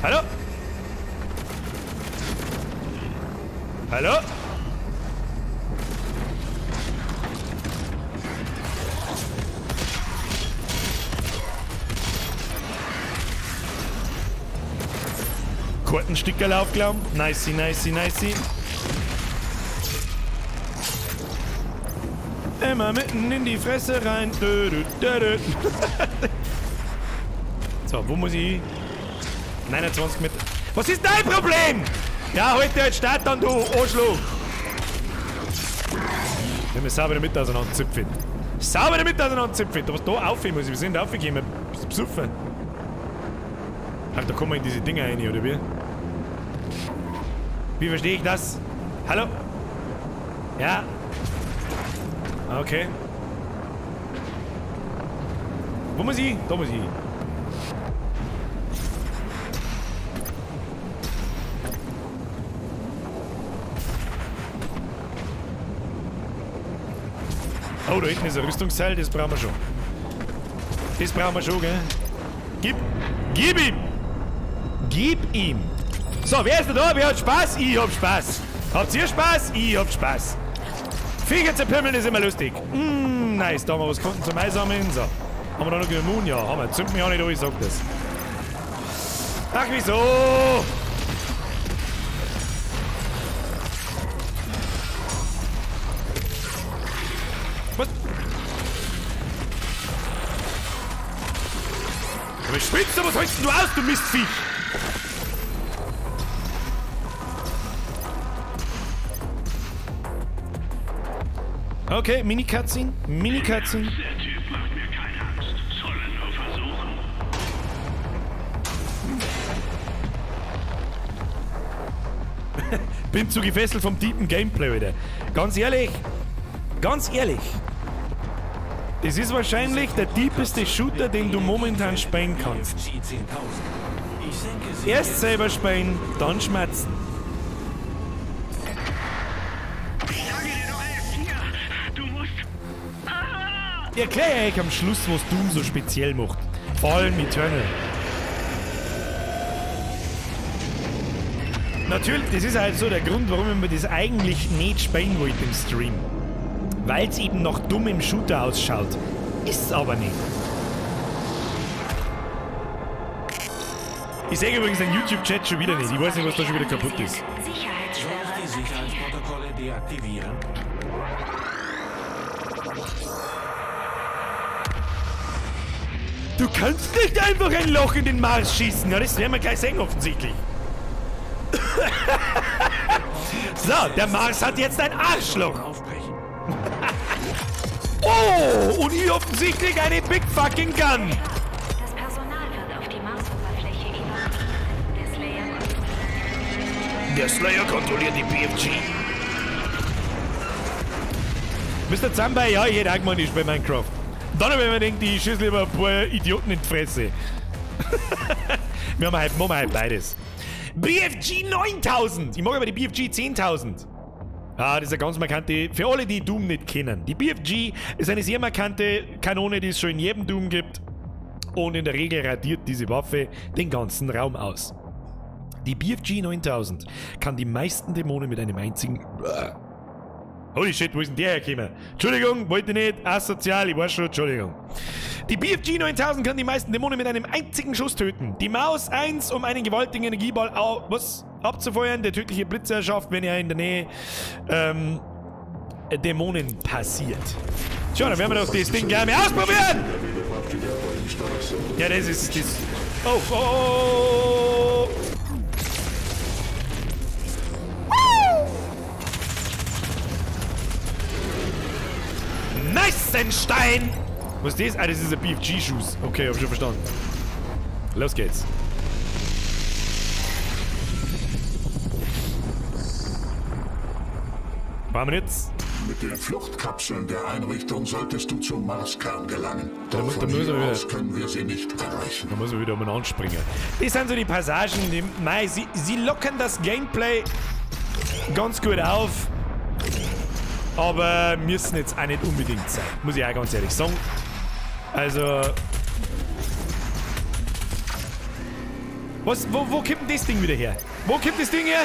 Hallo? Hallo? Kartenstickerl aufgenommen. Nicey, nicey, nicey. Immer mitten in die Fresse rein. Dö, dö, dö, dö. So, wo muss ich hin? 29 Meter. Was ist dein Problem? Ja, heute halt Start dann, du Arschloch. Wenn wir sauber mit auseinanderzipfen. Sauber mit auseinanderzipfen. Da was da auf muss ich. Wir sind aufgekommen. Besoffen. Ach, da kommen wir in diese Dinger rein, oder wie? Wie verstehe ich das? Hallo? Ja. Okay. Wo muss ich? Da muss ich. Oh, da hinten ist ein Rüstungsteil, das brauchen wir schon. Das brauchen wir schon, gell? Gib! Gib ihm! Gib ihm! So, wer ist denn da? Wer hat Spaß? Ich hab Spaß! Habt ihr Spaß? Ich hab Spaß! Viecher zerpimmeln ist immer lustig. Nice, da haben wir was gefunden zum Einsammeln. So. Haben wir da noch Immun? Ja, haben wir. Zünd mich auch nicht an, ich sag das. Ach, wieso? Was? Aber spinnst du? Was holst denn du aus, du Mistviech? Okay, Mini-Cutscene. Mini-Cutscene. Der Typ macht mir keine Angst. Soll er nur versuchen. Bin zu gefesselt vom tiefen Gameplay, Alter. Ganz ehrlich. Ganz ehrlich. Das ist wahrscheinlich der tiefeste Shooter, den du momentan spielen kannst. Erst selber spielen, dann schmatzen. Ich erkläre euch am Schluss, was Doom so speziell macht. Vor allem Eternal. Natürlich, das ist halt so der Grund, warum ich mir das eigentlich nicht spielen wollte im Stream. Weil es eben noch dumm im Shooter ausschaut. Ist's aber nicht. Ich sehe übrigens den YouTube-Chat schon wieder nicht. Ich weiß nicht, was da schon wieder kaputt ist. Soll ich die Sicherheitsprotokolle deaktivieren? Du kannst nicht einfach ein Loch in den Mars schießen. Ja, das werden wir gleich sehen, offensichtlich. So, der Mars hat jetzt ein Arschloch. Oh, und hier offensichtlich eine Big Fucking Gun. Das Personal wird auf die Marsoberfläche evakuiert. Der Slayer kontrolliert die BFG. Mr. Zambay, ja, ich hätte auch gemeint, ich spiele Minecraft. Dann, wenn man denkt, ich schieße lieber ein paar Idioten in die Fresse. Wir haben halt, machen halt beides. BFG 9000! Ich mag aber die BFG 10.000. Ah, das ist eine ganz markante, für alle, die Doom nicht kennen. Die BFG ist eine sehr markante Kanone, die es schon in jedem Doom gibt. Und in der Regel radiert diese Waffe den ganzen Raum aus. Die BFG 9000 kann die meisten Dämonen mit einem einzigen... Holy shit, wo ist denn der hergekommen? Entschuldigung, wollte nicht, asozial, ich weiß schon, Entschuldigung. Die BFG 9000 kann die meisten Dämonen mit einem einzigen Schuss töten. Die Maus 1, um einen gewaltigen Energieball abzufeuern, der tödliche Blitze erschafft, wenn er in der Nähe Dämonen passiert. Tja, dann werden wir doch das Ding gleich mal ausprobieren! Ja, das ist... das. Oh, oh, oh! Nice, Stein! Was ist das? Ah, das ist ein BFG-Schuss. Okay, hab schon verstanden. Los geht's. Fahren wir jetzt? Mit den Fluchtkapseln der Einrichtung solltest du zum Marskern gelangen. Doch von hier aus können wir sie nicht erreichen. Da muss man wieder umeinander springen. Das sind so die Passagen, die... Mei, sie lockern das Gameplay ganz gut auf. Aber müssen jetzt auch nicht unbedingt sein. Muss ich auch ganz ehrlich sagen. Also... Was? Wo kommt denn das Ding wieder her? Wo kommt das Ding her?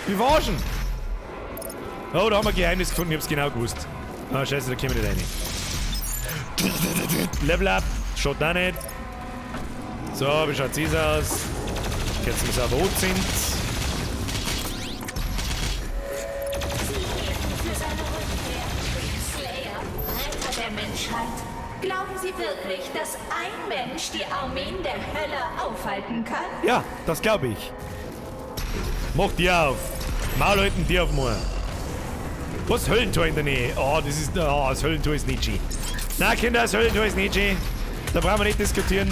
Wir verarschen. Oh, da haben wir ein Geheimnis gefunden. Ich hab's genau gewusst. Ah, scheiße, da kommen wir nicht rein. Level up. Schaut auch nicht. So, wie schaut's das aus? Jetzt müssen wir aber rot sind. Glauben Sie wirklich, dass ein Mensch die Armeen der Hölle aufhalten kann? Ja, das glaube ich. Mach die auf. Maul halten die auf mir. Was? Höllentor in der Nähe? Oh, das ist... Oh, das Höllentor ist nicht schön. Na, Kinder, das Höllentor ist nicht schön. Da brauchen wir nicht diskutieren.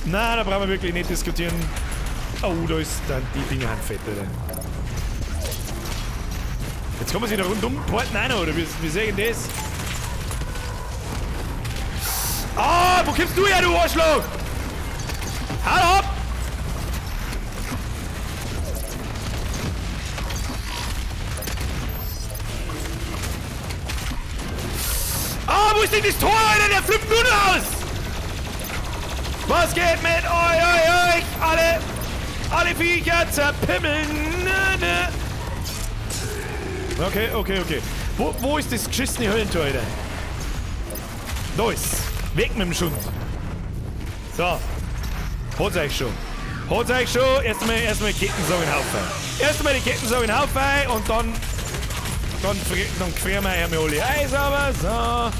Na, da brauchen wir wirklich nicht diskutieren. Oh, da ist dann die Dinger handfett, Alter. Jetzt kommen sie da rundum porten rein, oder? Wie sehen das? Ah, wo kommst du her, du Arschloch? Hau ab! Ah, wo ist denn das Tor, Alter? Der flippt nur noch aus! Was geht mit euch? Alle Viecher zerpimmeln! Ne, ne. Okay, okay, okay. Wo ist das geschissene Höllentor, Alter? Da ist. Weg mit dem Schund. So. Hat's euch schon. Hat's euch schon. Erstmal Kettensägen in Haufen. Erstmal die Kettensägen in Haufen und dann. Dann frieren wir einmal alle Eis, aber so.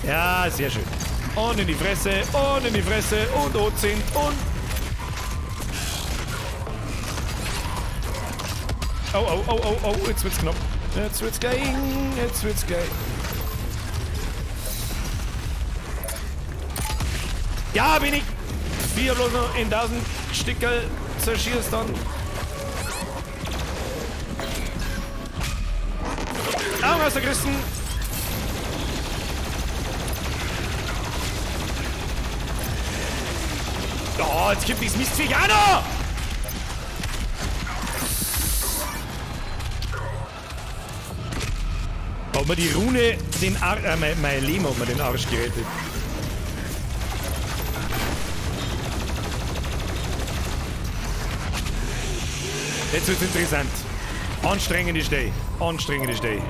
Ja, sehr schön. Und in die Fresse, und in die Fresse, und O10, und. Oh, oh, oh, oh, oh, jetzt wird's knapp. Jetzt wird's geil, jetzt wird's geil. Ja, bin ich. 4 bloß noch in 1000 Stickerl zerschießt dann. Augen aus der Christen. Oh, jetzt kommt dieses Mistviech auch noch! Hat mir die Rune den Arsch, mein Leben hat mir den Arsch gerettet. Jetzt wird's interessant. Anstrengende Steh. Anstrengende Steh.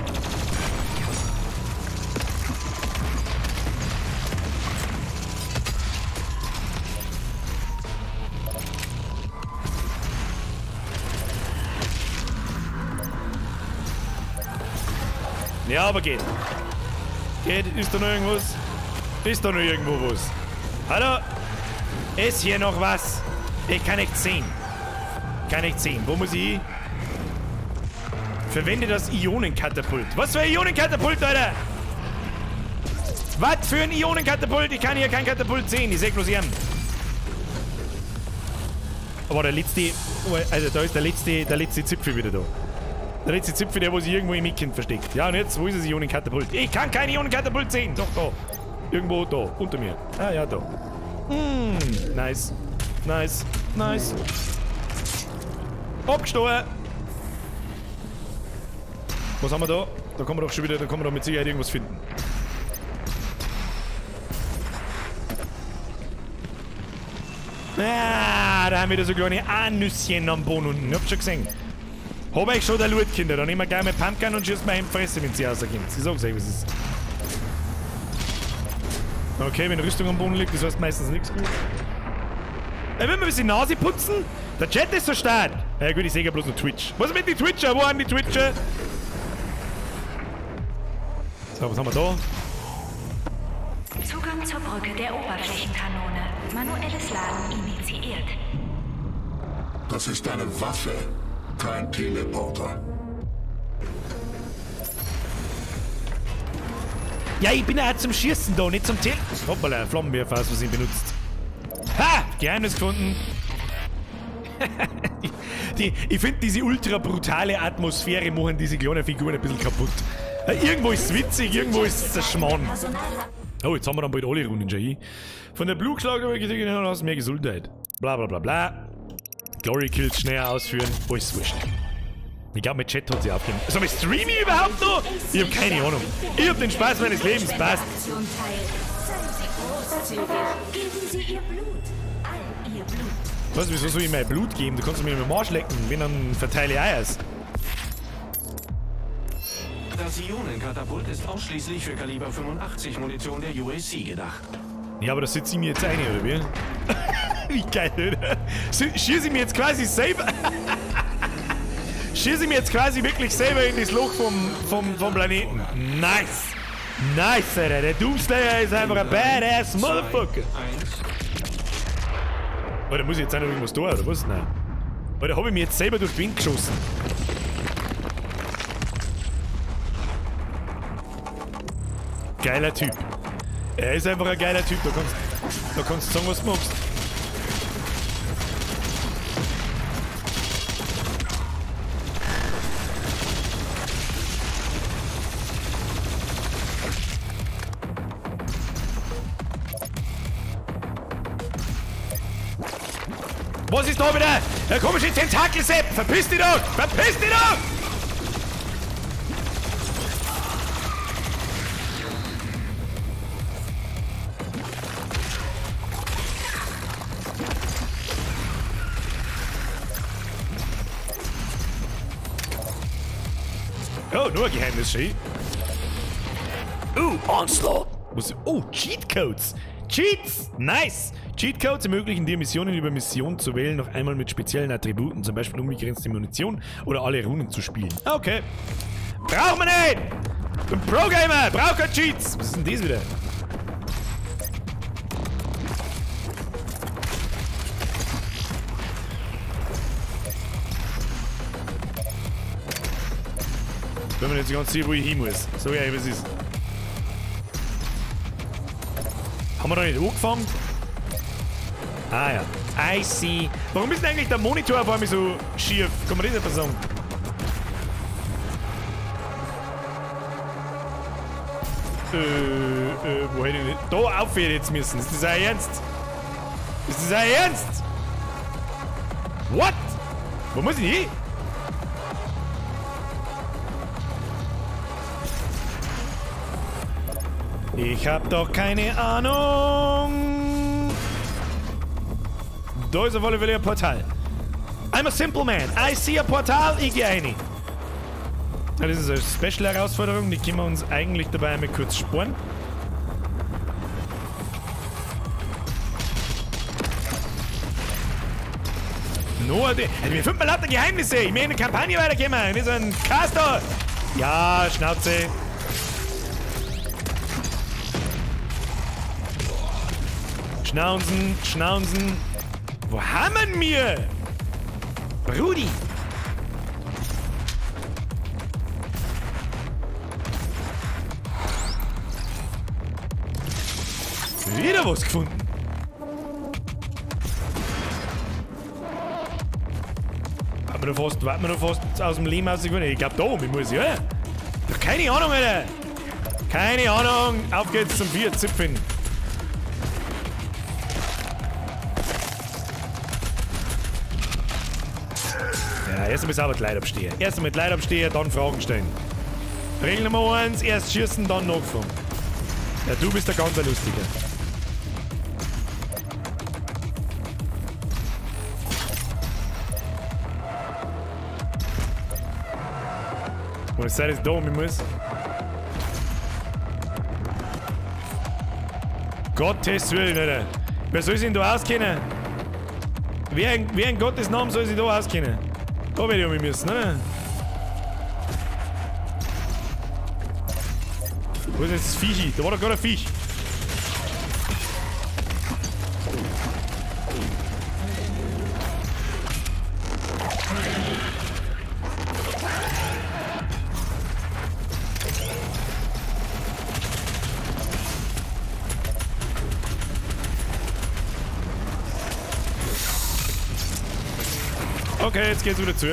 Ja, aber geht. Geht, ist da noch irgendwas? Ist da noch irgendwo was? Hallo? Ist hier noch was? Ich kann nicht sehen. Kann nicht sehen. Wo muss ich hin? Verwende das Ionenkatapult. Was für ein Ionenkatapult, Alter? Was für ein Ionenkatapult? Ich kann hier kein Katapult sehen. Ich sehe bloß ihn. Aber der letzte... Also da ist der letzte Zipfel wieder da. Der letzte Zipfel, der wo sich irgendwo im Micken versteckt. Ja, und jetzt, wo ist das Ionenkatapult? Ich kann kein Ionenkatapult sehen. Doch, da. Irgendwo da. Unter mir. Ah, ja, da. Nice. Nice. Nice. Abgestochen! Was haben wir da? Da kann man doch schon wieder, da kann man doch mit Sicherheit irgendwas finden. Ah, da haben wir wieder so kleine Anüsschen am Boden unten. Ich hab's schon gesehen. Hab ich schon der Loot, Kinder. Da nehmen wir gleich mit Pumpgun und schießen mir in die Fresse, wenn sie rauskommt. Ich sag's euch, was es ist. Okay, wenn Rüstung am Boden liegt, das heißt meistens nichts gut. Er will mir ein bisschen Nase putzen. Der Chat ist so stark. Ja gut, ich sehe ja bloß noch Twitch. Was ist mit den Twitcher? Wo sind die Twitcher? So, was haben wir da? Zugang zur Brücke der Oberflächenkanone. Manuelles Laden initiiert. Das ist eine Waffe, kein Teleporter. Ja, ich bin ja zum Schießen da, nicht zum Tele... Hoppala, Flammenwerfer, was ich benutzt. Ha! Geheimnis gefunden. Ich finde diese ultra brutale Atmosphäre machen diese kleinen Figuren ein bisschen kaputt. Irgendwo ist es witzig, irgendwo ist es der Schmarrn. Oh, jetzt haben wir dann bald alle Runden schon hin. Von der Blue geschlagen, hast mehr Gesundheit. Bla bla bla bla. Glory Kills schneller ausführen. Alles wurscht. Ich glaube, mein Chat hat sich aufgegeben. Soll ich streame ich überhaupt noch? Ich hab keine Ahnung. Ich hab den Spaß meines Lebens. Passt. Was, wieso soll ich mein Blut geben? Du kannst mir mit dem Arsch lecken, wenn dann verteile ich Eiers. Das Ionenkatapult ist ausschließlich für Kaliber 85 Munition der UAC gedacht. Ja, aber das sitze ich mir jetzt ein, oder wie? Wie geil, oder? Schieße ich mir jetzt quasi selber... Schieße ich mir jetzt quasi wirklich selber in das Loch vom Planeten. Nice! Nice, Alter! Der Doomslayer ist einfach ein badass Motherfucker! Oder muss ich jetzt auch noch irgendwas tun, oder was? Nein. Oder habe ich mir jetzt selber durch den Wind geschossen? Geiler Typ. Er ist einfach ein geiler Typ, da kannst du sagen, was du magst. Was ist da wieder? Der komische Tentakelsepp! Verpiss dich doch! Verpiss dich doch! Oh, nur ein Geheimnis, schön. New Onslaught. Oh, Cheatcodes. Cheats! Nice! Cheatcodes ermöglichen dir, Missionen über Mission zu wählen, noch einmal mit speziellen Attributen, zum Beispiel unbegrenzte Munition oder alle Runen zu spielen. Okay. Braucht man nicht! Bin Pro-Gamer! Braucht kein Cheats! Was ist denn das wieder? Wenn man jetzt ganz sieht, wo ich hin muss. So ja, was ist. Haben wir da nicht angefangen? Ah ja. I see. Warum ist denn eigentlich der Monitor auf einmal so schief? Kann man das einfach sagen? Wo hätte ich denn da aufhören jetzt müssen? Ist das euer Ernst? Ist das euer Ernst? What? Wo muss ich hin? Ich hab doch keine Ahnung. Da ist auf alle Fälle ein Portal. I'm a simple man. I see a Portal, ich geh rein. Das ist eine Special-Herausforderung, die können wir uns eigentlich dabei einmal kurz sparen. No, wir finden lauter Geheimnisse. Ich möchte in der Kampagne weiterkommen. Nicht so ein Caster. Ja, Schnauze. Schnauzen, Schnauzen. Wo haben wir? Brudi. Wieder was gefunden. Warten wir noch fast aus dem Leben rausgekommen. Ich glaube da oben muss ich, oder? Doch keine Ahnung, Alter. Keine Ahnung. Auf geht's zum Vierzipfen. Ja, erst einmal sauber die Leute abstehen. Erst einmal die Leute abstehen, dann Fragen stellen. Regel Nummer 1, erst schießen, dann nachfragen. Ja, du bist der ganz Lustige. Und es sei denn, dass ich da um muss. Gottes Willen, Alter. Wer soll sich denn da auskennen? Wer in Gottes Namen soll sich da auskennen? Da werde ich um mich müssen, oder? Wo ist jetzt das Viech? Da war doch gerade ein Viech. Okay, jetzt geht's wieder zu.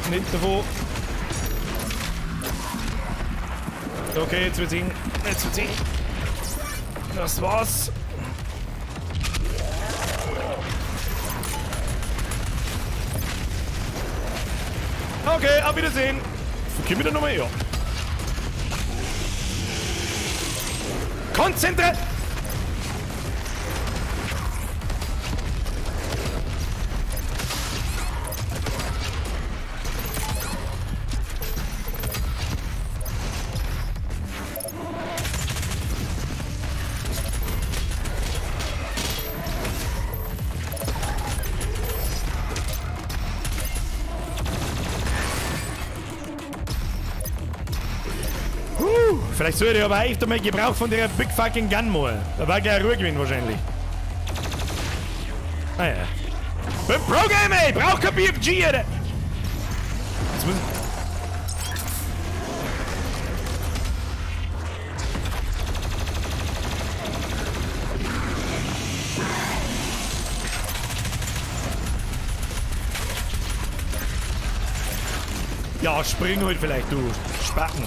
Nicht davon. Okay, jetzt wird's eng. Jetzt wird's eng. Das war's. Okay, auf Wiedersehen. Gib mir da nochmal, ja. Konzentriert! Vielleicht sollte ich aber echt einmal Gebrauch von der Big Fucking Gun machen. Da war gleich Ruhe gewesen wahrscheinlich. Ah ja. Bin Pro-Gamer, ich brauch kein BFG, Alter! Jetzt muss ich... Ja, spring halt vielleicht, du Spacken.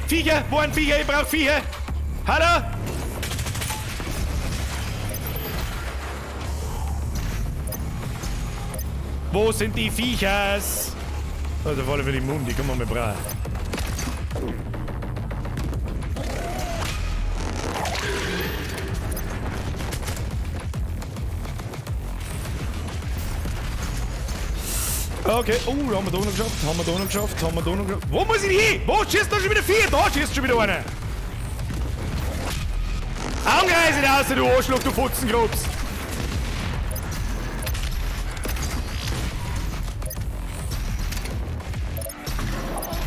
Viecher! Wo ein Viecher? Ich brauch Viecher! Hallo? Wo sind die Viechers? Also voll für die Moon, die können wir mal brauchen. Okay, oh, haben wir da noch geschafft, haben wir da noch geschafft, haben wir da noch geschafft. Wo muss ich hin? Wo schießt da schon wieder vier? Da schießt schon wieder einer. Angreise da raus, du Arschloch, du Fotzenkrups.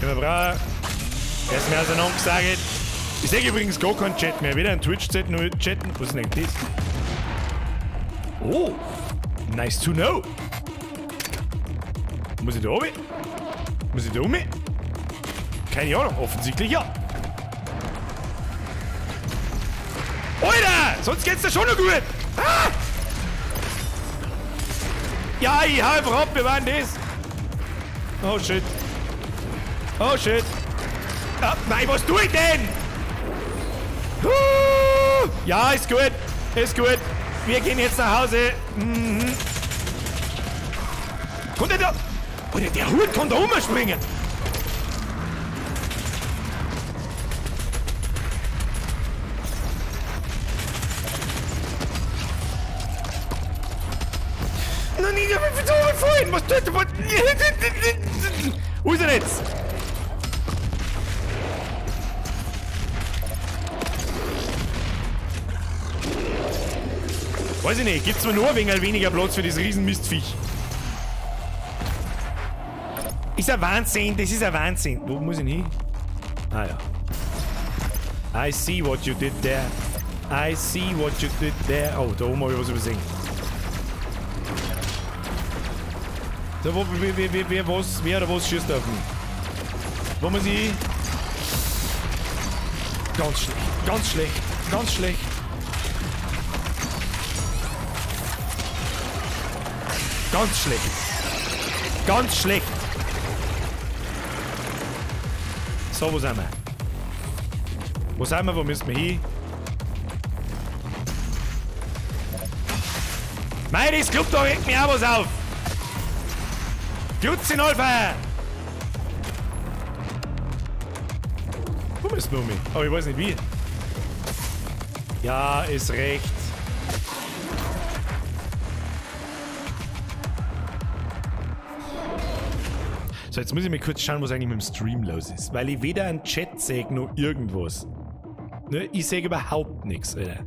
Immer brauchen. Erst mehr auseinandergesagt. Ich sehe übrigens gar keinen Chat mehr. Weder einen Twitch-Chat noch Chatten. Was ist denn das? Oh! Nice to know! Muss ich da oben? Muss ich da um? Keine Ahnung, offensichtlich ja. Alter! Sonst geht's da schon noch gut! Ah! Ja, ich hau einfach ab, wir waren das! Oh shit. Oh shit. Ah, nein, was tue ich denn? Ja, ist gut. Ist gut. Wir gehen jetzt nach Hause. Mhm. Kommt der da? Alter, der Hut kann da rumspringen. Nein, ich bin so gefallen. Was tut der? Wo ist er jetzt? Weiß ich nicht, gibt's mir nur ein wenig weniger Platz für das riesen Mistviech. Ist ein Wahnsinn, das ist ein Wahnsinn. Wo muss ich hin? Ah ja. I see what you did there. I see what you did there. Oh, da oben habe ich was übersehen. Da, wo, wer, was, wer oder was schießt auf mich? Wo muss ich hin? Ganz schlecht, ganz schlecht, ganz schlecht. Ganz schlecht. Ganz schlecht. So, wo sind wir? Wo sind wir? Wo müssen wir hin? Mei, das Club da regt mir auch was auf. Jutzi Alpha! Wo müssen wir um mich? Aber ich weiß nicht wie. Ja, ist recht. So, jetzt muss ich mir kurz schauen, was eigentlich mit dem Stream los ist. Weil ich weder einen Chat sehe noch irgendwas. Ne? Ich sehe überhaupt nichts, Alter.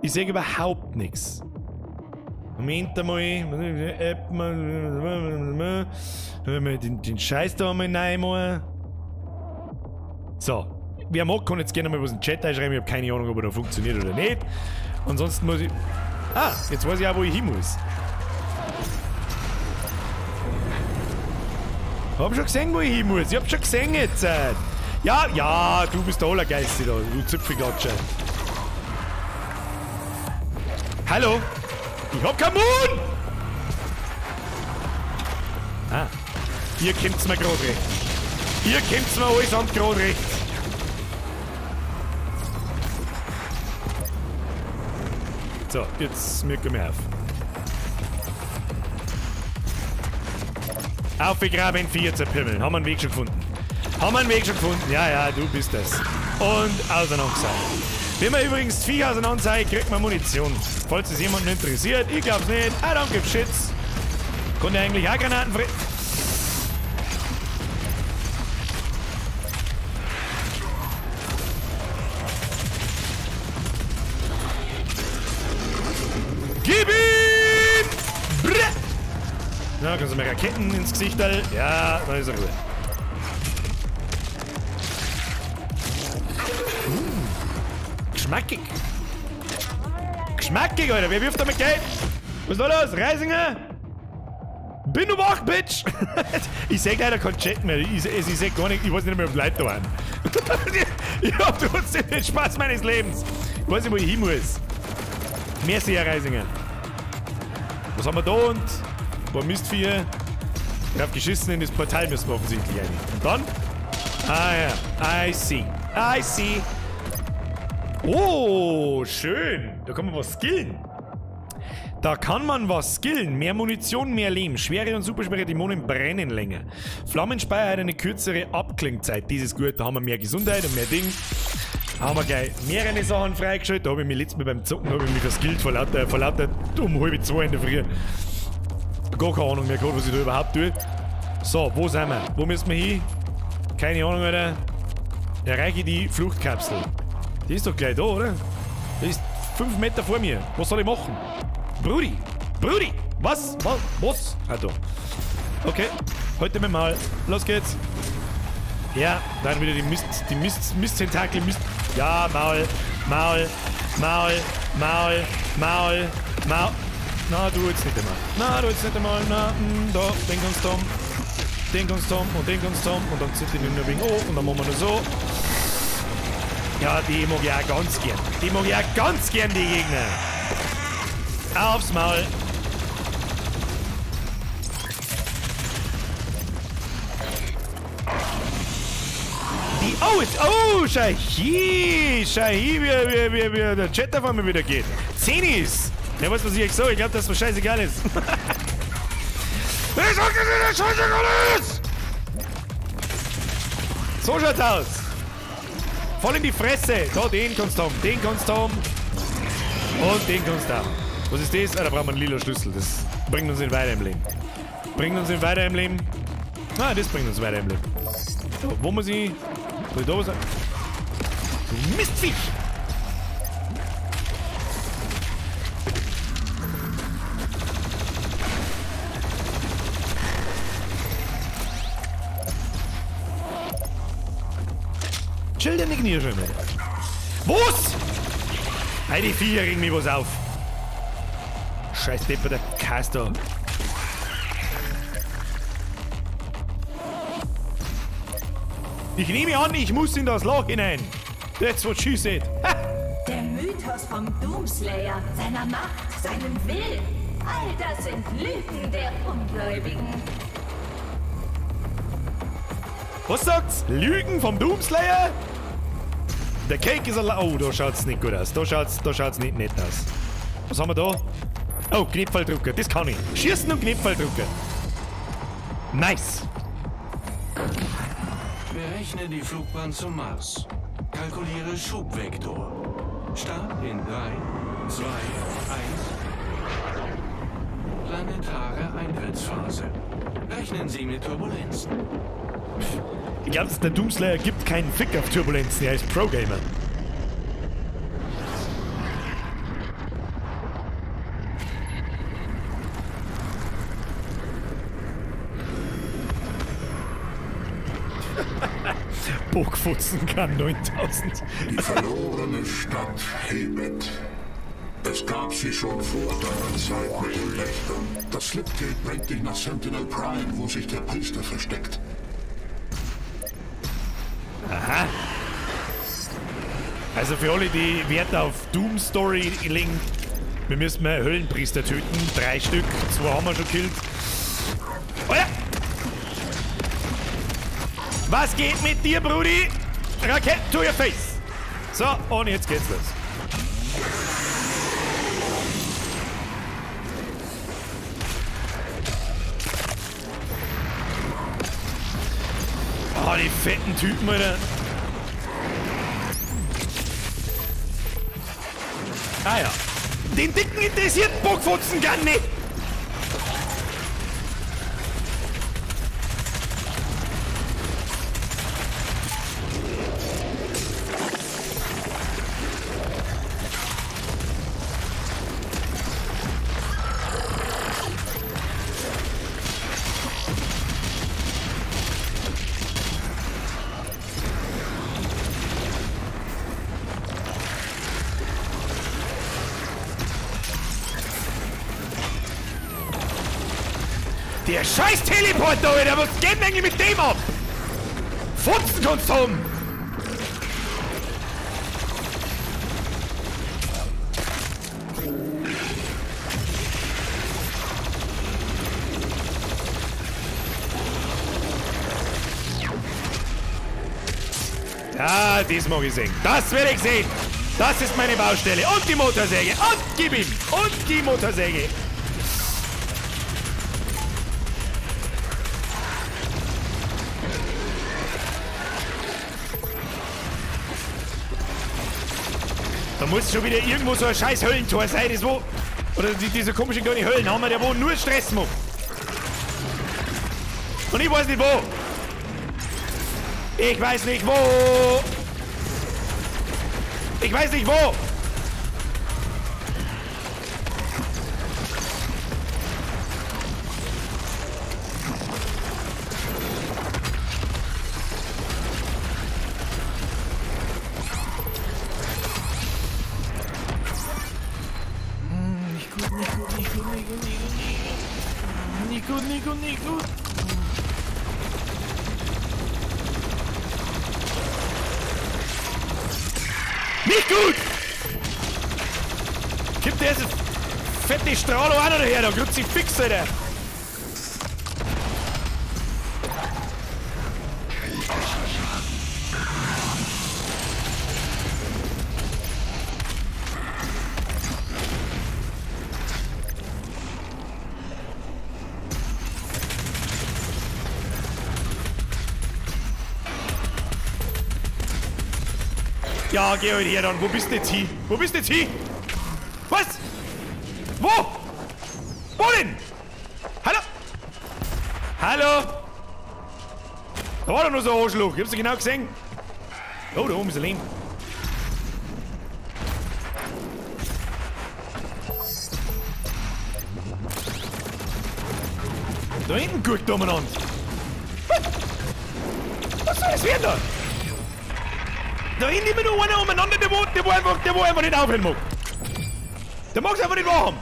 Ich sehe überhaupt nichts. Moment einmal. Den Scheiß da einmal reinmachen. So. Wer mag, kann jetzt gerne mal was in den Chat einschreiben. Ich habe keine Ahnung, ob er da funktioniert oder nicht. Ansonsten muss ich... Ah, jetzt weiß ich auch, wo ich hin muss. Hab schon gesehen, wo ich hin muss. Ich hab schon gesehen jetzt. Ja, ja, du bist der Allergeiste da, du Zipfelklatscher. Hallo? Ich hab keinen Mund! Ah. Hier kommt's mir grad recht. Hier kommt's mir allesamt grad recht. So, jetzt mirken wir auf. Aufgegraben, 4 zerpimmeln. Haben wir einen Weg schon gefunden. Haben wir einen Weg schon gefunden. Ja, ja, du bist es. Und auseinandergesagt. Wenn man übrigens das Viech auseinandersagt, kriegt man Munition. Falls es jemanden interessiert, ich glaub's nicht. I don't give shits. Konnte eigentlich auch Granaten fressen. Gib ihm! Brr! Na, kannst du mir Raketen ins Gesicht halten? Ja, da ist er gut. Geschmackig. Geschmackig, Alter. Wer wirft damit Geld? Was ist da los? Reisinger? Bin du wach, Bitch! Ich seh leider keinen Chat mehr. Ich seh gar nicht. Ich weiß nicht mehr, ob Leute da waren. Ich hab trotzdem den Spaß meines Lebens. Ich weiß nicht, wo ich hin muss. Merci, Herr Reisinger. Was haben wir da und? Ein paar Mistviecher. Drauf geschissen, in das Portal müssen wir offensichtlich rein. Und dann? Ah ja, I see. I see. Oh, schön. Da kann man was skillen. Da kann man was skillen. Mehr Munition, mehr Leben. Schwere und superschwere Dämonen brennen länger. Flammenspeier hat eine kürzere Abklingzeit. Das ist gut. Da haben wir mehr Gesundheit und mehr Ding. Haben wir gleich mehrere Sachen freigeschaltet. Da habe ich mich letztes Mal beim Zocken habe ich mich verskillt vor lauter um 1:30 in der Früh. Gar keine Ahnung mehr gehabt, was ich da überhaupt tue. So, wo sind wir? Wo müssen wir hin? Keine Ahnung, Alter. Erreiche die Fluchtkapsel. Die ist doch gleich da, oder? Die ist 5 Meter vor mir. Was soll ich machen? Brudi! Brudi! Was? Was? Was? Ah, da. Okay. Heute mal. Los geht's. Ja, dann wieder die Mist, Mist-Tentakel, Mist. Ja, Maul, Maul, Maul, Maul, Maul, Maul. Na, du jetzt nicht einmal. Na, du jetzt nicht einmal. Na, da, den kannst du haben. Den kannst du haben und den kannst du haben. Und dann zieht die nur wegen oh und dann machen wir nur so. Ja, die mag ich auch ganz gern. Die mag ich auch ganz gern, die Gegner. Aufs Maul. Die, oh, jetzt, oh, schau hier, wie der Chat auf einmal wieder geht. Zenis! Ja, weißt du, was ich euch sage? Ich glaube, dass mir scheißegal ist. Ich sag, dass mir das scheißegal ist! So schaut's aus! Voll in die Fresse! Da, den kannst du haben, den kannst du haben. Und den kannst du haben. Was ist das? Ah, da brauchen wir einen lila Schlüssel. Das bringt uns nicht weiter im Leben. Bringt uns nicht weiter im Leben. Ah, das bringt uns weiter im Leben. So, wo muss ich? Soll ich da was? Du Mistviech! Chill deine Knie schon wieder. Was? Hey, die Viecher regen mich was auf. Scheiß Depper, der Kaster. Ich nehme an, ich muss in das Loch hinein. That's what she said. Ha! Der Mythos vom Doomslayer, seiner Macht, seinem Willen. All das sind Lügen der Ungläubigen. Was sagt's? Lügen vom Doomslayer? Der Cake ist a... Oh, da schaut's nicht gut aus. Da schaut's nicht nett aus. Was haben wir da? Oh, Knopfdrucker. Das kann ich. Schießen und Knopfdrucker. Nice. Berechne die Flugbahn zum Mars. Kalkuliere Schubvektor. Start in 3, 2, 1. Planetare Eintrittsphase. Rechnen Sie mit Turbulenzen. Ich glaube, der Doomslayer gibt keinen Fick auf Turbulenzen. Er ist Pro-Gamer. Bockfutzen kann 9000. Die verlorene Stadt Hebet. Es gab sie schon vor deiner Zeit mit den Wächtern. Das Slipgate bringt dich nach Sentinel Prime, wo sich der Priester versteckt. Aha. Also für alle, die Wert auf Doom Story legen, wir müssen mal Höllenpriester töten. 3 Stück, 2 haben wir schon gekillt. Oh ja! Was geht mit dir, Brudi? Rakete to your face! So, und jetzt geht's los. Oh, die fetten Typen, Alter. Ah ja. Den Dicken interessiert Bockfutzen gar nicht. Der scheiß Teleport da, Alter! Was geht denn eigentlich mit dem ab? Futzen kannst du haben! Ja, das mag ich sehen. Das werde ich sehen! Das ist meine Baustelle. Und die Motorsäge. Und gib ihm! Und die Motorsäge! Da muss schon wieder irgendwo so ein scheiß Höllentor sein, das wo... Oder diese komischen kleinen Höllenhammer, der wo nur Stress macht. Und Und ich weiß nicht wo. Ich weiß nicht wo. Ich weiß nicht wo. Nicht gut, nicht gut, nicht gut. Nicht gut! Gibt der jetzt fette Strahlung auch noch daher, da Kruzifix, Alter! Ja, geh halt her dann. Wo bist du jetzt hin? Wo bist du jetzt hin? Was? Wo? Wo denn? Hallo? Hallo? Da war doch nur so ein Arschloch. Ich hab's doch genau gesehen. Oh, da oben ist ein Leben. Da hinten guckt umeinander. Was soll das werden da? Da hinten immer nur einer umeinander, der wo einfach nicht aufhören mag. Der mag's einfach nicht wahrhaben.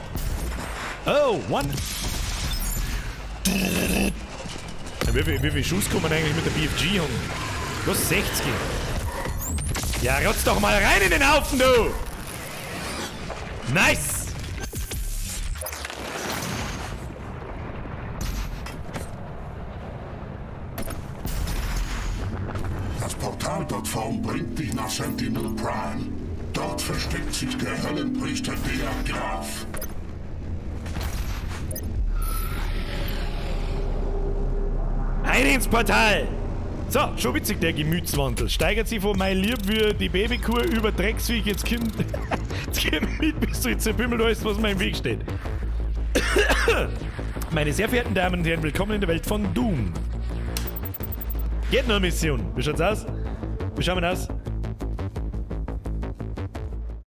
Oh, one. Wie viel Schuss kann man eigentlich mit der BFG haben? Bloß 60. Ja, rotz doch mal rein in den Haufen, du! Nice! Das Portal dort vorn bringt dich nach Sentinel Prime. Dort versteckt sich der Höllenpriester der Graf. Ein ins Portal! So, schon witzig, der Gemütswandel. Steigert sich von mein Lieb wie die Babykur über Drecksviech, jetzt kommt, jetzt kommt mit, bis du jetzt zerbimmelt alles, was mir im Weg steht. Meine sehr verehrten Damen und Herren, willkommen in der Welt von Doom. Geht noch eine Mission. Wie schaut's aus? Wie schauen wir aus?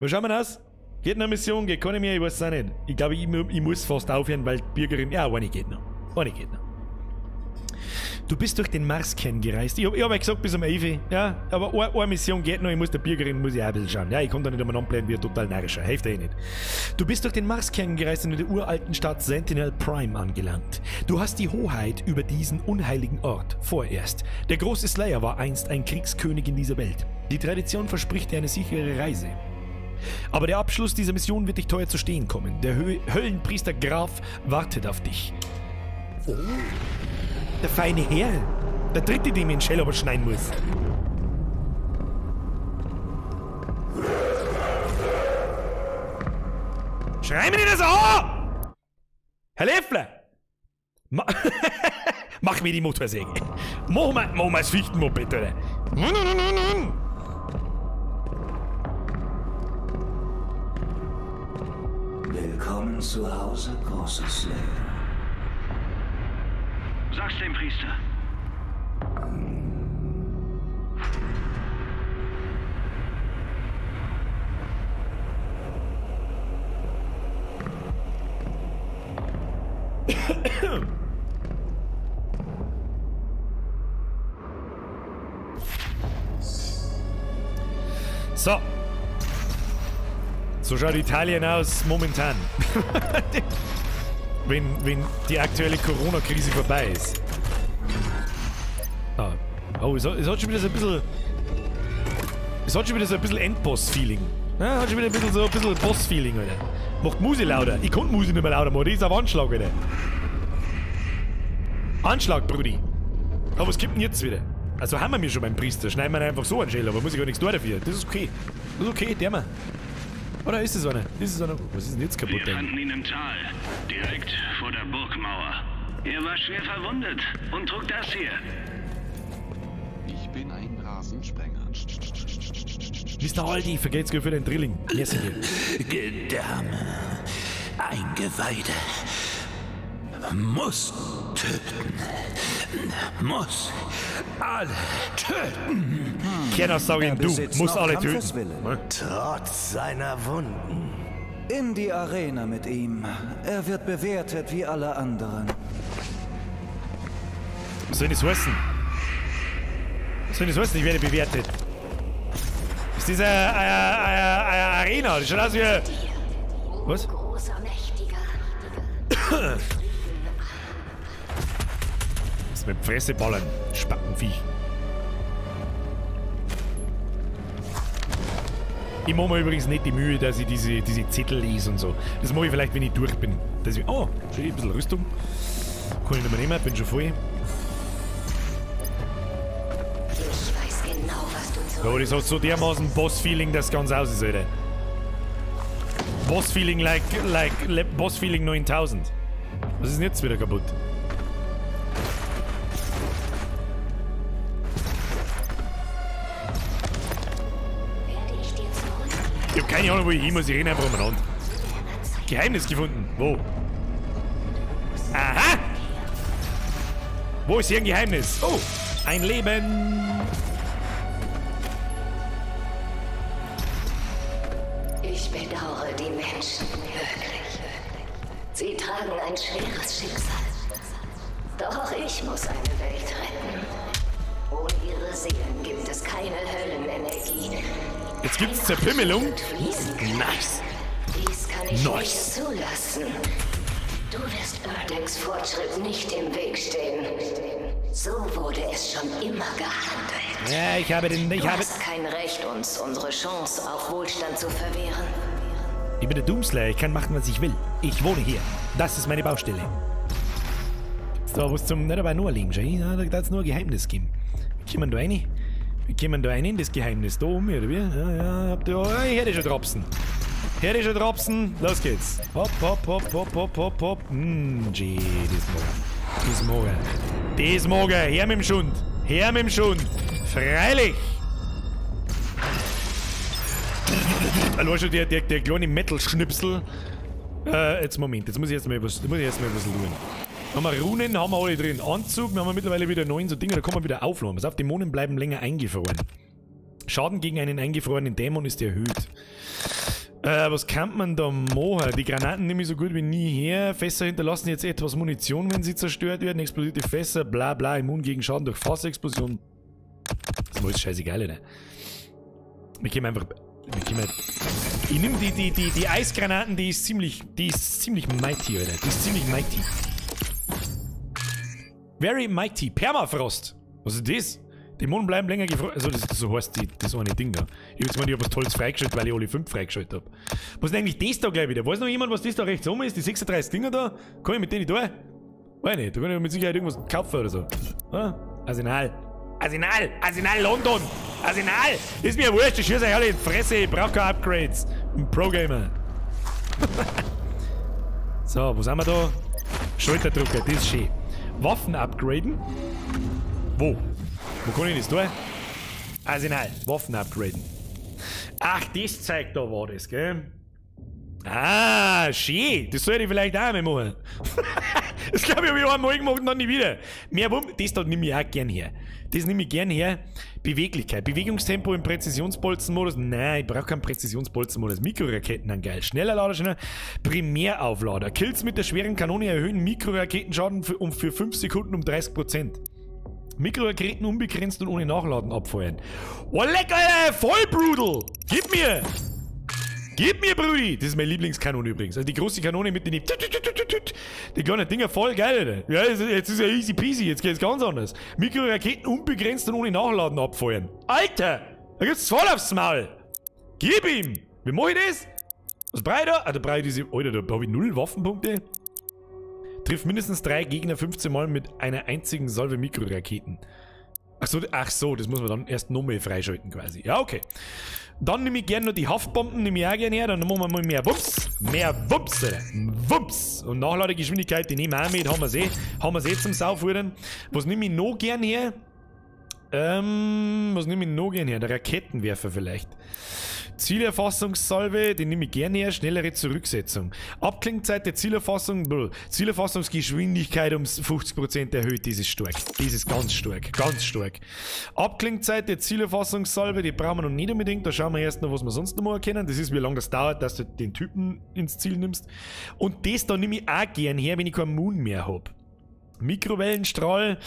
Wie schauen wir aus? Geht noch eine Mission? Geht keine mehr? Ich weiß es auch nicht. Ich glaube, ich muss fast aufhören, weil die Bürgerin... Ja, eine geht noch. Eine geht noch. Du bist durch den Marskern gereist. Ich hab ja gesagt, bis um 11 Uhr. Ja, aber eine Mission geht noch. Ich muss der Bürgerin muss ich auch ein bisschen schauen. Ja, ich kann da nicht umeinander bleiben wie ein total narrischer. Hilft eh nicht. Du bist durch den Marskern gereist und in der uralten Stadt Sentinel Prime angelangt. Du hast die Hoheit über diesen unheiligen Ort. Vorerst. Der große Slayer war einst ein Kriegskönig in dieser Welt. Die Tradition verspricht dir eine sichere Reise. Aber der Abschluss dieser Mission wird dich teuer zu stehen kommen. Der Höllenpriester Graf wartet auf dich. Oh. Der feine Herr. Der dritte, dem ich in Schell aber schneiden muss. Schrei mir nicht das an! Herr Leffler! Mach mir die Motorsäge. Mach mal das Fichtenmoped, oder? Nein, nein, nein, nein! Willkommen zu Hause, großer Slayer. Sag's dem Priester. So. So schaut Italien aus momentan. Wenn die aktuelle Corona-Krise vorbei ist. Ah. Oh, es hat schon wieder so ein bisschen... Es hat schon wieder so ein bisschen Endboss-Feeling. Ja, hat schon wieder ein bisschen so ein bisschen Boss-Feeling, Alter. Macht Musik lauter. Ich konnte Musik nicht mehr lauter machen. Das ist auf Anschlag, Alter. Anschlag, Brudi. Aber was kommt denn jetzt wieder? Also haben wir mich schon beim Priester. Schneiden wir einfach so einen Schäl, aber muss ich gar nichts tun dafür. Das ist okay. Das ist okay, der mal. Oder ist es einer? Ist es einer? Was ist denn jetzt kaputt? Wir fanden ihn im Tal, direkt vor der Burgmauer. Er war schwer verwundet und trug das hier. Ich bin ein Rasensprenger. Mr. Aldi, vergelt's für den Drilling. Merci dir. Gedärme, Eingeweide, Muskeln. Töten. Muss alle töten. Kernaussage, du musst alle töten. Trotz seiner Wunden. In die Arena mit ihm. Er wird bewertet wie alle anderen. Was soll das heißen? Was soll das heißen? Ich werde bewertet. Ist das eine Arena? Das schaut aus wie... Was? Das mit Fresseballern. Spackenviech. Ich mache mir übrigens nicht die Mühe, dass ich diese Zettel lese und so. Das mache ich vielleicht, wenn ich durch bin. Dass ich, oh, schön, ein bisschen Rüstung. Kann ich nicht mehr nehmen, bin schon voll. Ich weiß genau, was du zu. Oh, das hat so dermaßen Boss-Feeling, dass es ganz aus ist, Alter. Boss-Feeling like Boss-Feeling 9000. Was ist denn jetzt wieder kaputt? Ich hab keine Ahnung, wo ich hin muss. Ich renne einfach umeinander. Geheimnis gefunden. Wo? Aha! Wo ist hier ein Geheimnis? Oh! Ein Leben! Ich bedauere die Menschen wirklich. Sie tragen ein schweres Schicksal. Doch auch ich muss eine Welt retten. Ohne ihre Seelen gibt es keine Höllenenergie. Jetzt gibt's Zerpimmelung. Nice. Dies kann ich nice. nicht zulassen. Du wirst Erdings Fortschritt nicht im Weg stehen. So wurde es schon immer gehandelt. Ja, ich habe den. Ich du habe hast kein Recht, uns unsere Chance auf Wohlstand zu verwehren. Ich bin der Doomslayer. Ich kann machen, was ich will. Ich wohne hier. Das ist meine Baustelle. So, was zum. Nicht aber nur liegen, schau. Da darf es nur ein Geheimnis geben. Wie kommen da rein? Wie kommen da rein in das Geheimnis? Da oben, oder wie? Ja, ja, habt ihr. Oh, ich hätte schon Dropsen. Hätte schon Dropsen. Los geht's. Hopp, hopp, hopp, hopp, hopp, hopp, hopp. Gee, das mag er. Das mag er. Das mag er. Her mit dem Schund. Her mit dem Schund. Freilich. Allein schon der kleine Metal-Schnipsel. Jetzt Moment, jetzt muss ich erst mal was, schauen. Haben wir Runen, haben wir alle drin. Anzug, wir haben mittlerweile wieder 9 so Dinge, da kann man wieder aufladen. Pass auf, Dämonen bleiben länger eingefroren. Schaden gegen einen eingefrorenen Dämon ist erhöht. Was kann man da machen? Die Granaten nehme ich so gut wie nie her. Fässer hinterlassen jetzt etwas Munition, wenn sie zerstört werden. Explodierte Fässer, bla bla, immun gegen Schaden durch Fassexplosion. Das ist mir alles scheißegal, ne? Wir können einfach... Ich nehme die Eisgranaten, die ist ziemlich mighty, Alter. Die ist ziemlich mighty. Very mighty. Permafrost. Was ist das? Dämonen bleiben länger gefroren. Also, das so heißt das eine Ding da. Ich hab jetzt mal, ich hab was Tolles freigeschaltet, weil ich alle 5 freigeschaltet hab. Was ist denn eigentlich das da gleich wieder? Weiß noch jemand, was das da rechts oben ist? Die 36 Dinger da? Kann ich mit denen da? Weiß nicht. Da kann ich mit Sicherheit irgendwas kaufen oder so. Ah? Arsenal. Arsenal! Arsenal London! Arsenal! Ist mir wurscht, ich schieße euch alle in die Fresse, ich brauch keine Upgrades. Ein Pro-Gamer. So, wo sind wir da? Schulterdrucker, das ist schön. Waffen upgraden. Wo? Wo kann ich das tun? Arsenal, Waffen upgraden. Ach, das zeigt da war das, gell? Ah, schön. Das sollte ich vielleicht auch einmal machen. Das glaube ich, habe ich einmal gemacht und dann nie wieder. Mehr Wumms, das da nehme ich auch gern her. Das nehme ich gern her. Beweglichkeit. Bewegungstempo im Präzisionsbolzenmodus. Nein, ich brauche keinen Präzisionsbolzenmodus. Mikroraketen sind geil. Schneller Lader, schneller. Primärauflader. Kills mit der schweren Kanone erhöhen Mikroraketenschaden für 5 Sekunden um 30%. Mikroraketen unbegrenzt und ohne Nachladen abfeuern. Oh, leck, Alter! Voll brutal! Gib mir! Gib mir, Brudi! Das ist meine Lieblingskanone übrigens. Also die große Kanone mit den... Die kleinen Dinger voll geil, Alter. Ja, jetzt ist ja easy peasy. Jetzt geht's ganz anders. Mikroraketen unbegrenzt und ohne Nachladen abfeuern. Alter! Da gibt's voll aufs Maul! Gib ihm! Wie mach ich das? Was brauch ich da? Ah, da brauch ich diese... Alter, da hab ich 0 Waffenpunkte. Trifft mindestens 3 Gegner 15 Mal mit einer einzigen Salve Mikroraketen. Ach so, das muss man dann erst nochmal freischalten quasi. Ja, okay. Dann nehme ich gerne noch die Haftbomben, nehme ich auch gerne her. Dann machen wir mal mehr Wumms. Mehr Wumms, Alter. Wumms. Und Nachladegeschwindigkeit, die nehmen wir auch mit. Haben wir eh. Haben wir eh zum Saufuhren. Was nehme ich noch gern her? Was nehme ich noch gern her? Der Raketenwerfer vielleicht. Zielerfassungssalve, die nehme ich gerne her, schnellere Zurücksetzung. Abklingzeit der Zielerfassung, bl. Zielerfassungsgeschwindigkeit um 50% erhöht, das ist stark. Das ist ganz stark, ganz stark. Abklingzeit der Zielerfassungssalve, die brauchen wir noch nicht unbedingt, da schauen wir erst noch, was wir sonst noch mal erkennen. Das ist, wie lange das dauert, dass du den Typen ins Ziel nimmst. Und das da nehme ich auch gern her, wenn ich keinen Moon mehr hab. Mikrowellenstrahl,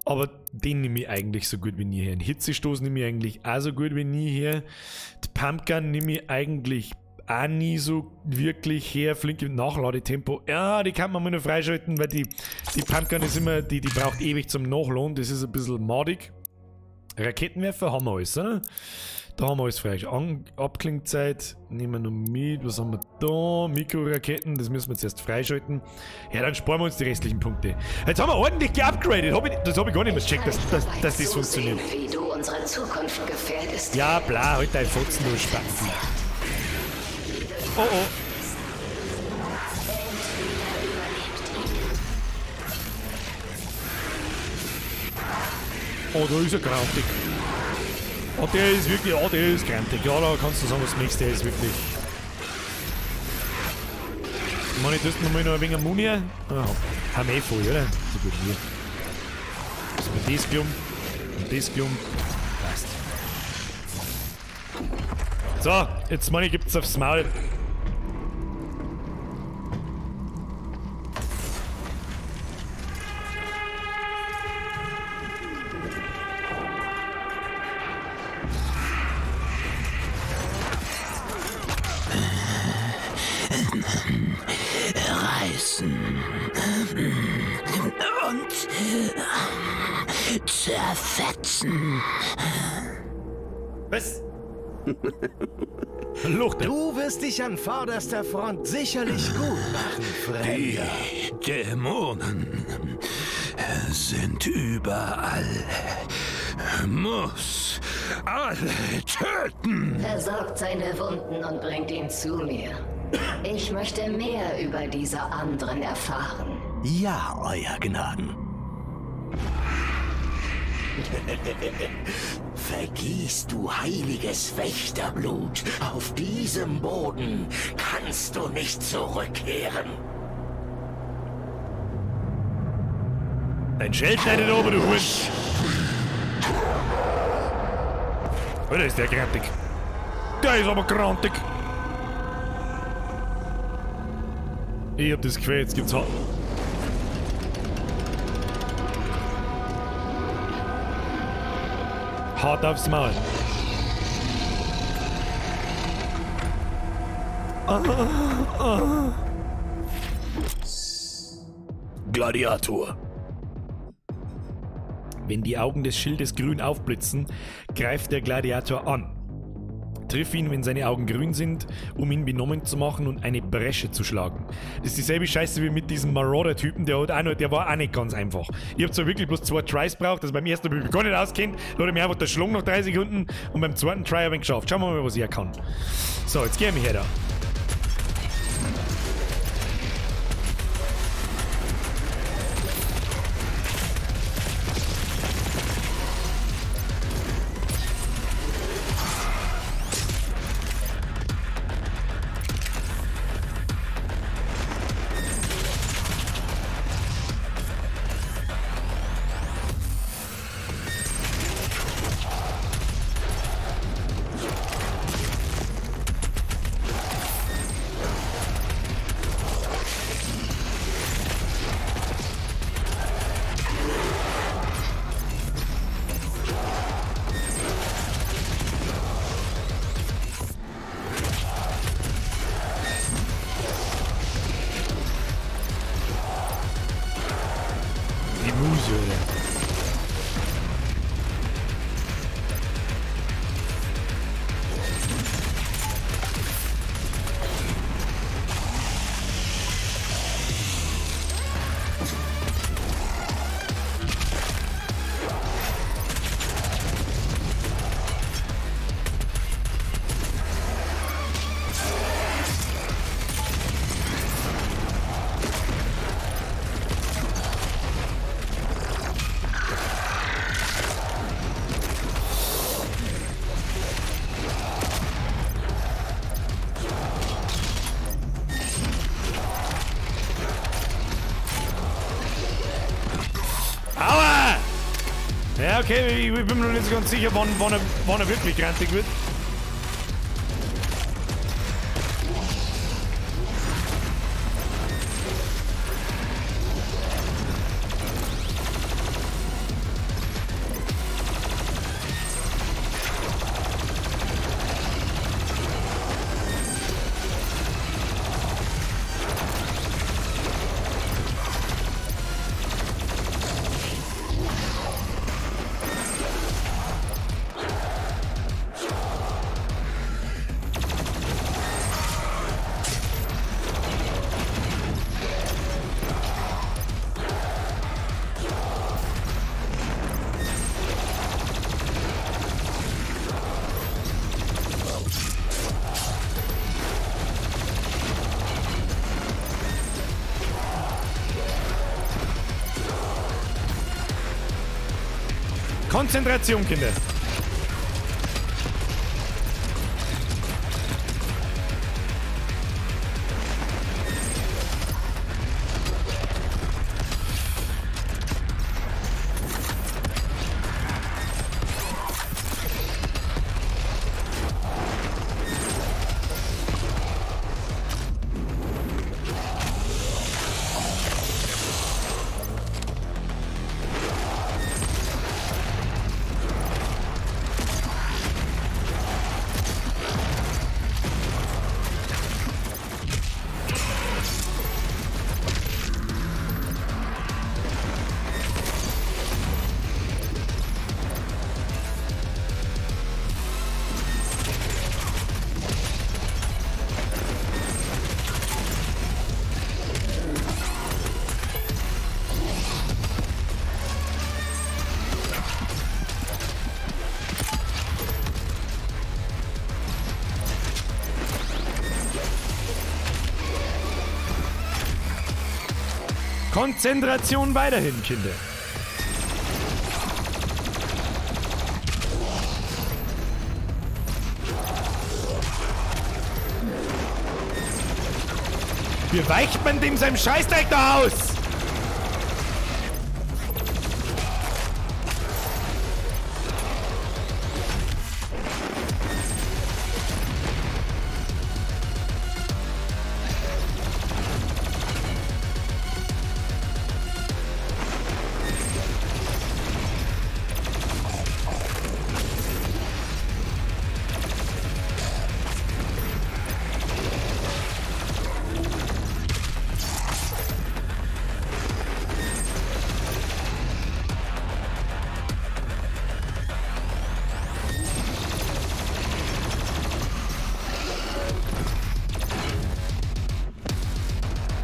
aber den nehme ich eigentlich so gut wie nie her. Einen Hitzestoß nehme ich eigentlich auch so gut wie nie her. Die Pumpgun nehme ich eigentlich auch nie so wirklich her. Flink im Nachladetempo. Ja, die kann man mal nur freischalten, weil die Pumpgun ist immer, die braucht ewig zum Nachladen. Das ist ein bisschen madig. Raketenwerfer haben wir alles, oder? Da haben wir alles frei. Abklingzeit nehmen wir noch mit. Was haben wir da? Mikroraketen, das müssen wir zuerst freischalten. Ja, dann sparen wir uns die restlichen Punkte. Jetzt haben wir ordentlich geupgradet. Das habe ich gar nicht mehr gecheckt, dass das funktioniert. Wie du unsere Zukunft gefährdest. Ja, bla, halt dein Fotzen, du Spatzen. Oh, oh. Oh, da ist er grantig. Oh, der ist wirklich, oh, der ist grantig. Ja, da kannst du sagen, was nächste ist wirklich. Ich meine, ich tue mal noch ein wenig Muni. Ah, haben wir eh voll, oder? So gut hier. So, mit das Klump und das Klump. Passt. So, jetzt meine ich, gibt's aufs Maul. Reißen und zerfetzen. Was? Du wirst dich an vorderster Front sicherlich gut machen, Fremder. Die Dämonen sind überall. Muss alle töten. Versorgt seine Wunden und bringt ihn zu mir. Ich möchte mehr über diese anderen erfahren. Ja, Euer Gnaden. Vergießt du heiliges Wächterblut. Auf diesem Boden kannst du nicht zurückkehren. Dein Schild nicht oben, du Hund. Oder ist der grantig? Der ist aber grantig. Ich hab das Gefühl, jetzt gibt's Hart. Hart aufs Maul. Ah, ah. Gladiator. Wenn die Augen des Schildes grün aufblitzen, greift der Gladiator an. Triff ihn, wenn seine Augen grün sind, um ihn benommen zu machen und eine Bresche zu schlagen. Das ist dieselbe Scheiße wie mit diesem Marauder-Typen, der war auch nicht ganz einfach. Ich hab zwar wirklich bloß 2 Tries gebraucht, also beim ersten habe ich mich gar nicht auskennt, da hat er mir einfach der Schlong nach 3 Sekunden und beim zweiten Try habe ich ihn geschafft. Schauen wir mal, was er kann. So, jetzt geh ich mich her da. okay, ich bin mir noch nicht so ganz sicher, wann er wirklich grantig wird. Konzentration, Kinder. Konzentration weiterhin, Kinder. Wie weicht man dem seinem Scheißdreck da aus?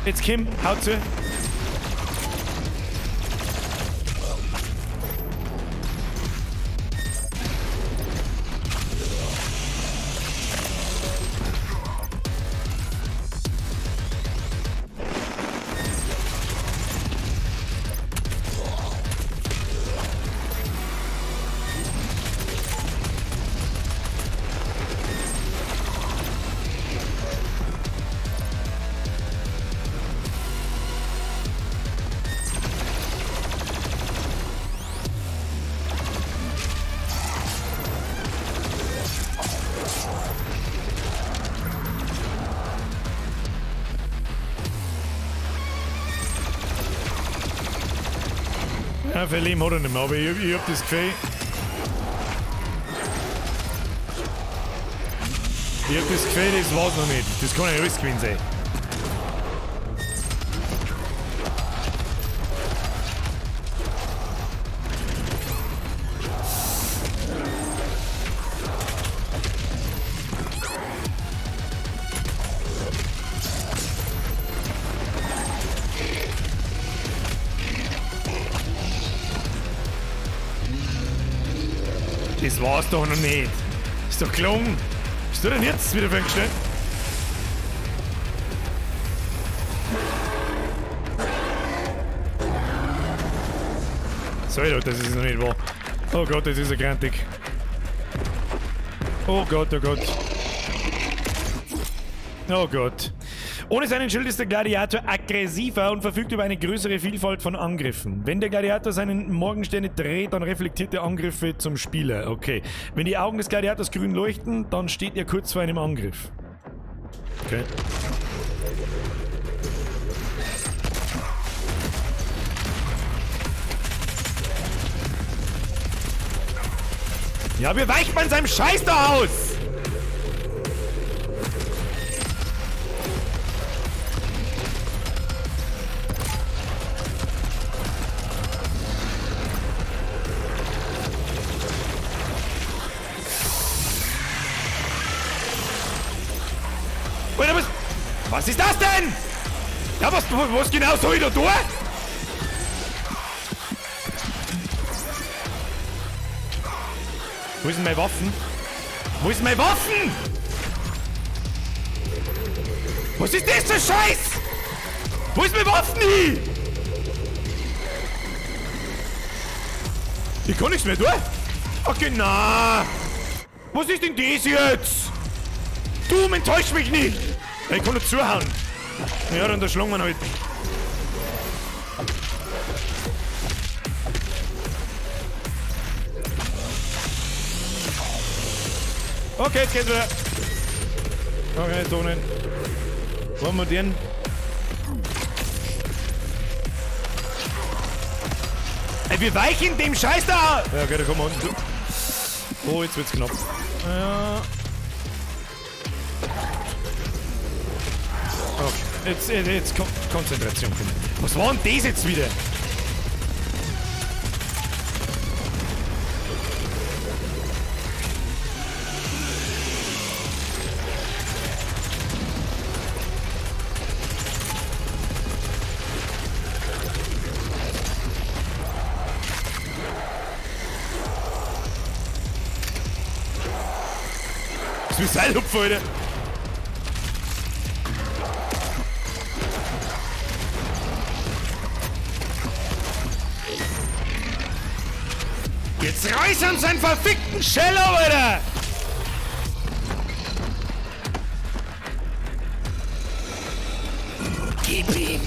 Jetzt Kim, haut zu. Ja, viel Leben hat er nicht mehr, aber ich hab das Gefühl. Ich hab das Gefühl, das war's noch nicht. Das kann ja alles gewesen sein. Das war's doch noch nicht. Ist doch gelungen. Bist du denn jetzt wieder festgestellt? Sorry, das ist noch nicht wahr. Oh Gott, das ist ja grantig. Oh Gott, oh Gott. Oh Gott. Ohne seinen Schild ist der Gladiator aggressiver und verfügt über eine größere Vielfalt von Angriffen. Wenn der Gladiator seinen Morgensterne dreht, dann reflektiert er Angriffe zum Spieler. Okay. Wenn die Augen des Gladiators grün leuchten, dann steht er kurz vor einem Angriff. Okay. Ja, wie weicht man seinem Scheiß da aus? Alter, was ist das denn? Ja, was genau soll ich da tun? Wo sind meine Waffen? Wo sind meine Waffen? Was ist das für Scheiß? Wo ist meine Waffen hin? Ich kann nichts mehr tun. Okay, na. Was ist denn das jetzt? Du, enttäusch mich nicht. Ich kann nur zuhauen. Ja, dann da schlagen wir halt. Okay, jetzt geht's wieder. Okay, Tonen. Wollen wir den? Ey, wir weichen dem Scheiß da! Ja, okay, da kommen wir unten. Oh, jetzt wird's knapp. Ja. Okay, jetzt Konzentration. Was war denn das jetzt wieder? Das ist wie Seilhupfer, Alter. Jetzt reiß uns seinen verfickten Cello, Alter! Gib ihm!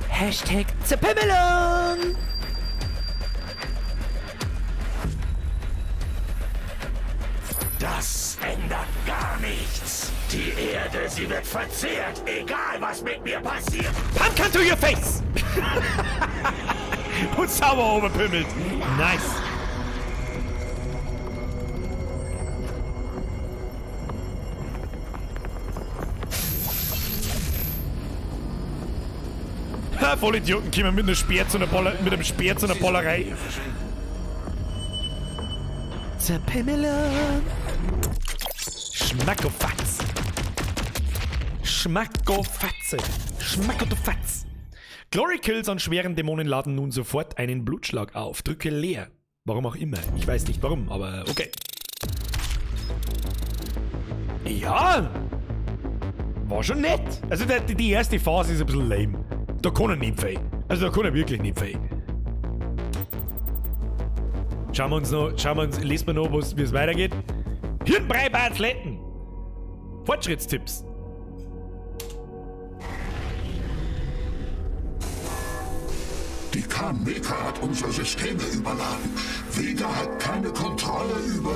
Hashtag Zerpimmelung! Das ändert gar nichts. Die Erde, sie wird verzehrt, egal was mit mir passiert. Pumpkin to your face! Und sauber oberpimmelt. Nice. Ha, Vollidioten kommen mit einem Speer zu einer Boller, mit einem Speer zu einer Bollerei. Zerpimmelung. Schmackofatz. Schmackofatze. Schmackofatz. Glory Kills an schweren Dämonen laden nun sofort einen Blutschlag auf. Drücke leer. Warum auch immer. Ich weiß nicht warum, aber okay. Ja. War schon nett. Also die erste Phase ist ein bisschen lame. Da kann er nicht fehlen. Also da kann er wirklich nicht fehlen. Schauen wir uns noch, lesen wir noch, wie es weitergeht. Hirnbrei bei Athleten. Fortschrittstipps. Die Khan-Meka hat unsere Systeme überladen. Vega hat keine Kontrolle über...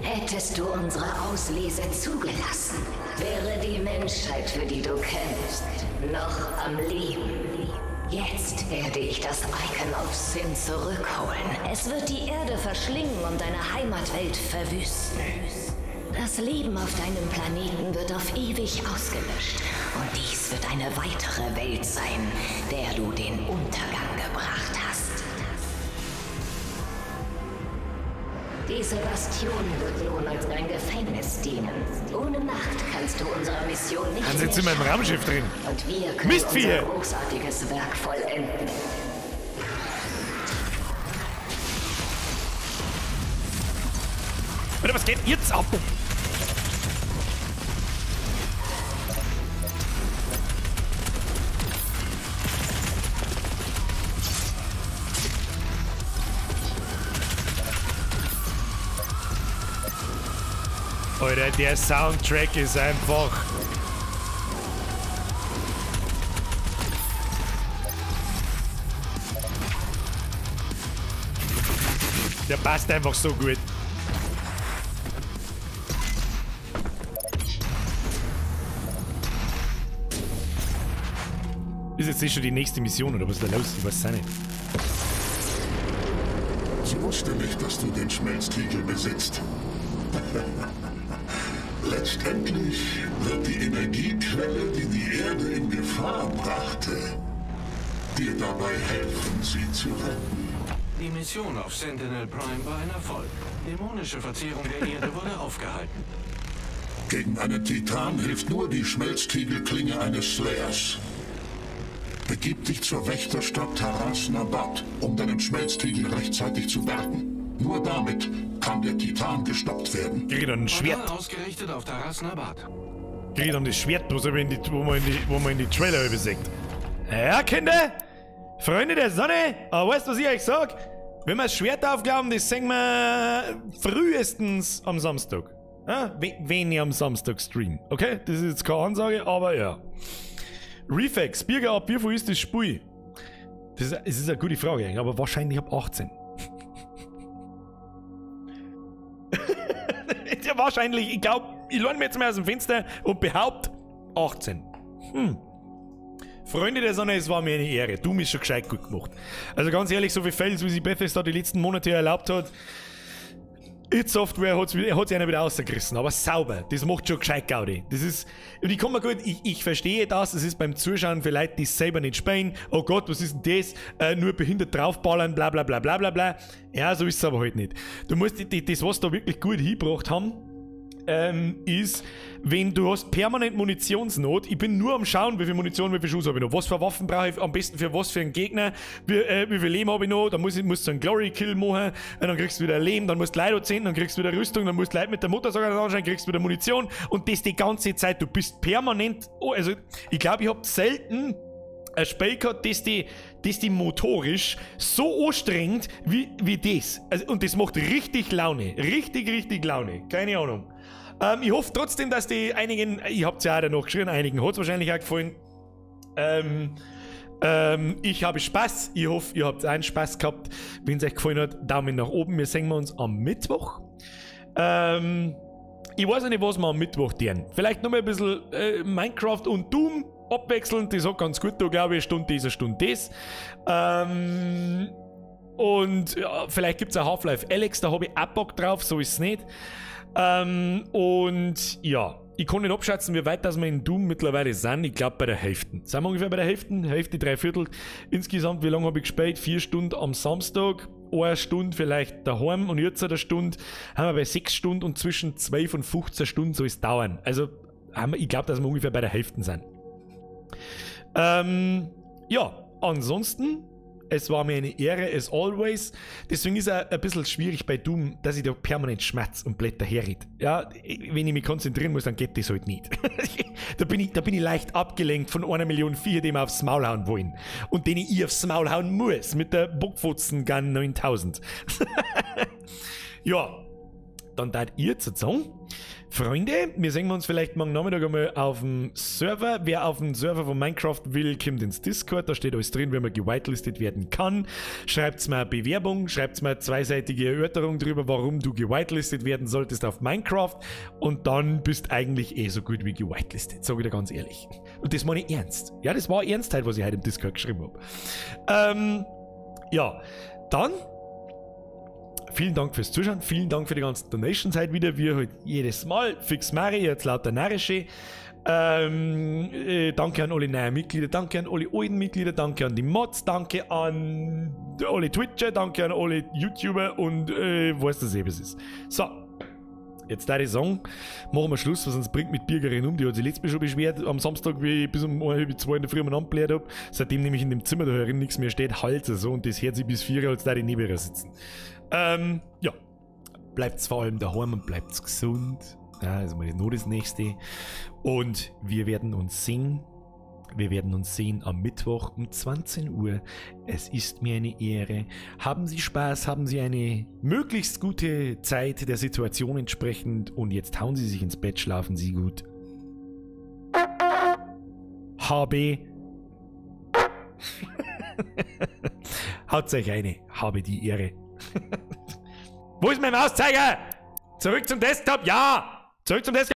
Hättest du unsere Auslese zugelassen, wäre die Menschheit, für die du kämpfst, noch am Leben. Jetzt werde ich das Icon of Sin zurückholen. Es wird die Erde verschlingen und deine Heimatwelt verwüsten. Das Leben auf deinem Planeten wird auf ewig ausgelöscht. Und dies wird eine weitere Welt sein, der du den Untergang gebracht hast. Diese Bastion wird nun als dein Gefängnis dienen. Ohne Nacht kannst du unserer Mission nicht mehr sind in meinem Raumschiff drin. Und wir können unser großartiges Werk vollenden. Alter, was geht jetzt ab? Alter, der Soundtrack ist einfach... Der passt einfach so gut. Ist jetzt nicht schon die nächste Mission, oder was ist da los? Ich weiß es auch nicht. Sie wusste nicht, dass du den Schmelztiegel besitzt. Letztendlich wird die Energiequelle, die die Erde in Gefahr brachte, dir dabei helfen, sie zu retten. Die Mission auf Sentinel Prime war ein Erfolg. Dämonische Verzehrung der Erde wurde aufgehalten. Gegen einen Titan hilft nur die Schmelztiegelklinge eines Slayers. Begib dich zur Wächterstadt Taras Nabat, um deinen Schmelztiegel rechtzeitig zu bergen. Nur damit kann der Titan gestoppt werden. Krieg dann ein Schwert. Ausgerichtet auf Taras Nabat. Krieg dann das Schwert, wo man in die Trailer übersieht. Ja, Kinder! Freunde der Sonne! Aber weißt du, was ich euch sag? Wenn wir das Schwert aufglauben, das sehen wir frühestens am Samstag. Ja? Wenn ich am Samstag stream. Okay? Das ist jetzt keine Ansage, aber ja. Reflex, Birger, ab wie viel ist das Spiel? Das ist eine gute Frage, aber wahrscheinlich ab 18. Ja, wahrscheinlich, ich glaube, ich lehne mir jetzt mal aus dem Fenster und behaupte 18. Freunde der Sonne, es war mir eine Ehre. Du bist schon gescheit gut gemacht. Also ganz ehrlich, so viel Fails, wie sich Bethesda die letzten Monate erlaubt hat, id Software hat sich einer wieder rausgerissen, aber sauber. Das macht schon gescheit Gaudi. Das ist, und ich komme gut, ich verstehe das, es ist beim Zuschauen für Leute, die es selber nicht spielen. Oh Gott, was ist denn das? Nur behindert draufballern, bla bla bla bla bla bla. Ja, so ist es aber halt nicht. Du musst das, was da wirklich gut hingebracht haben, ist, wenn du hast permanent Munitionsnot, ich bin nur am Schauen, wie viel Munition, wie viel Schuss habe ich noch, was für Waffen brauche ich am besten für was für einen Gegner, wie viel Leben habe ich noch, dann musst du einen Glory Kill machen, dann kriegst du wieder Leben, dann musst du Leute zählen, dann kriegst du wieder Rüstung, dann musst du Leute mit der Motorsäge anschauen, kriegst du wieder Munition und das die ganze Zeit, du bist permanent, oh, also ich glaube, ich habe selten ein Spiel gehabt, das die motorisch so anstrengend wie das. Also, und das macht richtig Laune. Richtig, richtig Laune. Keine Ahnung. Ich hoffe trotzdem, dass die einigen, ich hab's ja auch danach geschrien, einigen hat's wahrscheinlich auch gefallen. Ich habe Spaß. Ich hoffe, ihr habt einen Spaß gehabt. Wenn es euch gefallen hat, Daumen nach oben. Wir sehen uns am Mittwoch. Ich weiß nicht, was wir am Mittwoch tun. Vielleicht nochmal ein bisschen Minecraft und Doom abwechselnd. Das hat ganz gut da, glaube ich. Eine Stunde das, eine Stunde das. Und ja, vielleicht gibt es auch Half-Life Alyx, da habe ich auch Bock drauf, so ist es nicht. Und ja, ich kann nicht abschätzen, wie weit dass wir in Doom mittlerweile sind. Ich glaube bei der Hälfte. Sind wir ungefähr bei der Hälfte? Hälfte, 3/4. Insgesamt, wie lange habe ich gespielt? 4 Stunden am Samstag, 1 Stunde vielleicht daheim und jetzt eine Stunde. Haben wir bei 6 Stunden und zwischen 12 und 15 Stunden soll es dauern. Also, ich glaube, dass wir ungefähr bei der Hälfte sind. Ja, ansonsten, es war mir eine Ehre, as always. Deswegen ist es auch ein bisschen schwierig bei Doom, dass ich da permanent schmatz und Blätter herred. Ja, wenn ich mich konzentrieren muss, dann geht das halt nicht. Da bin ich leicht abgelenkt von 1 Million Viecher, die mir aufs Maul hauen wollen. Und denen ich aufs Maul hauen muss, mit der Bockfotzen Gun 9000. Ja, dann darf ihr jetzt sagen, Freunde, wir sehen uns vielleicht morgen Nachmittag einmal auf dem Server. Wer auf dem Server von Minecraft will, kommt ins Discord. Da steht alles drin, wie man gewitelistet werden kann. Schreibt mir eine Bewerbung, schreibt mir eine zweiseitige Erörterung darüber, warum du gewitelistet werden solltest auf Minecraft. Und dann bist eigentlich eh so gut wie gewitelistet, sag ich dir ganz ehrlich. Und das meine ich ernst. Ja, das war ernst halt, was ich heute im Discord geschrieben habe. Ja, dann... Vielen Dank fürs Zuschauen, vielen Dank für die ganzen Donations heute wieder, wie halt jedes Mal. Fix Mari, jetzt lauter Narrische. Danke an alle neuen Mitglieder, danke an alle alten Mitglieder, danke an die Mods, danke an alle Twitcher, danke an alle YouTuber und weiß das eh, was ist. So, jetzt da ich sagen, machen wir Schluss, was uns bringt mit Birgerin um. Die hat sich letztes Mal schon beschwert, am Samstag, wie ich bis um 1:30 in der Früh umeinander gebläht hab. Seitdem nämlich in dem Zimmer da herin nichts mehr steht, halt so, und das hört sich bis 4 Uhr, als da die neben ihr sitzen. Ja, bleibt vor allem daheim und bleibt gesund. Ja, also mal nur das Nächste. Und wir werden uns sehen. Wir werden uns sehen am Mittwoch um 20 Uhr. Es ist mir eine Ehre. Haben Sie Spaß, haben Sie eine möglichst gute Zeit der Situation entsprechend. Und jetzt hauen Sie sich ins Bett, schlafen Sie gut. HB. Haut euch eine. Habe die Ehre. Wo ist mein Mauszeiger? Zurück zum Desktop? Ja! Zurück zum Desktop!